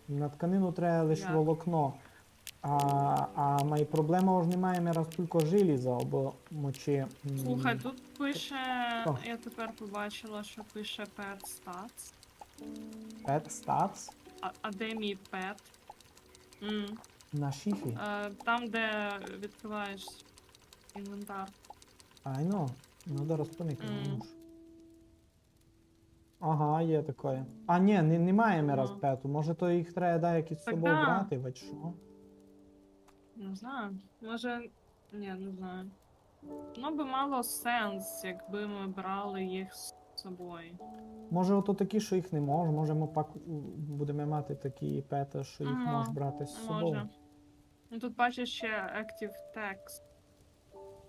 На тканину треба лише Як? волокно. А, а май проблема, ож не маєме раз тілько желіза, або мочи, м, Слухай, тут пише, Што? Я тепер побачила, що пише pet stats. Pet stats? А, а де мій pet? М. На шифі. Е, там, де відкриваєш інвентар. Айно, надо розпинити. М. Ага, є такоє. А, ні, не, не маєме раз Ну. Пету. Може, то їх треба деякі з Так собою да. Брати, вать што? Не знаю. Може, ні, не знаю. Ну, би мало сенс, якби ми брали їх з собою. Може, ото такі, що їх не мож, може, ми пак у, будеме мати такі пети, що їх Ага, мож брати з собою. Може. Ну, тут бачиш ще active tags.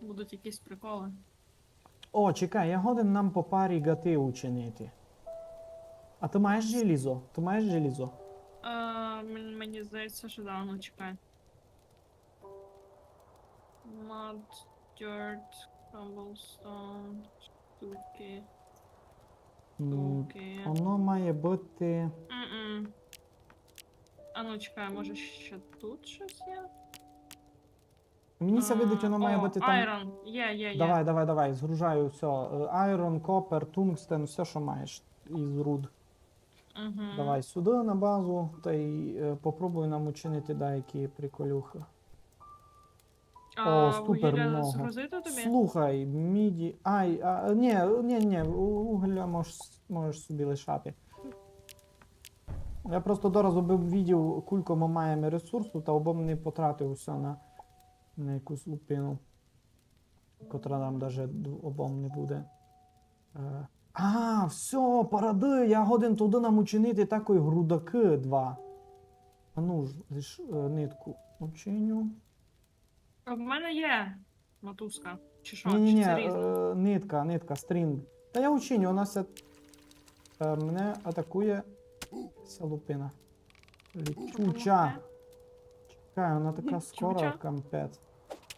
Будуть якісь приколи. О, чекай, я годен нам по парі гати учинити. А ти маєш желізо? Ти маєш желізо? Е, мен- мені здається, що да, ну чекай. Mud, dirt, cobblestone, штуки. М, Окей. Воно має бути. М-м. А ну чекай, може ще тут щось є? Мені ся видить, воно має бути там. Iron. Є, є, є. Давай, давай, давай, згружаю все. Е, Iron, copper, tungsten, все, що маєш із руд. Угу. Давай сюди на базу, та й е, попробуй нам учинити деякі приколюхи. А, о, супер вугілля много. Згрузити тобі? Слухай, міді. Ай, а, ні, ні, ні, у- угля можеш, можеш собі лишати. Я просто дораз обы видів, кулько ми маєме ресурсу, та обы не потратив усе на, на якусь лупину, котра нам даже д- обом не буде. Е, а, все, парады, я годен туды нам учинити такой грудакы два. А ну ж, лиш е, нитку учиню. А в мене є мотузка. Чи що? Ні, ні, чи ні, це різне? Е, нитка, нитка, стрінг. Та я учиню, у нас ся, е, мене атакує ся лупина. Літюча. Чекай, вона така скора, капець.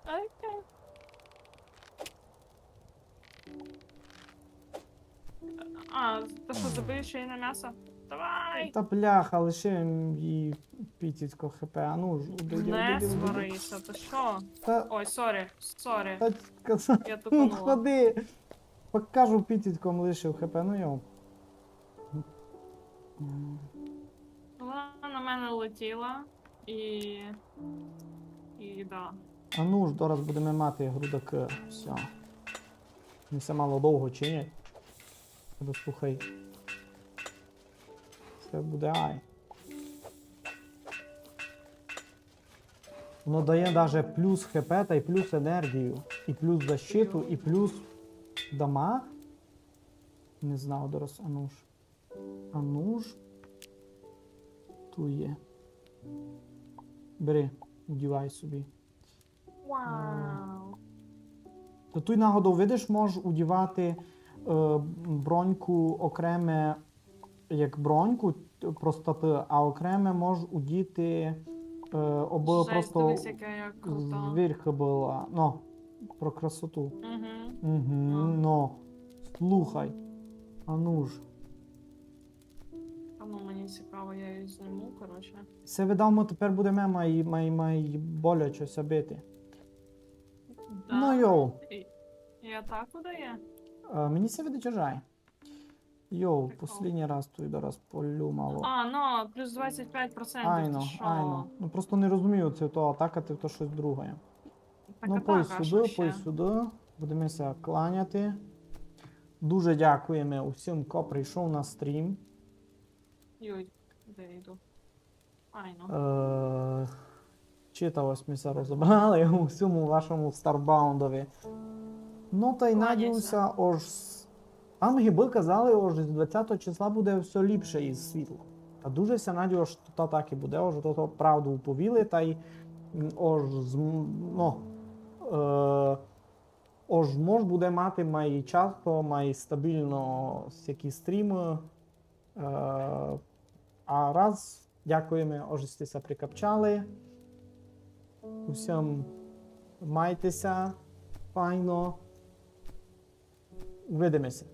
Окей. А, то що, забив ще й на м'ясо? Давай! Та бляха, лишив їй пітітко хп. А ну ж, уйди, уйди, уйди, уйди. Не сварися, ти що? Та... Ой, сорі, сорі. Та, я тупанула. Ходи. Покажу, пітітком лишив хп, ну йо. Вона на мене летіла і... і да. А ну ж, зараз будемо мати грудакы. Все. Вони ся мало довго чинять. Та слухай. Це буде ай. Воно дає даже плюс хп та й плюс енергію. І плюс защиту, і плюс дамаг. Не знав, зараз, а ну ж. А ну ж. Ту є. Бери, удівай собі. Вау. Та туй нагодов, видиш, можеш удівати е, броньку окреме, як броньку т- простоты, а окреме можеш удіти е, обы просто зверху была. Ну, про красоту. Угу. Угу, ну. Слухай. А ну ж. А ну, мені цікаво, я її зніму, коротше. Се видав, ми тепер будеме май, май, май боляче ся бити. Да. Ну, йоу. І, і атаку дає? Е, мені ся видить, ожай. Йоу, послідній раз туй дораз полю мало. А, ну, плюс двадцять пять процентів, айно, ти шо? Айно. Ну, просто не розумію, ци то атака, ци то штось друге. Так, ну, пой сюды, пой сюды. Будеме ся кланяти. Дуже дякуєме усім, хто прийшов на стрім. Йой, де я йду? Айно. Е, читаво сьме ся розобрали у всьому вашому Старбаундови. Ну, та й надію ся, ож с- там гибы казали, ож з двадцятого числа буде всьо ліпше із світлом. Та дуже ся надію, ож то так і буде, ож то, то правду уповіли, та й, м, ож з-, м, ну, е, ож мож буде мати май часто, май стабільно всякі стрімы. Е, а раз, дякуєме, ож сьте ся прикапчали. Усім майте ся файно. Увидиме ся.